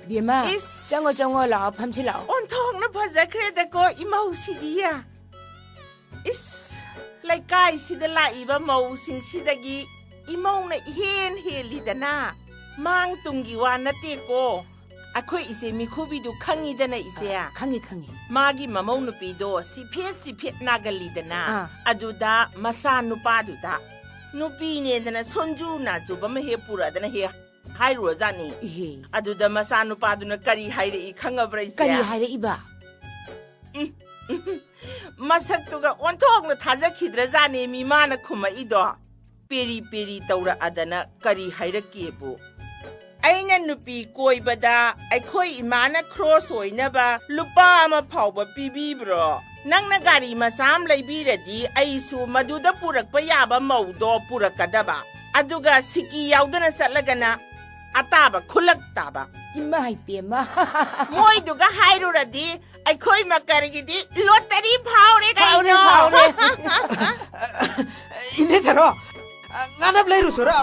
ꯕꯦꯝꯃ, ꯏꯁ! ꯆꯪꯉꯣ, ꯆꯪꯉꯣ, ꯂꯥꯛꯑꯣ, ꯐꯝꯁꯤ ꯂꯥꯛꯑꯣ꯫ ꯑꯣꯟꯊꯣꯛꯅ ꯐꯖꯈ꯭ꯔꯦꯗꯀꯣ ꯏꯃꯧꯁꯤꯗꯤ꯫ ꯏꯁ! ꯂꯩꯀꯥꯏꯁꯤꯗ ꯂꯥꯛꯏꯕ ꯃꯧꯁꯤꯡꯁꯤꯗꯒꯤ ꯏꯃꯧꯅ ꯏꯍꯦꯟ ꯍꯦꯜꯂꯤꯗꯅ꯫ ꯃꯥꯡ ꯇꯨꯡꯒꯤ ꯋꯥ ꯅꯠꯇꯦꯀꯣ꯫ ꯑꯩꯈꯣꯏ ꯏꯆꯦ ꯃꯤꯈꯨꯕꯤꯗꯨ ꯈꯪꯉꯤꯗꯅ ꯏꯆꯦ? ꯑꯥ, ꯈꯪꯉꯤ, ꯈꯪꯉꯤ꯫ ꯃꯥꯒꯤ ꯃꯃꯧ ꯅꯨꯄꯤꯗꯣ ꯆꯤꯐꯦꯠ ꯆꯤꯐꯦꯠ ꯅꯥꯒꯜꯂꯤꯗꯅ꯫ ꯑꯥ꯫ ꯑꯗꯨꯗ ꯃꯆꯥ ꯅꯨꯄꯥꯗꯨꯗ ꯅꯨꯄꯤꯅꯦꯗꯅ ꯁꯣꯟꯖꯨ ꯅꯥꯖꯨꯕ ꯑꯃ ꯍꯦꯛ ꯄꯨꯔꯛꯑꯗꯅ ꯍꯦꯛ ꯍꯥꯏꯔꯨꯔꯖꯥꯠꯅꯤ꯫ ꯏꯍꯦ꯫ ꯑꯗꯨꯗ ꯃꯆꯥ ꯅꯨꯄꯥꯗꯨꯅ ꯀꯔꯤ ꯍꯥꯏꯔꯛꯏ ꯈꯪꯉꯕ꯭ꯔꯥ ꯏꯆꯦ? ꯀꯔꯤ ꯍꯥꯏꯔꯛꯏꯕ? ꯎꯝ, ꯎꯝ, ꯎꯝ꯫ ꯃꯁꯛꯇꯨꯒ ꯑꯣꯟꯊꯣꯛꯅ ꯊꯥꯖꯈꯤꯗ꯭ꯔꯖꯥꯠꯅꯦ ꯃꯤ ꯃꯥꯅ ꯈꯨꯝꯃꯛꯏꯗꯣ꯫ ꯄꯦꯔꯤ ꯄꯦꯔꯤ ꯇꯧꯔꯛꯑꯗꯅ ꯀꯔꯤ ꯍꯥꯏꯔꯛꯀꯦꯕꯨ? "ꯑꯩꯅ ꯅꯨꯄꯤ ꯀꯣꯏꯕꯗ ꯑꯩꯈꯣꯏ ꯏꯃꯥꯅ ꯈ꯭ꯔꯣꯁ ꯑꯣꯏꯅꯕ ꯂꯨꯄꯥ ꯑꯃ ꯐꯥꯎꯕ ꯄꯤꯕꯤꯕ꯭ꯔꯣ? ꯅꯪꯅ ꯒꯥꯔꯤ ꯃꯆꯥ ꯑꯃ ꯂꯩꯕꯤꯔꯗꯤ ꯑꯩꯁꯨ ꯃꯗꯨꯗ ꯄꯨꯔꯛꯄ ꯌꯥꯕ ꯃꯧꯗꯣ ꯄꯨꯔꯛꯀꯗꯕ꯫ ꯑꯗꯨꯒ ꯁꯤꯀꯤ ꯌꯥꯎꯗꯅ ꯆꯠꯂꯒꯅ ꯑꯇꯥꯕ ꯈꯨꯜꯂꯛ ꯇꯥꯕ꯫" ꯏꯃꯥ ꯏꯄꯦꯝꯃ꯫ ꯃꯣꯏꯗꯨꯒ ꯍꯥꯏꯔꯨꯔꯗꯤ ꯑꯩꯈꯣꯏ ꯃꯀꯔꯒꯤꯗꯤ ꯂꯣꯇꯔꯤ ꯐꯥꯎꯔꯦ ꯐꯥꯎꯔꯦ, ꯀꯩꯅꯣ꯫ ꯐꯥꯎꯔꯦ꯫ ꯏꯅꯦ ꯊꯔꯣ, ꯉꯥꯅꯞ ꯂꯩꯔꯨꯁꯣꯔ,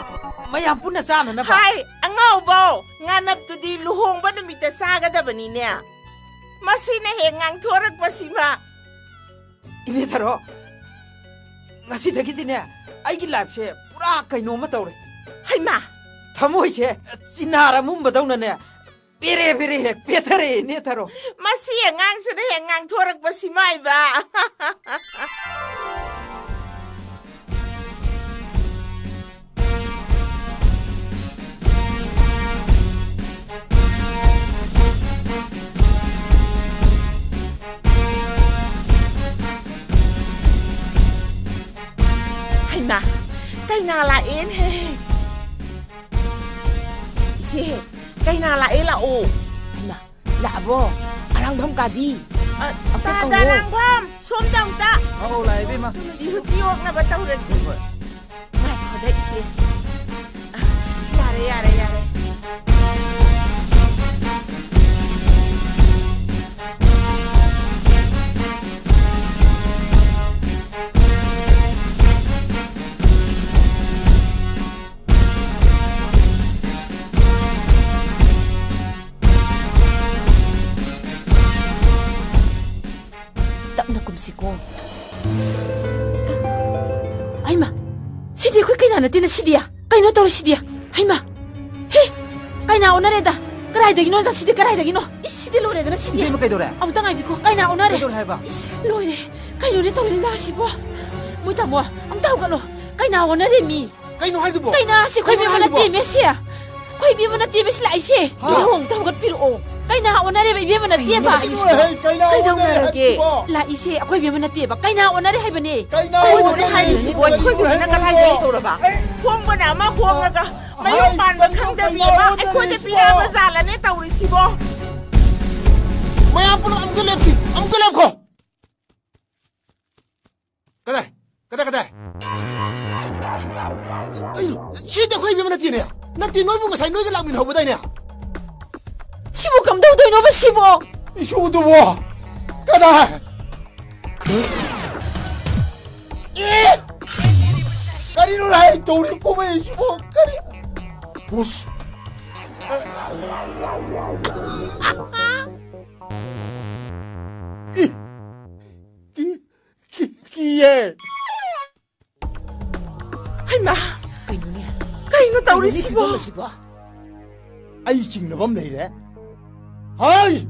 ꯃꯌꯥꯝ ꯄꯨꯟꯅ ꯆꯥꯅꯅꯕ꯫ ꯍꯥꯏ, ꯑꯉꯥꯎꯕꯧ, ꯉꯥꯅꯞꯇꯨꯗꯤ ꯂꯨꯍꯣꯡꯕ ꯅꯨꯃꯤꯠꯇ ꯆꯥꯒꯗꯕꯅꯤꯅꯦ꯫ ꯃꯁꯤꯅ ꯍꯦꯛ ꯉꯥꯡꯊꯣꯔꯛꯄꯁꯤꯃ꯫ ꯏꯅꯦ ꯊꯔꯣ, ꯉꯁꯤꯗꯒꯤꯗꯤꯅꯦ, ꯑꯩꯒꯤ ꯂꯥꯏꯐꯁꯦ ꯄꯨꯔꯥ ꯀꯩꯅꯣꯝꯃ ꯇꯧꯔꯦ꯫ ꯍꯩꯃꯥ! ꯊꯃꯣꯏꯁꯦ ꯆꯤꯅꯥꯔ ꯑꯃꯨꯝꯕꯗꯧꯅꯅꯦ, ꯄꯦꯔꯦ ꯄꯦꯔꯦ ꯍꯦꯛ ꯄꯦꯊꯔꯛꯑꯦ, ꯏꯅꯦ ꯊꯔꯣ꯫ ꯃꯁꯤ ꯑꯉꯥꯡꯁꯤꯅ ꯍꯦꯛ ꯉꯥꯡꯊꯣꯔꯛꯄꯁꯤꯃ ꯍꯥꯏꯕ꯫ ꯍꯩꯃꯥ, ꯀꯩꯅꯥ ꯂꯥꯛꯑꯦꯅꯦ꯫ ꯏꯆꯦ, ꯀꯩꯅꯥ ꯂꯥꯛꯑꯦ, ꯂꯥꯛꯑꯣ꯫ ꯍꯩꯃꯥ, ꯂꯥꯛꯑꯕꯣ? ꯑꯔꯥꯡꯕꯝ ꯀꯥꯗꯤ? ꯑ, ꯑꯝꯇ ꯇꯥꯗ ꯀꯧꯋꯣ꯫ ꯑꯔꯥꯡꯕꯝ, ꯁꯣꯝꯗ ꯑꯝꯇ꯫ ꯑꯧ, ꯂꯥꯛꯑꯦ, ꯏꯕꯦꯝꯃ꯫ ꯖꯤꯍꯨꯇꯤ ꯑꯣꯛꯅꯕ ꯇꯧꯔꯁꯤ꯫ ꯍꯣꯏ, ꯍꯣꯏ꯫ ꯉꯥꯏꯈꯣꯗ, ꯏꯆꯦ꯫ ꯑ, ꯌꯥꯔꯦ, ꯌꯥꯔꯦ, ꯌꯥꯔꯦ꯫ ꯇꯞꯅ ꯀꯨꯝꯁꯤꯀꯣ꯫ ꯏꯗꯤ ꯑꯩꯈꯣꯏ ꯀꯩꯅꯥ ꯅꯠꯇꯦꯅ ꯁꯤꯗꯤ꯫ ꯀꯩꯅꯣ ꯇꯧꯔꯤꯁꯤꯗꯤ? ꯍꯩꯃꯥ! ꯍꯦ! ꯀꯩꯅꯥ ꯑꯣꯟꯅꯔꯦꯗ꯫ ꯀꯗꯥꯏꯗꯒꯤꯅꯣꯗ ꯁꯤꯗꯤ? ꯀꯗꯥꯏꯗꯒꯤꯅꯣ? ꯏꯁ, ꯁꯤꯗꯤ ꯂꯣꯏꯔꯦꯗꯅ ꯁꯤꯗꯤ꯫ ꯏꯕꯦꯝꯃ, ꯀꯩꯗꯧꯔꯦ? ꯑꯃꯨꯛꯇ ꯉꯥꯏꯕꯤꯈꯣ꯫ ꯀꯩꯅꯥ ꯑꯣꯟꯅꯔꯦ꯫ ꯀꯩꯗꯧꯔꯦ ꯍꯥꯏꯕ? ꯏꯁ, ꯂꯣꯏꯔꯦ꯫ ꯀꯩꯅꯣꯅꯦ ꯇꯧꯔꯤ ꯂꯤꯂꯥꯁꯤꯕꯣ? ꯃꯣꯏ ꯇꯥꯃꯣ, ꯑꯝꯇ ꯍꯧꯒꯠꯂꯣ꯫ ꯀꯩꯅꯥ ꯑꯣꯟꯅꯔꯦ ꯃꯤ꯫ ꯀꯩꯅꯣ ꯍꯥꯏꯗꯨꯕꯣ? ꯀꯩꯅꯥꯁꯦ ꯑꯩꯈꯣꯏ ꯀꯩꯅꯣ ꯏꯕꯦꯝꯃ ꯍꯥꯏꯗꯨꯕꯣ? ꯅꯠꯇꯦꯃꯦ ꯁꯤ꯫ ꯑꯩꯈꯣꯏ ꯏꯕꯦꯝꯃ ꯅꯠꯇꯦꯃꯦ ꯁꯤ ꯂꯥꯛꯏꯁꯦ꯫ ꯍꯥ? ꯏꯕꯨꯡꯉꯣ, ꯑꯝꯇ ꯍꯧꯒꯠꯄꯤꯔꯛꯑꯣ꯫ ꯀꯩꯅꯥ ꯑꯣꯟꯅꯔꯦꯕ ꯏꯕꯦꯝꯃ ꯅꯠꯇꯦꯕ꯫ ꯀꯩꯅꯣ ꯍꯥꯏꯁꯤꯕꯣ? ꯀꯩꯅꯥ ꯑꯣꯟꯅꯔꯦ ꯀꯩꯗꯧꯅꯔꯒꯦ? ꯍꯥꯏꯕꯁꯤꯕꯣ? ꯂꯥꯛꯏꯁꯦ ꯑꯩꯈꯣꯏ ꯏꯕꯦꯝꯃ ꯅꯠꯇꯦꯕ꯫ ꯀꯩꯅꯥ ꯑꯣꯟꯅꯔꯦ ꯍꯥꯏꯕꯅꯦ꯫ ꯀꯩꯅꯥ ꯀꯩꯅꯣꯅꯦ ꯑꯣꯟꯅꯔꯦ ꯍꯥꯏꯔꯤꯁꯤꯕꯣ? ꯍꯥꯏꯕꯁꯤꯕꯣ? ꯑꯩꯈꯣꯏ ꯏꯕꯦꯝꯃꯅ ꯀꯗꯥꯏꯗ ꯂꯩꯇꯧꯔꯕ? ꯑꯩ ꯍꯣꯡꯕꯅ ꯑꯃ ꯍꯣꯡꯉꯒ ꯃꯌꯨꯝ ꯍꯥꯏ, ꯄꯥꯟꯕ ꯀꯩꯅꯣ ꯈꯪꯗꯕꯤ ꯀꯩꯅꯥ ꯑꯃ ꯑꯣꯟꯅꯔꯦ ꯑꯩꯈꯣꯏꯗ ꯍꯥꯏꯁꯤꯕꯣ? ꯄꯤꯔꯛꯑꯕ ꯖꯥꯠꯂꯅꯦ ꯇꯧꯔꯤꯁꯤꯕꯣ? ꯃꯌꯥꯝ ꯄꯨꯂꯞ ꯑꯃꯨꯛꯇ ꯂꯦꯞꯁꯤ, ꯑꯃꯨꯛꯇ ꯂꯦꯞꯈꯣ꯫ ꯀꯗꯥꯏ? ꯀꯗꯥꯏ, ꯀꯗꯥꯏ? ꯀꯩꯅꯣ? ꯁꯤꯗꯤ ꯑꯩꯈꯣꯏ ꯏꯕꯦꯝꯃ ꯅꯠꯇꯦꯅꯦ꯫ ꯅꯠꯇꯦ, ꯅꯣꯏꯕꯨ ꯉꯁꯥꯏ ꯅꯣꯏꯒ ꯂꯥꯛꯃꯤꯟꯅꯍꯧꯕꯗꯥꯏꯅꯦ? ꯁꯤꯕꯨ ꯀꯝꯗꯧꯗꯣꯏꯅꯣꯕ ꯁꯤꯕꯣ? ꯏꯁꯨꯗꯨꯕꯣ? ꯀꯗꯥꯏ? ꯑꯦ! ꯀꯔꯤꯅꯣ ꯍꯥꯏ ꯇꯧꯔꯤ ꯀꯨꯝꯍꯩꯁꯤꯕꯣ? ꯀꯔꯤ? ꯍꯨꯁ! ꯏ! ꯀꯤ-, ꯀꯤ-, ꯀꯤꯌꯦ꯫ ꯍꯩꯃꯥ! ꯀꯩꯅꯣꯅꯦ? ꯀꯩꯅꯣ ꯇꯧꯔꯤꯁꯤꯕꯣ? ꯀꯩꯅꯣꯅꯦ ꯐꯤꯕꯝ ꯑꯁꯤꯕꯣ? ꯑꯩ ꯆꯤꯡꯅꯕ ꯑꯃ ꯂꯩꯔꯦ꯫ ꯍꯥꯏ!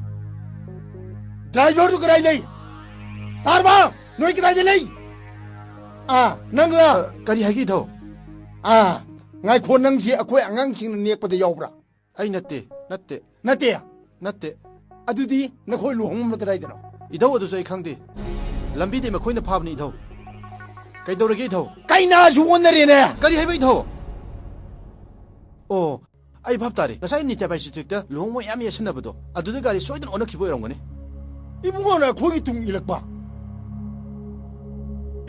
ꯗ꯭ꯔꯥꯏꯚꯔꯗꯨ ꯀꯗꯥꯏ ꯂꯩ? ꯇꯥꯔꯕ? ꯅꯣꯏ ꯀꯗꯥꯏꯗ ꯂꯩ? ꯑꯥ, ꯅꯪ ꯂꯥ? ꯑ, ꯀꯔꯤ ꯍꯥꯏꯒꯦ, ꯏꯙꯧ? ꯑꯥ, ꯉꯥꯏꯈꯣ, ꯅꯪꯁꯦ ꯑꯩꯈꯣꯏ ꯑꯉꯥꯡꯁꯤꯡꯅ ꯅꯦꯛꯄꯗ ꯌꯥꯎꯕ꯭ꯔꯥ? ꯑꯩ ꯅꯠꯇꯦ, ꯅꯠꯇꯦ꯫ ꯅꯠꯇꯦ? ꯅꯠꯇꯦ꯫ ꯑꯗꯨꯗꯤ ꯅꯈꯣꯏ ꯂꯨꯍꯣꯡꯕ ꯀꯗꯥꯏꯗꯅꯣ? ꯏꯙꯧ, ꯑꯗꯨꯁꯨ ꯑꯩ ꯈꯪꯗꯦ꯫ ꯂꯝꯕꯤꯗꯩ ꯃꯈꯣꯏꯅ ꯐꯥꯕꯅꯤ, ꯏꯙꯧ꯫ ꯀꯩꯗꯧꯔꯒꯦ, ꯏꯙꯧ? ꯀꯩꯅꯥꯁꯨ ꯑꯣꯟꯅꯔꯦꯅꯦ! ꯀꯔꯤ ꯍꯥꯏꯕ, ꯏꯙꯧ? ꯑꯣ, ꯑꯩ ꯚꯥꯞ ꯇꯥꯔꯦ꯫ ꯉꯁꯥꯏ ꯅꯤꯇ꯭ꯌ ꯕꯥꯏ ꯆꯤꯇ꯭ꯔꯤꯛꯇ ꯂꯨꯍꯣꯡꯕ ꯃꯌꯥꯝ ꯌꯦꯠꯁꯟꯅꯕꯗꯣ, ꯑꯗꯨꯗ ꯒꯥꯔꯤ ꯁꯣꯏꯗꯅ ꯑꯣꯟꯅꯈꯤꯕ ꯑꯣꯏꯔꯝꯒꯅꯤ꯫ ꯏꯕꯨꯡꯉꯣꯅ ꯑꯩꯈꯣꯏꯒꯤ ꯇꯨꯡ ꯏꯜꯂꯛꯄ꯫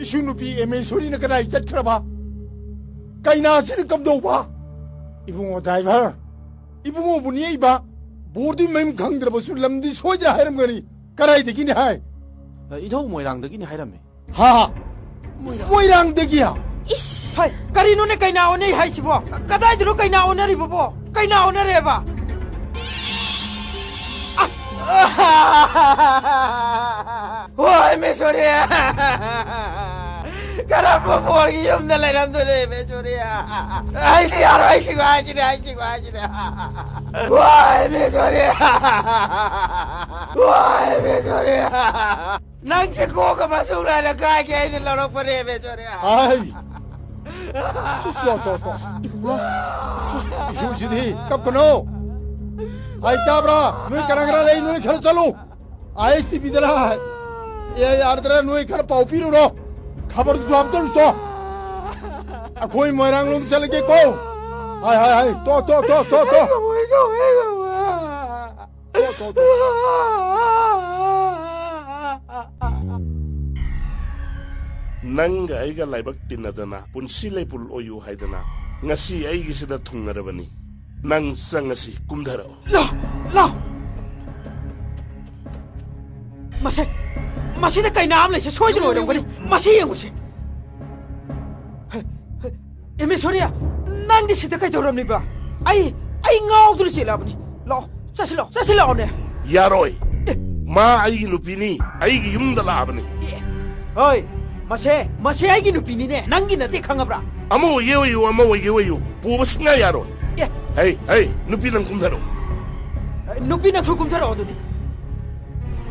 ꯏꯁꯨ ꯅꯨꯄꯤ ꯑꯦꯃꯦꯁꯣꯔꯤꯅ ꯀꯗꯥꯏ ꯆꯠꯈ꯭ꯔꯕ? ꯀꯩꯅꯥꯁꯤꯅ ꯀꯝꯗꯧꯕ? ꯏꯕꯨꯡꯉꯣ ꯗ꯭ꯔꯥꯏꯚꯔ, ꯏꯕꯨꯡꯉꯣꯕꯨ ꯅꯦꯛꯏꯕ ꯕꯣꯔꯗꯨꯒꯤ ꯃꯃꯤꯡ ꯈꯪꯗ꯭ꯔꯕꯁꯨ ꯂꯝꯗꯤ ꯁꯣꯏꯗꯅ ꯍꯥꯏꯔꯝꯒꯅꯤ꯫ ꯀꯗꯥꯏꯗꯒꯤꯅꯤ ꯍꯥꯏ? ꯑ, ꯏꯙꯧ ꯃꯣꯏꯔꯥꯡꯗꯒꯤꯅꯤ ꯍꯥꯏꯔꯝꯃꯤ꯫ ꯍꯥ? ꯃꯣꯏꯔꯥꯡ꯫ ꯃꯣꯏꯔꯥꯡꯗꯒꯤ? ꯏꯁ! ꯍꯩ, ꯀꯔꯤꯅꯣꯅꯦ ꯀꯩꯅꯥ ꯑꯣꯟꯅꯩ ꯍꯥꯏꯁꯤꯕꯣ? ꯀꯗꯥꯏꯗꯅꯣ ꯀꯩꯅꯥ ꯑꯣꯟꯅꯔꯤꯕꯕꯣ? ꯀꯩꯅꯥ ꯑꯣꯟꯅꯔꯦꯕ? ꯑꯁ! ꯍꯣꯏ, ꯃꯦꯁꯣꯔꯤ! ꯀꯔꯝꯕ ꯕꯣꯔꯒꯤ ꯌꯨꯝꯗ ꯂꯩꯔꯝꯗꯣꯏꯅꯣ, ꯏꯃꯦꯁꯣꯔꯤ? ꯑꯩꯗꯤ ꯌꯥꯔꯣꯏ, ꯑꯩ ꯁꯤꯕ ꯍꯥꯏꯁꯤꯅꯦ, ꯑꯩ ꯁꯤꯕ ꯍꯥꯏꯁꯤꯅꯦ꯫ ꯋꯥ, ꯏꯃꯦꯁꯣꯔꯤ! ꯋꯥ, ꯏꯃꯦꯁꯣꯔꯤ! ꯅꯪꯁꯦ ꯀꯣꯛꯀ ꯃꯁꯨꯡ ꯅꯥꯏꯅ ꯀꯥꯏꯒꯦ ꯑꯩꯅ ꯂꯧꯔꯛꯄꯅꯦ, ꯏꯃꯦꯁꯣꯔꯤ꯫ ꯑꯩ! ꯁꯤ, ꯁꯤ, ꯇꯣ, ꯇꯣ꯫ ꯏꯕꯨꯡꯉꯣ, ꯁꯤ꯫ ꯏꯁꯨꯁꯤꯗꯤ ꯀꯞꯀꯅꯣ꯫ ꯑꯩ ꯇꯥꯕ꯭ꯔꯥ? ꯅꯣꯏ ꯀꯅꯥ ꯀꯅꯥ ꯂꯩ? ꯅꯣꯏ ꯈꯔ ꯆꯠꯂꯨ꯫ ꯑꯥꯏ ꯑꯦꯁ ꯇꯤ ꯚꯤꯗ ꯂꯥꯛ꯫ ꯑꯦ, ꯌꯥꯔꯗ꯭ꯔꯥ? ꯅꯣꯏ ꯈꯔ ꯄꯥꯎ ꯄꯤꯔꯨꯔꯣ꯫ ꯈꯕꯔꯗꯨꯁꯨ ꯍꯥꯞꯇꯧꯔꯨꯆꯣ꯫ ꯑꯩꯈꯣꯏ ꯃꯣꯏꯔꯥꯡꯂꯣꯝ ꯆꯠꯂꯒꯦꯀꯣ꯫ ꯍꯥꯏ, ꯍꯥꯏ, ꯍꯥꯏ꯫ ꯇꯣ, ꯇꯣ, ꯇꯣ, ꯇꯣ, ꯇꯣ꯫ ꯇꯣ, ꯇꯣ, ꯇꯣ꯫ ꯅꯪꯒ ꯑꯩꯒ ꯂꯥꯏꯕꯛ ꯇꯤꯟꯅꯗꯅ ꯄꯨꯟꯁꯤ ꯂꯩꯄꯨꯜ ꯑꯣꯏꯌꯨ ꯍꯥꯏꯗꯅ ꯉꯁꯤ ꯑꯩꯒꯤꯁꯤꯗ ꯊꯨꯡꯅꯔꯕꯅꯤ꯫ ꯅꯪ ꯆꯪꯉꯁꯤ, ꯀꯨꯝꯊꯔꯛꯑꯣ꯫ ꯂꯥꯎ! ꯂꯥꯎ! ꯃꯁꯦ, ꯃꯁꯤꯗ ꯀꯩꯅꯥ ꯑꯃ ꯂꯩꯁꯦ ꯁꯣꯏꯗꯅ ꯌꯦꯡꯉꯨ, ꯑꯣꯏꯔꯝꯒꯅꯤ꯫ ꯌꯦꯡꯉꯨ꯫ ꯃꯁꯤ ꯌꯦꯡꯉꯨꯁꯦ꯫ ꯍꯦ, ꯍꯦ, ꯏꯃꯦꯁꯣꯔꯤꯌꯥ, ꯅꯪꯗꯤ ꯁꯤꯗ ꯀꯩꯗꯧꯔꯝꯂꯤꯕ? ꯑꯩ, ꯑꯩ ꯉꯥꯎꯗꯨꯅ ꯆꯦꯜꯂꯛꯑꯕꯅꯤ꯫ ꯂꯥꯛꯑꯣ, ꯆꯠꯁꯤ ꯂꯥꯛꯑꯣ, ꯆꯠꯁꯤ ꯂꯥꯛꯑꯣꯅꯦ꯫ ꯌꯥꯔꯣꯏ꯫ ꯑꯦ꯫ ꯃꯥ ꯑꯩꯒꯤ ꯅꯨꯄꯤꯅꯤ, ꯑꯩꯒꯤ ꯌꯨꯝꯗ ꯂꯥꯛꯑꯕꯅꯤ꯫ ꯑꯦ, ꯍꯣꯏ, ꯃꯁꯦ, ꯃꯁꯦ ꯑꯩꯒꯤ ꯅꯨꯄꯤꯅꯤꯅꯦ, ꯅꯪꯒꯤ ꯅꯠꯇꯦ, ꯈꯪꯉꯕ꯭ꯔꯥ? ꯑꯃ ꯑꯣꯏꯒꯦ ꯑꯣꯏꯌꯨ, ꯑꯃ ꯑꯣꯏꯒꯦ ꯑꯣꯏꯌꯨ, ꯄꯨꯕ ꯁꯨꯡꯌꯥ ꯌꯥꯔꯣꯏ꯫ ꯑꯦ꯫ ꯍꯩ, ꯍꯩ, ꯅꯨꯄꯤ ꯅꯪ ꯀꯨꯝꯊꯔꯛꯑꯣ꯫ ꯑꯦ, ꯅꯨꯄꯤ ꯅꯪꯁꯨ ꯀꯨꯝꯊꯔꯛꯑꯣ ꯑꯗꯨꯗꯤ꯫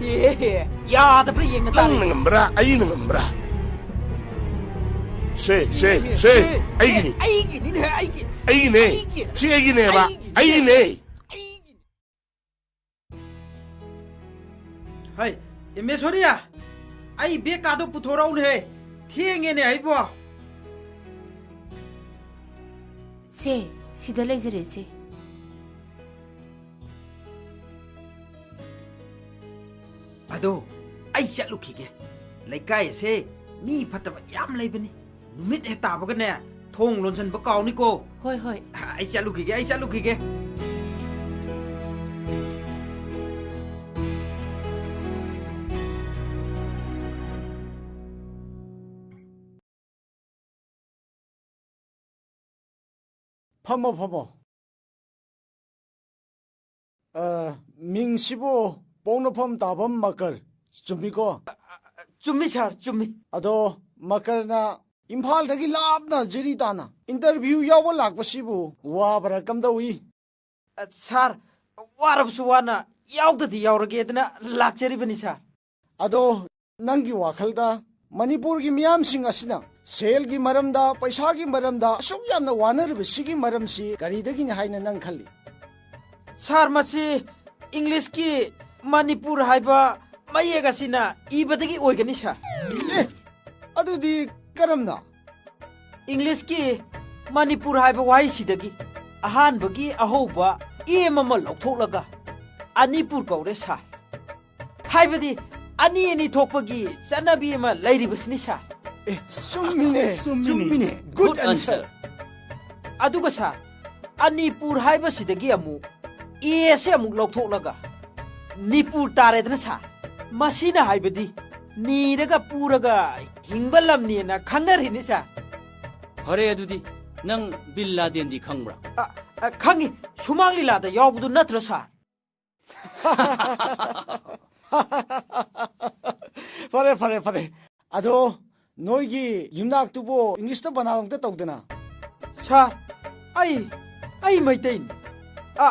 ꯑꯦ, ꯌꯥꯗꯕ꯭ꯔꯥ ꯌꯦꯡꯉ ꯇꯥꯔꯦ꯫ ꯅꯪꯅ ꯉꯝꯕ꯭ꯔꯥ, ꯑꯩꯅ ꯉꯝꯕ꯭ꯔꯥ? ꯁꯦ, ꯁꯦ, ꯑꯦ, ꯁꯦ, ꯑꯦ, ꯑꯩꯒꯤꯅꯤ꯫ ꯑꯦ, ꯑꯩꯒꯤꯅꯤꯅꯦ, ꯑꯩꯒꯤ-, ꯑꯩꯒꯤꯅꯦ꯫ ꯑꯩꯒꯤ-, ꯁꯤ ꯑꯩꯒꯤꯅꯦꯕ, ꯑꯩꯒꯤꯅꯦ꯫ ꯑꯩꯒꯤꯅꯦ꯫ ꯑꯩꯒꯤ-, ꯍꯩ, ꯏꯃꯦꯁꯣꯔꯤꯌꯥ, ꯑꯩ ꯕꯦꯒꯀꯥꯗꯣ ꯄꯨꯊꯣꯔꯛꯎꯅꯦꯍꯦ꯫ ꯊꯦꯡꯉꯦꯅꯦ ꯑꯩꯕꯣ꯫ ꯁꯦ, ꯁꯤꯗ ꯂꯩꯖꯔꯦ, ꯁꯦ꯫ ꯑꯗꯣ, ꯑꯩ ꯆꯠꯂꯨꯈꯤꯒꯦ꯫ ꯂꯩꯀꯥꯏ ꯑꯁꯦ ꯃꯤ ꯐꯠꯇꯕ ꯌꯥꯝ ꯂꯩꯕꯅꯤ꯫ ꯅꯨꯃꯤꯠ ꯍꯦꯛ ꯇꯥꯕꯒꯅꯦ, ꯊꯣꯡ ꯂꯣꯟꯁꯤꯟꯕ ꯀꯥꯎꯅꯤꯀꯣ꯫ ꯍꯣꯏ, ꯍꯣꯏ꯫ ꯑꯩ ꯆꯠꯂꯨꯈꯤꯒꯦ, ꯑꯩ ꯆꯠꯂꯨꯈꯤꯒꯦ꯫ ꯐꯝꯃꯣ, ꯐꯝꯃꯣ꯫ ꯑ, ꯃꯤꯡꯁꯤꯕꯨ ꯄꯣꯛꯅꯐꯝ ꯇꯥꯕꯝ ꯃꯀꯔ, ꯆꯨꯝꯃꯤꯀꯣ? ꯆꯨꯝꯃꯤ, ꯁꯥꯔ, ꯆꯨꯝꯃꯤ꯫ ꯑꯗꯣ, ꯃꯀꯔꯅ ꯏꯝꯐꯥꯜꯗꯒꯤ ꯂꯥꯞꯅ ꯖꯤꯔꯤ ꯇꯥꯅ ꯏꯟꯇꯔꯚ꯭ꯌꯨ ꯌꯥꯎꯕ ꯂꯥꯛꯄꯁꯤꯕꯨ ꯋꯥꯕ꯭ꯔꯥ ꯀꯝꯗꯧꯏ? ꯑ, ꯁꯥꯔ, ꯋꯥꯔꯕꯁꯨ ꯋꯥꯅ ꯌꯥꯎꯗꯗꯤ ꯌꯥꯎꯔꯒꯦꯗꯅ ꯂꯥꯛꯆꯔꯤꯕꯅꯤ, ꯁꯥꯔ꯫ ꯑꯗꯣ ꯅꯪꯒꯤ ꯋꯥꯈꯜꯗ ꯃꯅꯤꯄꯨꯔꯒꯤ ꯃꯤꯌꯥꯝꯁꯤꯡ ꯑꯁꯤꯅ ꯁꯦꯜꯒꯤ ꯃꯔꯝꯗ, ꯄꯩꯁꯥꯒꯤ ꯃꯔꯝꯗ ꯑꯁꯨꯛ ꯌꯥꯝꯅ ꯋꯥꯅꯔꯤꯕꯁꯤꯒꯤ ꯃꯔꯝꯁꯤ ꯀꯔꯤꯗꯒꯤꯅꯤ ꯍꯥꯏꯅ ꯅꯪ ꯈꯜꯂꯤ? ꯁꯥꯔ, ꯃꯁꯤ ꯏꯪꯂꯤꯁꯀꯤ ꯃꯅꯤꯄꯨꯔ ꯍꯥꯏꯕ ꯃꯌꯦꯛ ꯑꯁꯤꯅ ꯏꯕꯗꯒꯤ ꯑꯣꯏꯒꯅꯤ, ꯁꯥꯔ꯫ ꯑꯦ, ꯑꯗꯨꯗꯤ ꯀꯔꯝꯅ? ꯏꯪꯂꯤꯁꯀꯤ ꯃꯅꯤꯄꯨꯔ ꯍꯥꯏꯕ ꯋꯥꯍꯩꯁꯤꯗꯒꯤ ꯑꯍꯥꯟꯕꯒꯤ ꯑꯍꯧꯕ ꯑꯦꯝ ꯑꯃ ꯂꯧꯊꯣꯛꯂꯒ ꯑꯅꯤꯄꯨꯔ ꯀꯧꯔꯦ, ꯁꯥꯔ꯫ ꯍꯥꯏꯕꯗꯤ ꯑꯅꯤ ꯑꯅꯤ ꯊꯣꯛꯄꯒꯤ ꯆꯠꯅꯕꯤ ꯑꯃ ꯂꯩꯔꯤꯕꯁꯤꯅꯤ, ꯁꯥꯔ꯫ ꯑꯦ, ꯆꯨꯝꯃꯤꯅꯦ, ꯆꯨꯝꯃꯤꯅꯦ꯫ ꯆꯨꯝꯃꯤꯅꯦ꯫ Good answer꯫ ꯑꯗꯨꯒ, ꯁꯥꯔ, ꯑꯅꯤꯄꯨꯔ ꯍꯥꯏꯕꯁꯤꯗꯒꯤ ꯑꯃꯨꯛ ꯑꯦ ꯑꯁꯦ ꯑꯃꯨꯛ ꯂꯧꯊꯣꯛꯂꯒ ꯅꯤꯄꯨꯔ ꯇꯥꯔꯦꯗꯅ, ꯁꯥꯔ꯫ ꯃꯁꯤꯅ ꯍꯥꯏꯕꯗꯤ ꯅꯤꯔꯒ ꯄꯨꯔꯒ ꯍꯤꯡꯕ ꯂꯝꯅꯦꯅ ꯈꯪꯅꯔꯤꯅꯤ, ꯁꯥꯔ꯫ ꯐꯔꯦ, ꯑꯗꯨꯗꯤ ꯅꯪ ꯕꯤꯟ ꯂꯥꯗꯦꯟꯗꯤ ꯈꯪꯕ꯭ꯔꯥ? ꯑ, ꯑ, ꯈꯪꯉꯤ꯫ ꯁꯨꯃꯥꯡ ꯂꯤꯂꯥꯗ ꯌꯥꯎꯕꯗꯨ ꯅꯠꯇ꯭ꯔꯣ, ꯁꯥꯔ? ꯐꯔꯦ, ꯐꯔꯦ, ꯐꯔꯦ꯫ ꯑꯗꯣ ꯅꯣꯏꯒꯤ ꯌꯨꯝꯅꯥꯛꯇꯨꯕꯨ ꯏꯪꯂꯤꯁꯇ ꯕꯅꯥꯟ ꯑꯝꯇ ꯇꯧꯗꯅ꯫ ꯁꯥꯔ, ꯑꯩ, ꯑꯩ ꯃꯩꯇꯩꯅꯤ꯫ ꯑ,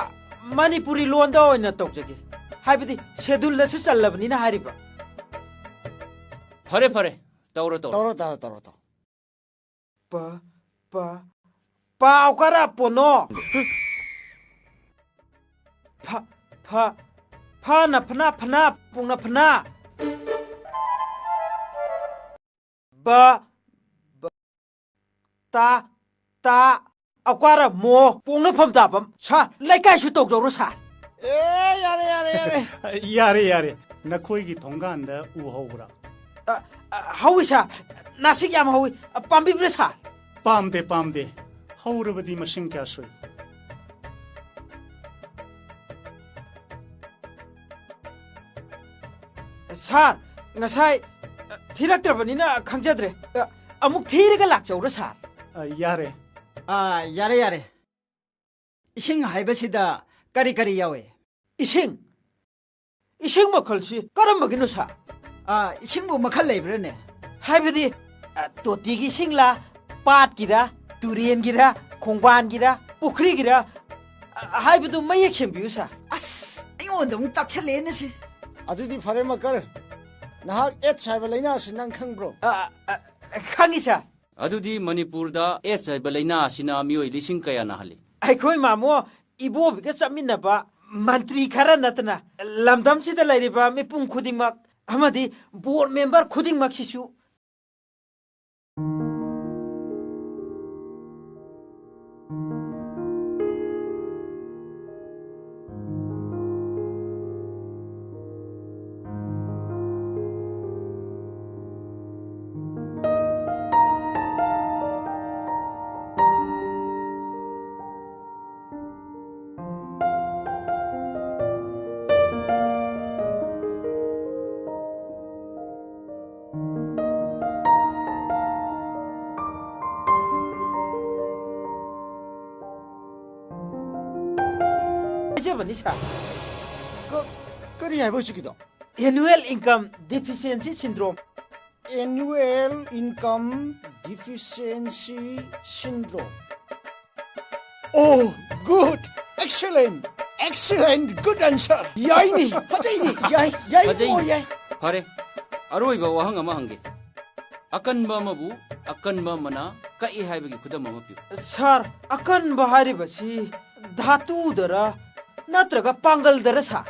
ꯃꯅꯤꯄꯨꯔꯤ ꯂꯣꯟꯗ ꯑꯣꯏꯅ ꯇꯧꯖꯒꯦ꯫ ꯍꯥꯏꯕꯗꯤ ꯁꯦꯗꯨꯜꯗꯁꯨ ꯆꯜꯂꯕꯅꯤꯅ ꯍꯥꯏꯔꯤꯕ꯫ ꯐꯔꯦ, ꯐꯔꯦ꯫ ꯇꯧꯔꯣ, ꯇꯧꯔꯣ꯫ ꯇꯧꯔꯣ, ꯇꯧꯔꯣ, ꯇꯧꯔꯣ, ꯇꯧꯔꯣ꯫ ꯄ, ꯄ, ꯄ ꯑꯣꯀꯥꯔ ꯄꯣꯅꯣ꯫ ꯐ, ꯐ, ꯐꯅ ꯐꯅ ꯐꯅ ꯄꯨꯡꯅ ꯐꯅ꯫ ꯕ, ꯕ, ꯇ, ꯇ, ꯑꯣꯀꯥꯔ ꯃꯣ, ꯄꯣꯡꯅꯐꯝ ꯇꯥꯐꯝ꯫ ꯁꯥꯔ, ꯂꯩꯀꯥꯏꯁꯨ ꯇꯧꯖꯧꯔꯣ, ꯁꯥꯔ꯫ ꯑꯦ, ꯌꯥꯔꯦ, ꯌꯥꯔꯦ, ꯌꯥꯔꯦ꯫ ꯌꯥꯔꯦ, ꯌꯥꯔꯦ꯫ ꯅꯈꯣꯏꯒꯤ ꯊꯣꯡꯒꯥꯟꯗ ꯎ ꯍꯧꯕ꯭ꯔꯥ? ꯑ, ꯑ, ꯍꯧꯏ, ꯁꯥꯔ꯫ ꯅꯥꯁꯤꯛ ꯌꯥꯝ ꯍꯧꯏ꯫ ꯑ, ꯄꯥꯝꯕꯤꯕ꯭ꯔꯥ, ꯁꯥꯔ? ꯄꯥꯝꯗꯦ, ꯄꯥꯝꯗꯦ꯫ ꯍꯧꯔꯕꯗꯤ ꯃꯁꯤꯡ ꯀꯌꯥ ꯁꯨꯏ? ꯁꯥꯔ, ꯉꯁꯥꯏ, ꯑ, ꯊꯤꯔꯛꯇ꯭ꯔꯕꯅꯤꯅ ꯈꯪꯖꯗ꯭ꯔꯦ꯫ ꯑ, ꯑꯃꯨꯛ ꯊꯤꯔꯒ ꯂꯥꯛꯆꯧꯔꯣ, ꯁꯥꯔ? ꯑ, ꯌꯥꯔꯦ꯫ ꯑ, ꯌꯥꯔꯦ, ꯌꯥꯔꯦ꯫ ꯏꯁꯤꯡ ꯍꯥꯏꯕꯁꯤꯗ ꯀꯔꯤ ꯀꯔꯤ ꯌꯥꯎꯏ? ꯏꯁꯤꯡ? ꯏꯁꯤꯡ ꯃꯈꯜꯁꯤ ꯀꯔꯝꯕꯒꯤꯅꯣ, ꯁꯥꯔ? ꯑ, ꯏꯁꯤꯡꯕꯨ ꯃꯈꯜ ꯂꯩꯕ꯭ꯔꯥꯅꯦ? ꯍꯥꯏꯕꯗꯤ, ꯑ, ꯇꯣꯇꯤꯒꯤ ꯏꯁꯤꯡꯂꯥ, ꯄꯥꯠꯀꯤꯔ, ꯇꯨꯔꯦꯟꯒꯤꯔ, ꯈꯣꯡꯕꯥꯟꯒꯤꯔ, ꯄꯨꯈ꯭ꯔꯤꯒꯤꯔ, ꯑ, ꯍꯥꯏꯕꯗꯨ ꯃꯌꯦꯛ ꯁꯦꯡꯕꯤꯌꯨ, ꯁꯥꯔ꯫ ꯑꯁ, ꯑꯩꯉꯣꯟꯗ ꯑꯃꯨꯛ ꯇꯥꯛꯁꯜꯂꯛꯑꯦꯅꯦ ꯁꯤ꯫ ꯑꯗꯨꯗꯤ ꯐꯔꯦ, ꯃꯀꯔ꯫ ꯅꯍꯥꯛ AIDS ꯍꯥꯏꯕ ꯂꯥꯏꯅꯥ ꯑꯁꯤ ꯅꯪ ꯈꯪꯕ꯭ꯔꯣ? ꯑ, ꯑ, ꯈꯪꯉꯤ, ꯁꯥꯔ꯫ ꯑꯗꯨꯗꯤ ꯃꯅꯤꯄꯨꯔꯗ AIDS ꯍꯥꯏꯕ ꯂꯥꯏꯅꯥ ꯑꯁꯤꯅ ꯃꯤꯑꯣꯏ ꯂꯤꯁꯤꯡ ꯀꯌꯥ ꯅꯥꯍꯜꯂꯤ? ꯑꯩꯈꯣꯏ ꯃꯥꯃꯣ ꯏꯕꯣꯕꯤꯒ ꯆꯠꯃꯤꯟꯅꯕ ꯃꯟꯇ꯭ꯔꯤ ꯈꯔ ꯅꯠꯇꯅ ꯂꯝꯗꯝꯁꯤꯗ ꯂꯩꯔꯤꯕ ꯃꯤꯄꯨꯝ ꯈꯨꯗꯤꯡꯃꯛ ꯑꯃꯗꯤ ꯕꯣꯔꯗ ꯃꯦꯝꯕꯔ ꯈꯨꯗꯤꯡꯃꯛꯁꯤꯁꯨ ꯍꯥꯏꯖꯕꯅꯤ, ꯁꯥꯔ꯫ ꯀ-, ꯀꯔꯤ ꯍꯥꯏꯕ ꯍꯧꯖꯤꯛꯀꯤꯗꯣ? Annual income deficiency syndrome꯫ Annual income deficiency syndrome. Oh, good. Excellent. Excellent. Good answer. ꯌꯥꯏꯅꯤ, ꯐꯖꯩꯅꯤ, ꯌꯥꯏ, ꯌꯥꯏ, ꯐꯖꯩꯅꯤ꯫ ꯑꯣ, ꯌꯥꯏ꯫ ꯐꯔꯦ, ꯑꯔꯣꯏꯕ ꯋꯥꯍꯪ ꯑꯃ ꯍꯪꯒꯦ꯫ ꯑꯀꯟꯕ ꯑꯃꯕꯨ ꯑꯀꯟꯕ ꯑꯃꯅ ꯀꯛꯏ ꯍꯥꯏꯕꯒꯤ ꯈꯨꯗꯝ ꯑꯃ ꯄꯤꯌꯨ꯫ ꯁꯥꯔ, ꯑꯀꯟꯕ ꯍꯥꯏꯔꯤꯕꯁꯤ ꯙꯥꯇꯨꯗꯔ ꯅꯠꯇ꯭ꯔꯒ ꯄꯥꯡꯒꯜꯗꯔ, ꯁꯥꯔ?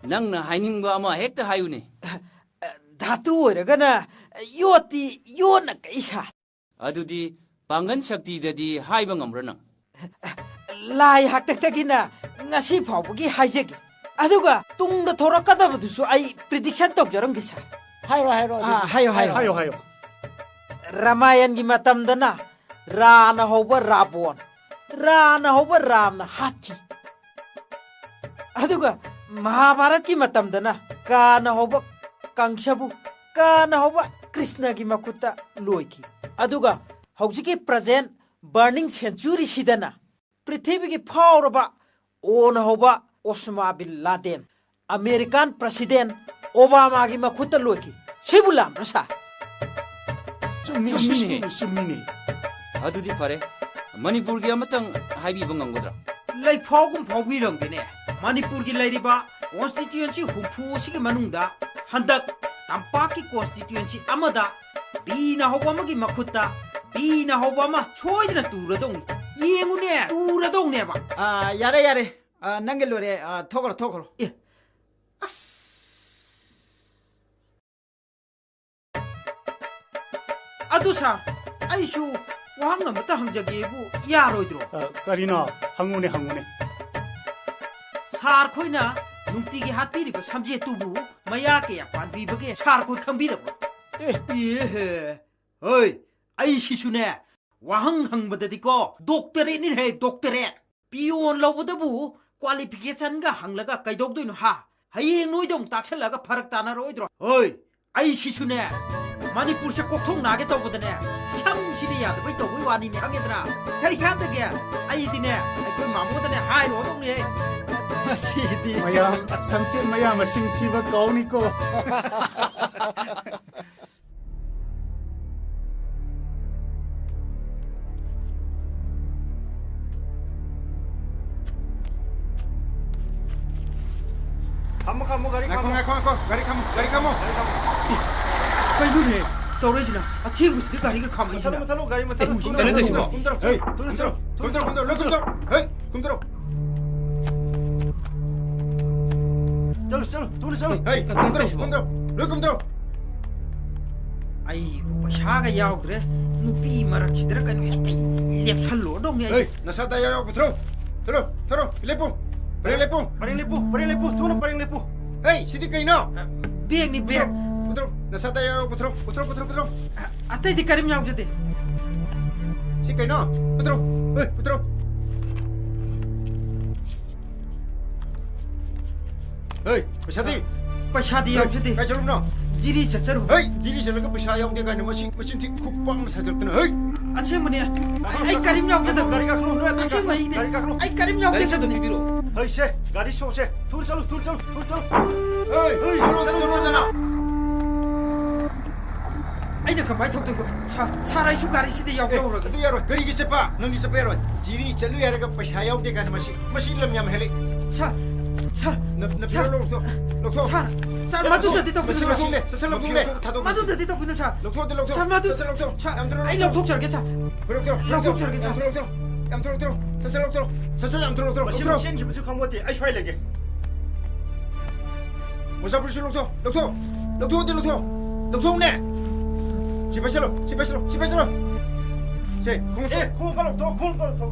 ꯅꯪꯅ ꯍꯥꯏꯅꯤꯡꯕ ꯑꯃ ꯍꯦꯛꯇ ꯍꯥꯏꯌꯨꯅꯦ꯫ ꯙꯥꯇꯨ ꯑꯣꯏꯔꯒꯅ ꯌꯣꯠꯇꯤ ꯌꯣꯠꯅ ꯀꯛꯏ, ꯁꯥꯔ꯫ ꯑꯗꯨꯗꯤ ꯄꯥꯡꯒꯜ ꯁꯛꯇꯤꯗꯗꯤ ꯍꯥꯏꯕ ꯉꯝꯕ꯭ꯔꯥ ꯅꯪ? ꯂꯥꯏ ꯍꯥꯛꯇꯛꯇꯒꯤꯅ ꯉꯁꯤ ꯐꯥꯎꯕꯒꯤ ꯍꯥꯏꯖꯒꯦ꯫ ꯑꯗꯨꯒ ꯇꯨꯡꯗ ꯊꯣꯔꯛꯀꯗꯕꯗꯨꯁꯨ ꯑꯩ prediction ꯇꯧꯖꯔꯝꯒꯦ, ꯁꯥꯔ꯫ ꯍꯥꯏꯔꯣ, ꯍꯥꯏꯔꯣ, ꯑꯗꯨꯗꯤ꯫ ꯑꯥ, ꯍꯥꯏꯌꯣ, ꯍꯥꯏꯌꯣ꯫ ꯍꯥꯏꯌꯣ, ꯍꯥꯏꯌꯣ꯫ ꯔꯥꯃꯥꯌꯟꯒꯤ ꯃꯇꯝꯗꯅ ꯔꯥꯅ ꯍꯧꯕ ꯔꯥꯕꯣꯟ, ꯔꯥꯅ ꯍꯧꯕ ꯔꯥꯝꯅ ꯍꯥꯠꯈꯤ꯫ ꯑꯗꯨꯒ ꯃꯍꯥꯚꯥꯔꯠꯀꯤ ꯃꯇꯝꯗꯅ ꯀꯥꯅ ꯍꯧꯕ ꯀꯪꯁꯕꯨ, ꯀꯥꯅ ꯍꯧꯕ ꯀ꯭ꯔꯤꯁꯅꯒꯤ ꯃꯈꯨꯠꯇ ꯂꯣꯏꯈꯤ꯫ ꯑꯗꯨꯒ ꯍꯧꯖꯤꯛꯀꯤ present burning century ꯁꯤꯗꯅ ꯄ꯭ꯔꯤꯊꯤꯕꯤꯒꯤ ꯐꯥꯎꯔꯕ ꯑꯣꯅ ꯍꯧꯕ ꯑꯣꯁꯃꯥ ꯕꯤꯟ ꯂꯥꯗꯦꯟ, ꯑꯃꯦꯔꯤꯀꯥꯟ president ꯑꯣꯕꯥꯃꯥꯒꯤ ꯃꯈꯨꯠꯇ ꯂꯣꯏꯈꯤ꯫ ꯁꯤꯕꯨ ꯂꯥꯟꯕ꯭ꯔꯥ, ꯁꯥꯔ? ꯆꯨꯝꯃꯤ, ꯆꯨꯝꯃꯤꯅꯦ꯫ ꯆꯨꯝꯃꯤꯅꯦ꯫ ꯑꯗꯨꯗꯤ ꯐꯔꯦ, ꯃꯅꯤꯄꯨꯔꯒꯤ ꯑꯃꯇꯪ ꯍꯥꯏꯕꯤꯕ ꯉꯝꯒꯗ꯭ꯔꯥ? ꯂꯩꯐꯥꯎꯒꯨꯝ ꯐꯥꯎꯕꯤꯔꯝꯒꯦꯅꯦ꯫ ꯃꯅꯤꯄꯨꯔꯒꯤ ꯂꯩꯔꯤꯕ constituency ꯍꯨꯝꯐꯨ ꯑꯁꯤꯒꯤ ꯃꯅꯨꯡꯗ ꯍꯟꯗꯛ ꯇꯝꯄꯥꯛꯀꯤ constituency ꯑꯃꯗ ꯕꯤꯅ ꯍꯧꯕ ꯑꯃꯒꯤ ꯃꯈꯨꯠꯇ ꯕꯤꯅ ꯍꯧꯕ ꯑꯃ ꯁꯣꯏꯗꯅ ꯇꯨꯔꯗꯧꯅꯤ꯫ ꯌꯦꯡꯉꯨꯅꯦ, ꯇꯨꯔꯗꯧꯅꯦꯕ꯫ ꯑꯥ, ꯌꯥꯔꯦ, ꯌꯥꯔꯦ꯫ ꯑꯥ, ꯅꯪꯒꯤ ꯂꯣꯏꯔꯦ꯫ ꯑꯥ, ꯊꯣꯛꯈ꯭ꯔꯣ, ꯊꯣꯛꯈ꯭ꯔꯣ꯫ ꯑꯦ, ꯑꯁ꯫ ꯑꯗꯨ ꯁꯥꯔ, ꯑꯩꯁꯨ ꯋꯥꯍꯪ ꯑꯃꯇ ꯍꯪꯖꯒꯦꯕꯨ ꯌꯥꯔꯣꯏꯗ꯭ꯔꯣ? ꯑ, ꯀꯔꯤꯅꯣ? ꯍꯪꯉꯨꯅꯦ, ꯍꯪꯉꯨꯅꯦ꯫ ꯁꯥꯔ ꯈꯣꯏꯅ ꯅꯨꯡꯇꯤꯒꯤ ꯍꯥꯠꯄꯤꯔꯤꯕ ꯁꯝꯖꯦꯠꯇꯨꯕꯨ ꯃꯌꯥ ꯀꯌꯥ ꯄꯥꯟꯕꯤꯕꯒꯦ ꯁꯥꯔ ꯈꯣꯏ ꯈꯪꯕꯤꯔꯕ꯭ꯔꯣ? ꯑꯦ꯫ ꯑꯦꯍꯦ꯫ ꯍꯣꯏ, ꯑꯩ ꯁꯤꯁꯨꯅꯦ, ꯋꯥꯍꯪ ꯍꯪꯕꯗꯗꯤꯀꯣ, doctorate ꯅꯤꯅꯦꯍꯦ, doctorate꯫ ꯄꯤꯌꯣꯟ ꯂꯧꯕꯗꯕꯨ qualification ꯒ ꯍꯪꯂꯒ ꯀꯩꯗꯧꯗꯣꯏꯅꯣ ꯍꯥ? ꯍꯌꯦꯡ ꯅꯣꯏꯗ ꯑꯃꯨꯛ ꯇꯥꯛꯁꯜꯂꯒ ꯐꯔꯛ ꯇꯥꯅꯔꯣꯏꯗ꯭ꯔꯣ? ꯍꯣꯏ, ꯑꯩ ꯁꯤꯁꯨꯅꯦ, ꯃꯅꯤꯄꯨꯔꯁꯦ ꯀꯣꯛꯊꯣꯡ ꯅꯥꯒꯦ ꯇꯧꯕꯗꯅꯦ, ꯁꯝꯁꯤꯅ ꯌꯥꯗꯕꯩ ꯇꯧꯕꯩ ꯋꯥꯅꯤꯅꯦ, ꯈꯪꯉꯦꯗꯅ? ꯀꯩ ꯀꯥꯟꯗꯒꯦ? ꯑꯩꯗꯤꯅꯦ, ꯑꯩꯈꯣꯏ ꯃꯥꯃꯣꯗꯅꯦ ꯍꯥꯏꯔꯨꯔꯗꯧꯅꯤ ꯑꯩ꯫ ꯃꯁꯤꯗꯤ ꯃꯌꯥꯝ, ꯁꯝꯆꯦꯠ ꯃꯌꯥꯝ ꯃꯁꯤꯡ ꯊꯤꯕ ꯀꯧꯅꯤꯀꯣ꯫ ꯈꯥꯝꯃꯣ, ꯈꯥꯝꯃꯣ, ꯒꯥꯔꯤ ꯉꯥꯏꯈꯣ, ꯈꯥꯝꯃꯣ꯫ ꯉꯥꯏꯈꯣ, ꯉꯥꯏꯈꯣ, ꯒꯥꯔꯤ ꯈꯥꯝꯃꯣ, ꯒꯥꯔꯤ ꯈꯥꯝꯃꯣ꯫ ꯒꯥꯔꯤ ꯈꯥꯝꯃꯣ꯫ ꯑꯦ, ꯀꯩꯅꯣꯅꯦ ꯇꯧꯔꯛꯏꯁꯤꯅ? ꯑꯊꯦꯡꯕꯁꯤꯗ ꯒꯥꯔꯤꯒ ꯈꯥꯝꯃꯛꯏꯁꯤꯅ? ꯃꯨꯊꯠꯂꯣ, ꯃꯨꯊꯠꯂꯣ, ꯒꯥꯔꯤ ꯃꯨꯊꯠꯂꯣ꯫ ꯑꯦ, ꯀꯩꯅꯣ ꯇꯧꯔꯤꯁꯤꯕꯣ? ꯀꯨꯝꯊꯔꯣ, ꯍꯩ, ꯀꯨꯝꯊꯔꯣ, ꯀꯨꯝꯊꯔꯣ, ꯀꯨꯝꯊꯔꯣ, ꯀꯨꯝꯊꯔꯣ, ꯍꯩ, ꯀꯨꯝꯊꯔꯣ꯫ ꯆꯠꯂꯨ, ꯆꯠꯂꯨ, ꯊꯨꯅ ꯆꯠꯂꯨ꯫ ꯍꯩ, ꯀꯨꯝꯊꯔꯣ, ꯀꯨꯝꯊꯔꯣ, ꯂꯣꯏ ꯀꯨꯝꯊꯔꯣ꯫ ꯑꯩꯕꯨ ꯄꯩꯁꯥꯒ ꯌꯥꯎꯗ꯭ꯔꯦ, ꯅꯨꯄꯤ ꯃꯔꯛꯁꯤꯗꯔ ꯀꯩꯅꯣ ꯍꯦꯛꯇ ꯂꯦꯞꯁꯜꯂꯣꯗꯧꯅꯤ ꯑꯩ꯫ ꯍꯩ, ꯅꯁꯥꯗ ꯌꯥꯎ, ꯄꯨꯊꯣꯔꯛꯎ꯫ ꯊꯣꯔꯛꯎ, ꯊꯣꯔꯛꯎ, ꯂꯦꯞꯄꯨ꯫ ꯄꯔꯦꯡ ꯂꯦꯞꯄꯨ꯫ ꯄꯔꯦꯡ ꯂꯦꯞꯄꯨ, ꯄꯔꯦꯡ ꯂꯦꯞꯄꯨ, ꯊꯨꯅ ꯄꯔꯦꯡ ꯂꯦꯞꯄꯨ꯫ ꯍꯩ, ꯁꯤꯗꯤ ꯀꯩꯅꯣ? ꯑ, ꯕꯦꯒꯅꯤ, ꯕꯦꯒ꯫ ꯄꯨꯊꯣꯔꯛꯎ, ꯅꯁꯥꯗ ꯌꯥꯎ, ꯄꯨꯊꯣꯔꯛꯎ, ꯄꯨꯊꯣꯔꯛꯎ, ꯄꯨꯊꯣꯔꯛꯎ, ꯄꯨꯊꯣꯔꯛꯎ꯫ ꯑ, ꯑꯇꯩꯗꯤ ꯀꯔꯤꯝ ꯌꯥꯎꯖꯗꯦ꯫ ꯁꯤ ꯀꯩꯅꯣ? ꯄꯨꯊꯣꯔꯛꯎ, ꯍꯩ, ꯄꯨꯊꯣꯔꯛꯎ꯫ ꯍꯩ, ꯄꯩꯁꯥꯗꯤ? ꯄꯩꯁꯥꯗꯤ ꯍꯩ, ꯌꯥꯎꯖꯗꯦ꯫ ꯀꯥꯏ ꯆꯠꯂꯨꯕꯅꯣ? ꯖꯤꯔꯤ ꯆꯠꯆꯔꯨ꯫ ꯍꯩ, ꯖꯤꯔꯤ ꯆꯠꯂꯒ ꯄꯩꯁꯥ ꯌꯥꯎꯗꯦ ꯀꯥꯏꯅ ꯃꯁꯤ ꯃꯆꯤꯟ ꯊꯤ ꯈꯨꯄꯥꯛꯅ ꯁꯥꯖꯜꯂꯛꯇꯅ, ꯍꯩ! ꯑꯁꯦꯡꯕꯅꯦ꯫ ꯑꯩ, ꯑꯩ ꯀꯔꯤꯝ ꯌꯥꯎꯖꯗꯕ꯫ ꯒꯥꯔꯤ ꯀꯥꯈꯠꯂꯣ, ꯅꯣꯏ ꯑꯗꯨꯝ ꯑꯁꯦꯡꯕꯩꯅꯦ꯫ ꯒꯥꯔꯤ ꯀꯥꯈꯠꯂꯣ꯫ ꯑꯩ ꯀꯔꯤꯝ ꯒꯥꯔꯤ ꯌꯥꯎꯖꯗꯕꯅꯦ꯫ ꯁꯠꯇꯣ ꯄꯤꯕꯤꯔꯛꯑꯣ꯫ ꯍꯩ, ꯁꯦ, ꯒꯥꯔꯤ ꯁꯣꯛꯁꯦ꯫ ꯊꯨꯅ ꯆꯠꯂꯨ, ꯊꯨꯅ ꯆꯠꯂꯨ, ꯊꯨꯅ ꯆꯠꯂꯨ꯫ ꯍꯩ, ꯍꯩ, ꯆꯠꯂꯨ, ꯆꯠꯂꯨ, ꯆꯠꯂꯨ, ꯆꯠꯂꯨ꯫ ꯆꯠꯂꯨ꯫ ꯑꯩꯅ ꯀꯃꯥꯏ ꯇꯧꯗꯣꯏꯕ? ꯁꯥꯔ, ꯁꯥꯔ, ꯑꯩꯁꯨ ꯒꯥꯔꯤꯁꯤꯗ ꯑꯦ, ꯌꯥꯎꯖꯍꯧꯔꯒꯦ꯫ ꯑꯗꯨ ꯌꯥꯔꯣꯏ꯫ ꯒꯥꯔꯤꯒꯤ ꯆꯠꯄ? ꯅꯪꯗꯤ ꯆꯠꯄ ꯌꯥꯔꯣꯏ꯫ ꯖꯤꯔꯤ ꯆꯠꯂꯨ ꯍꯥꯏꯔꯒ ꯄꯩꯁꯥ ꯌꯥꯎꯗꯦ ꯀꯥꯏꯅ ꯃꯁꯤ, ꯃꯁꯤ ꯂꯝ ꯌꯥꯝ ꯍꯦꯜꯂꯤ꯫ ꯁꯥꯔ, ꯁꯥꯔ, ꯅ-, ꯅ-, ꯁꯥꯔ, ꯂꯧꯊꯣꯛ, ꯂꯧꯊꯣꯛ꯫ ꯁꯥꯔ, ꯁꯥꯔ, ꯂꯧꯊꯣꯛ꯫ ꯃꯗꯨꯗꯗꯤ ꯇꯧꯕꯤꯌꯨ, ꯃꯁꯤ, ꯁꯥꯔ꯫ ꯃꯁꯤ ꯂꯦ, ꯁꯠ, ꯁꯠ ꯂꯧꯊꯣꯛ ꯂꯦ꯫ ꯊꯥꯗꯣꯛ, ꯊꯥꯗꯣꯛ꯫ ꯃꯗꯨꯗꯗꯤ ꯇꯧꯕꯤꯌꯨ, ꯁꯥꯔ꯫ ꯂꯧꯊꯣꯛ, ꯂꯧꯊꯣꯛ꯫ ꯁꯥꯔ, ꯃꯗꯨ-, ꯁꯠ, ꯁꯠ ꯂꯧꯊꯣꯛ꯫ ꯁꯥꯔ, ꯌꯥꯝ ꯊꯨꯅ ꯑꯩ ꯂꯧꯊꯣꯛ꯫ ꯂꯧꯊꯣꯛꯆꯔꯒꯦ, ꯁꯥꯔ꯫ ꯍꯣꯏ, ꯂꯧꯊꯣꯛ, ꯂꯧꯊꯣꯛ꯫ ꯂꯧꯊꯣꯛꯆꯔꯒꯦ, ꯁꯥꯔ꯫ ꯌꯥꯝ ꯊꯨꯅ ꯂꯧꯊꯣꯛ꯫ ꯁꯠ, ꯁꯠ ꯂꯧꯊꯣꯛ꯫ ꯁꯠ, ꯁꯠ ꯌꯥꯝ ꯊꯨꯅ ꯂꯧꯊꯣꯛ꯫ ꯃꯁꯤ ꯂꯧꯊꯣꯛ꯫ ꯃꯁꯤ ꯆꯦꯟꯈꯤꯕꯁꯨ ꯈꯪꯄꯣꯠꯇꯦ꯫ ꯑꯩ ꯁ꯭ꯋꯥꯏ ꯂꯩꯒꯦ꯫ ꯃꯣꯖꯥ ꯐꯨꯔꯤꯠꯁꯨ ꯂꯧꯊꯣꯛ, ꯂꯧꯊꯣꯛ꯫ ꯂꯧꯊꯣꯛꯑꯣꯗꯤ ꯂꯧꯊꯣꯛ꯫ ꯂꯧꯊꯣꯛꯎꯅꯦ꯫ ꯁꯤ ꯄꯥꯏꯁꯜꯂꯣ, ꯁꯤ ꯄꯥꯏꯁꯜꯂꯣ, ꯁꯤ ꯄꯥꯏꯁꯜꯂꯣ꯫ ꯁꯦ, ꯈꯣꯡꯎꯞꯁꯨ꯫ ꯑꯦ, ꯈꯣꯡꯎꯞꯀ ꯂꯧꯊꯣꯛ, ꯈꯣꯡꯎꯞꯀ ꯂꯧꯊꯣꯛ꯫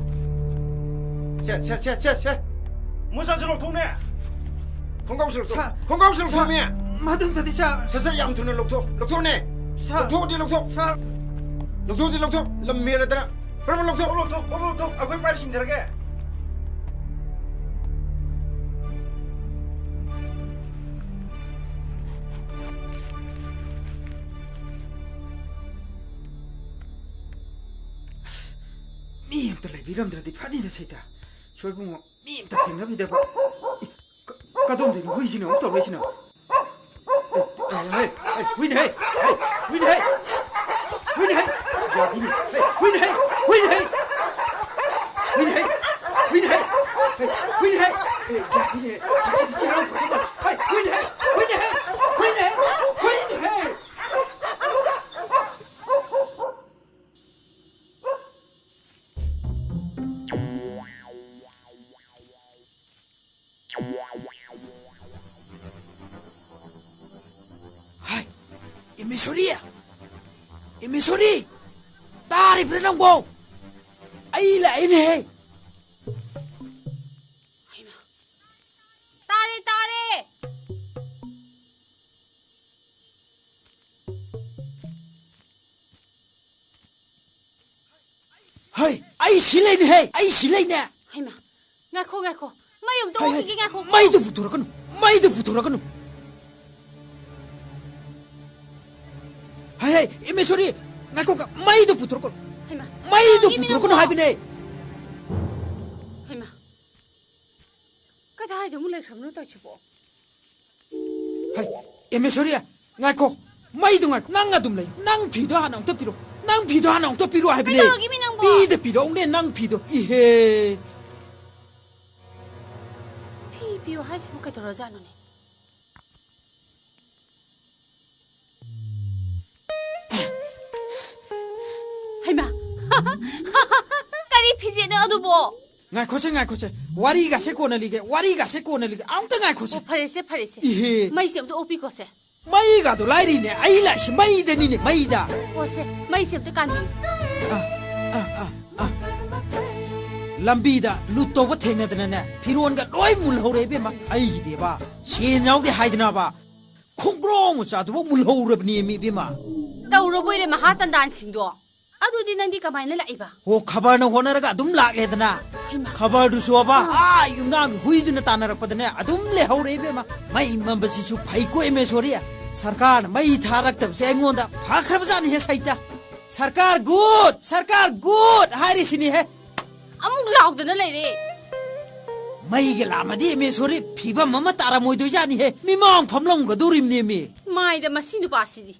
ꯁꯦ, ꯁꯦ, ꯁꯦ, ꯁꯦ, ꯁꯦ꯫ ꯃꯣꯖꯥꯁꯨ ꯂꯧꯊꯣꯛꯅꯦ꯫ ꯈꯣꯡꯒ꯭ꯔꯥꯎꯁꯨ ꯂꯧꯊꯣꯛ꯫ ꯁꯥꯔ, ꯈꯣꯡꯒ꯭ꯔꯥꯎꯁꯨ ꯁꯥꯔ, ꯂꯧꯊꯣꯛꯅꯦ꯫ ꯃꯗꯨꯝꯇꯗꯤ ꯁꯥꯔ꯫ ꯁꯠ ꯁꯠ ꯌꯥꯝ ꯊꯨꯅ ꯂꯧꯊꯣꯛ꯫ ꯂꯧꯊꯣꯛꯅꯦ꯫ ꯁꯥꯔ꯫ ꯂꯧꯊꯣꯛꯑꯗꯤ ꯂꯧꯊꯣꯛ꯫ ꯁꯥꯔ꯫ ꯂꯧꯊꯣꯛꯑꯗꯤ ꯂꯧꯊꯣꯛ꯫ ꯂꯝ ꯍꯦꯜꯂꯗꯅ꯫ ꯄ꯭ꯔꯃ ꯂꯧꯊꯣꯛ꯫ ꯂꯧꯊꯣꯛ, ꯂꯧꯊꯣꯛ, ꯂꯧꯊꯣꯛ꯫ ꯑꯩꯈꯣꯏ ꯄꯥꯏꯔ ꯁꯤꯡꯊꯔꯒꯦ꯫ ꯑꯁ, ꯃꯤ ꯑꯝꯇ ꯂꯩꯕꯤꯔꯝꯗ꯭ꯔꯗꯤ ꯐꯅꯤꯗ ꯁꯩꯇ꯫ ꯁꯣꯏꯕꯨꯡꯉꯣ, ꯃꯤ ꯑꯝꯇ ꯊꯦꯡꯅꯕꯤꯗꯕ꯫ ꯏ, ꯀ-, ꯀꯗꯣꯝꯗꯩꯅꯣ ꯍꯨꯏꯁꯤꯅ ꯑꯃꯨꯛ ꯇꯧꯔꯛꯏꯁꯤꯅ? ꯑꯦ, ꯑꯦ, ꯍꯦ, ꯍꯦ, ꯍꯨꯏꯅꯦ, ꯍꯦ, ꯍꯦ, ꯍꯨꯏꯅꯦ, ꯍꯦ, ꯍꯨꯏꯅꯦ, ꯍꯦ, ꯌꯥꯗꯦꯅꯦ, ꯍꯦ, ꯍꯨꯏꯅꯦ, ꯍꯦ, ꯍꯨꯏꯅꯦ, ꯍꯦ, ꯍꯨꯏꯅꯦ, ꯍꯦ, ꯍꯨꯏꯅꯦ, ꯍꯦ, ꯍꯦ, ꯍꯨꯏꯅꯦ, ꯍꯦ, ꯑꯦ, ꯌꯥꯗꯦꯅꯦ, ꯃꯁꯤꯗꯤ ꯆꯦꯔꯥꯎ ꯐꯗꯧ ꯃꯥꯜꯂꯦ, ꯍꯦ, ꯍꯨꯏꯅꯦ, ꯍꯦ, ꯍꯨꯏꯅꯦ, ꯍꯦ, ꯍꯨꯏꯅꯦ, ꯍꯦ, ꯍꯨꯏꯅꯦ, ꯍꯦ꯫ ꯍꯥꯏ, ꯏꯃꯦꯁꯣꯔꯤ! ꯏꯃꯦꯁꯣꯔꯤ! ꯇꯥꯔꯤꯕ꯭ꯔꯥ ꯅꯪꯕꯣ? ꯑꯩ ꯂꯥꯛꯑꯦꯅꯦꯍꯦ! ꯍꯩꯃꯥ! ꯇꯥꯔꯦ, ꯇꯥꯔꯦ! ꯍꯩ, ꯑꯩ ꯁꯤ ꯂꯩꯅꯦ, ꯍꯩ, ꯑꯩ ꯁꯤ ꯂꯩꯅꯦ꯫ ꯍꯩꯃꯥ, ꯉꯥꯏꯈꯣ, ꯉꯥꯏꯈꯣ, ꯃꯩ ꯑꯝꯇ ꯍꯩ, ꯍꯩ, ꯑꯣꯟꯈꯤꯒꯦ, ꯉꯥꯏꯈꯣ꯫ ꯃꯩꯗꯨ ꯄꯨꯊꯣꯔꯛꯀꯅꯨ, ꯃꯩꯗꯨ ꯄꯨꯊꯣꯔꯛꯀꯅꯨ꯫ ꯍꯩ, ꯍꯩ, ꯏꯃꯦꯁꯣꯔꯤ, ꯉꯥꯏꯈꯣ, ꯉ-, ꯃꯩꯗꯨ ꯄꯨꯊꯣꯔꯛꯀꯅꯨ꯫ ꯍꯩꯃꯥ, ꯃꯩꯗꯨ ꯀꯅꯥꯒꯤꯅꯣ ꯄꯨꯊꯣꯔꯛꯀꯅꯨ ꯅꯪꯕꯣ? ꯍꯥꯏꯕꯅꯦ꯫ ꯍꯩꯃꯥ, ꯀꯗꯥꯏꯗ ꯑꯃꯨꯛ ꯂꯩꯈ꯭ꯔꯕꯅꯣ ꯇꯧꯔꯤꯁꯤꯕꯣ? ꯍꯩ, ꯏꯃꯦꯁꯣꯔꯤ, ꯉꯥꯏꯈꯣ꯫ ꯃꯩꯗꯣ ꯉꯥꯏꯈꯣ, ꯅꯪ ꯑꯗꯨꯝ ꯂꯩꯌꯨ꯫ ꯅꯪ ꯐꯤꯗꯣ ꯍꯥꯟꯅ ꯑꯃꯨꯛꯇ ꯄꯤꯔꯛꯑꯣ꯫ ꯅꯪ ꯐꯤꯗꯣ ꯍꯥꯟꯅ ꯑꯃꯨꯛꯇ ꯄꯤꯔꯛꯑꯣ ꯍꯥꯏꯕꯅꯦ꯫ ꯀꯩꯗꯧꯔꯒꯦ ꯃꯤ ꯅꯪꯕꯣ? ꯄꯤꯗ ꯄꯤꯔꯛꯎꯅꯦ ꯅꯪ ꯐꯤꯗꯣ꯫ ꯏꯍꯦ꯫ ꯐꯤ ꯄꯤꯌꯨ ꯍꯥꯏꯁꯤꯕꯨ ꯀꯩꯗꯧꯔꯖꯥꯠꯅꯣꯅꯦ? ꯍꯩꯃꯥ! ꯀꯔꯤ ꯐꯤꯖꯦꯠꯅꯣ ꯑꯗꯨꯕꯣ? ꯉꯥꯏꯈꯣꯁꯦ, ꯉꯥꯏꯈꯣꯁꯦ꯫ ꯋꯥꯔꯤꯒꯥꯁꯦ ꯀꯣꯟꯅ ꯂꯤꯒꯦ, ꯋꯥꯔꯤꯒꯥꯁꯦ ꯀꯣꯟꯅ ꯂꯤꯒꯦ꯫ ꯑꯝꯇ ꯉꯥꯏꯈꯣꯁꯦ꯫ ꯑꯣ, ꯐꯔꯦꯁꯦ, ꯐꯔꯦꯁꯦ꯫ ꯏꯍꯦ꯫ ꯃꯩꯁꯦ ꯑꯝꯇ ꯑꯣꯛꯄꯤꯈꯣꯁꯦ꯫ ꯃꯩꯒꯥꯗꯣ ꯂꯥꯏꯔꯤꯅꯦ, ꯑꯩ ꯂꯥꯛꯏꯁꯦ ꯃꯩꯗꯅꯤꯅꯦ, ꯃꯩꯗ꯫ ꯑꯣ, ꯁꯦ, ꯃꯩꯁꯦ ꯑꯝꯇ ꯀꯥꯟꯕꯤꯌꯨ꯫ ꯑ, ꯑ, ꯑ, ꯑ꯫ ꯂꯝꯕꯤꯗ ꯂꯨꯠ ꯇꯧꯕ ꯊꯦꯡꯅꯗꯅꯅꯦ, ꯐꯤꯔꯣꯟꯒ ꯂꯣꯏ ꯃꯨꯜꯍꯧꯔꯦ ꯏꯕꯦꯝꯃ꯫ ꯑꯩꯒꯤꯗꯤꯕ, ꯁꯦꯟ ꯌꯥꯎꯗꯦ ꯍꯥꯏꯗꯅꯕ, ꯈꯣꯡꯒ꯭ꯔꯣꯡ ꯃꯆꯥꯗꯨꯕꯨ ꯃꯨꯜꯍꯧꯔꯕꯅꯦꯃꯤ ꯏꯕꯦꯝꯃ꯫ ꯇꯧꯔꯕꯣꯏꯔꯦ ꯃꯍꯥ ꯆꯟꯗꯥꯟꯁꯤꯡꯗꯣ꯫ ꯑꯗꯨꯗꯤ ꯅꯪꯗꯤ ꯀꯃꯥꯏꯅ ꯂꯥꯛꯏꯕ? ꯍꯣ, ꯈꯕꯔꯅ ꯍꯣꯠꯅꯔꯒ ꯑꯗꯨꯝ ꯂꯥꯛꯂꯦꯗꯅ꯫ ꯍꯩꯃꯥ꯫ ꯈꯕꯔꯗꯨꯁꯨ ꯑꯕ, ꯑꯥ, ꯌꯨꯝꯅꯥꯝꯒꯤ ꯍꯨꯏꯗꯨꯅ ꯇꯥꯟꯅꯔꯛꯄꯗꯅꯦ, ꯑꯗꯨꯝ ꯂꯩꯍꯧꯔꯦ ꯏꯕꯦꯝꯃ꯫ ꯃꯩ ꯃꯝꯕꯁꯤꯁꯨ ꯐꯩꯀꯣ ꯏꯃꯦꯁꯣꯔꯤ꯫ ꯁꯔꯀꯥꯔꯅ ꯃꯩ ꯊꯥꯔꯛꯇꯕꯁꯦ ꯑꯩꯉꯣꯟꯗ ꯐꯈ꯭ꯔꯕꯖꯥꯠꯅꯤꯍꯦ ꯁꯩꯇ꯫ ꯁꯔꯀꯥꯔ ꯒꯨꯗ! ꯁꯔꯀꯥꯔ ꯒꯨꯗ! ꯍꯥꯏꯔꯤꯁꯤꯅꯤꯍꯦ꯫ ꯑꯃꯨꯛ ꯂꯥꯎꯗꯅ ꯂꯩꯔꯦ꯫ ꯃꯩꯒ ꯂꯥꯝꯃꯗꯤ ꯏꯃꯦꯁꯣꯔꯤ ꯐꯤꯕꯝ ꯑꯃ ꯇꯥꯔꯝꯃꯣꯏꯗꯣꯏꯖꯥꯠꯅꯤꯍꯦ꯫ ꯃꯤꯃꯥꯡ ꯐꯝꯂꯝꯒꯗꯧꯔꯤꯕꯅꯦꯃꯤ꯫ ꯃꯥꯏꯗ ꯃꯁꯤ ꯅꯨꯄꯥꯁꯤꯗꯤ꯫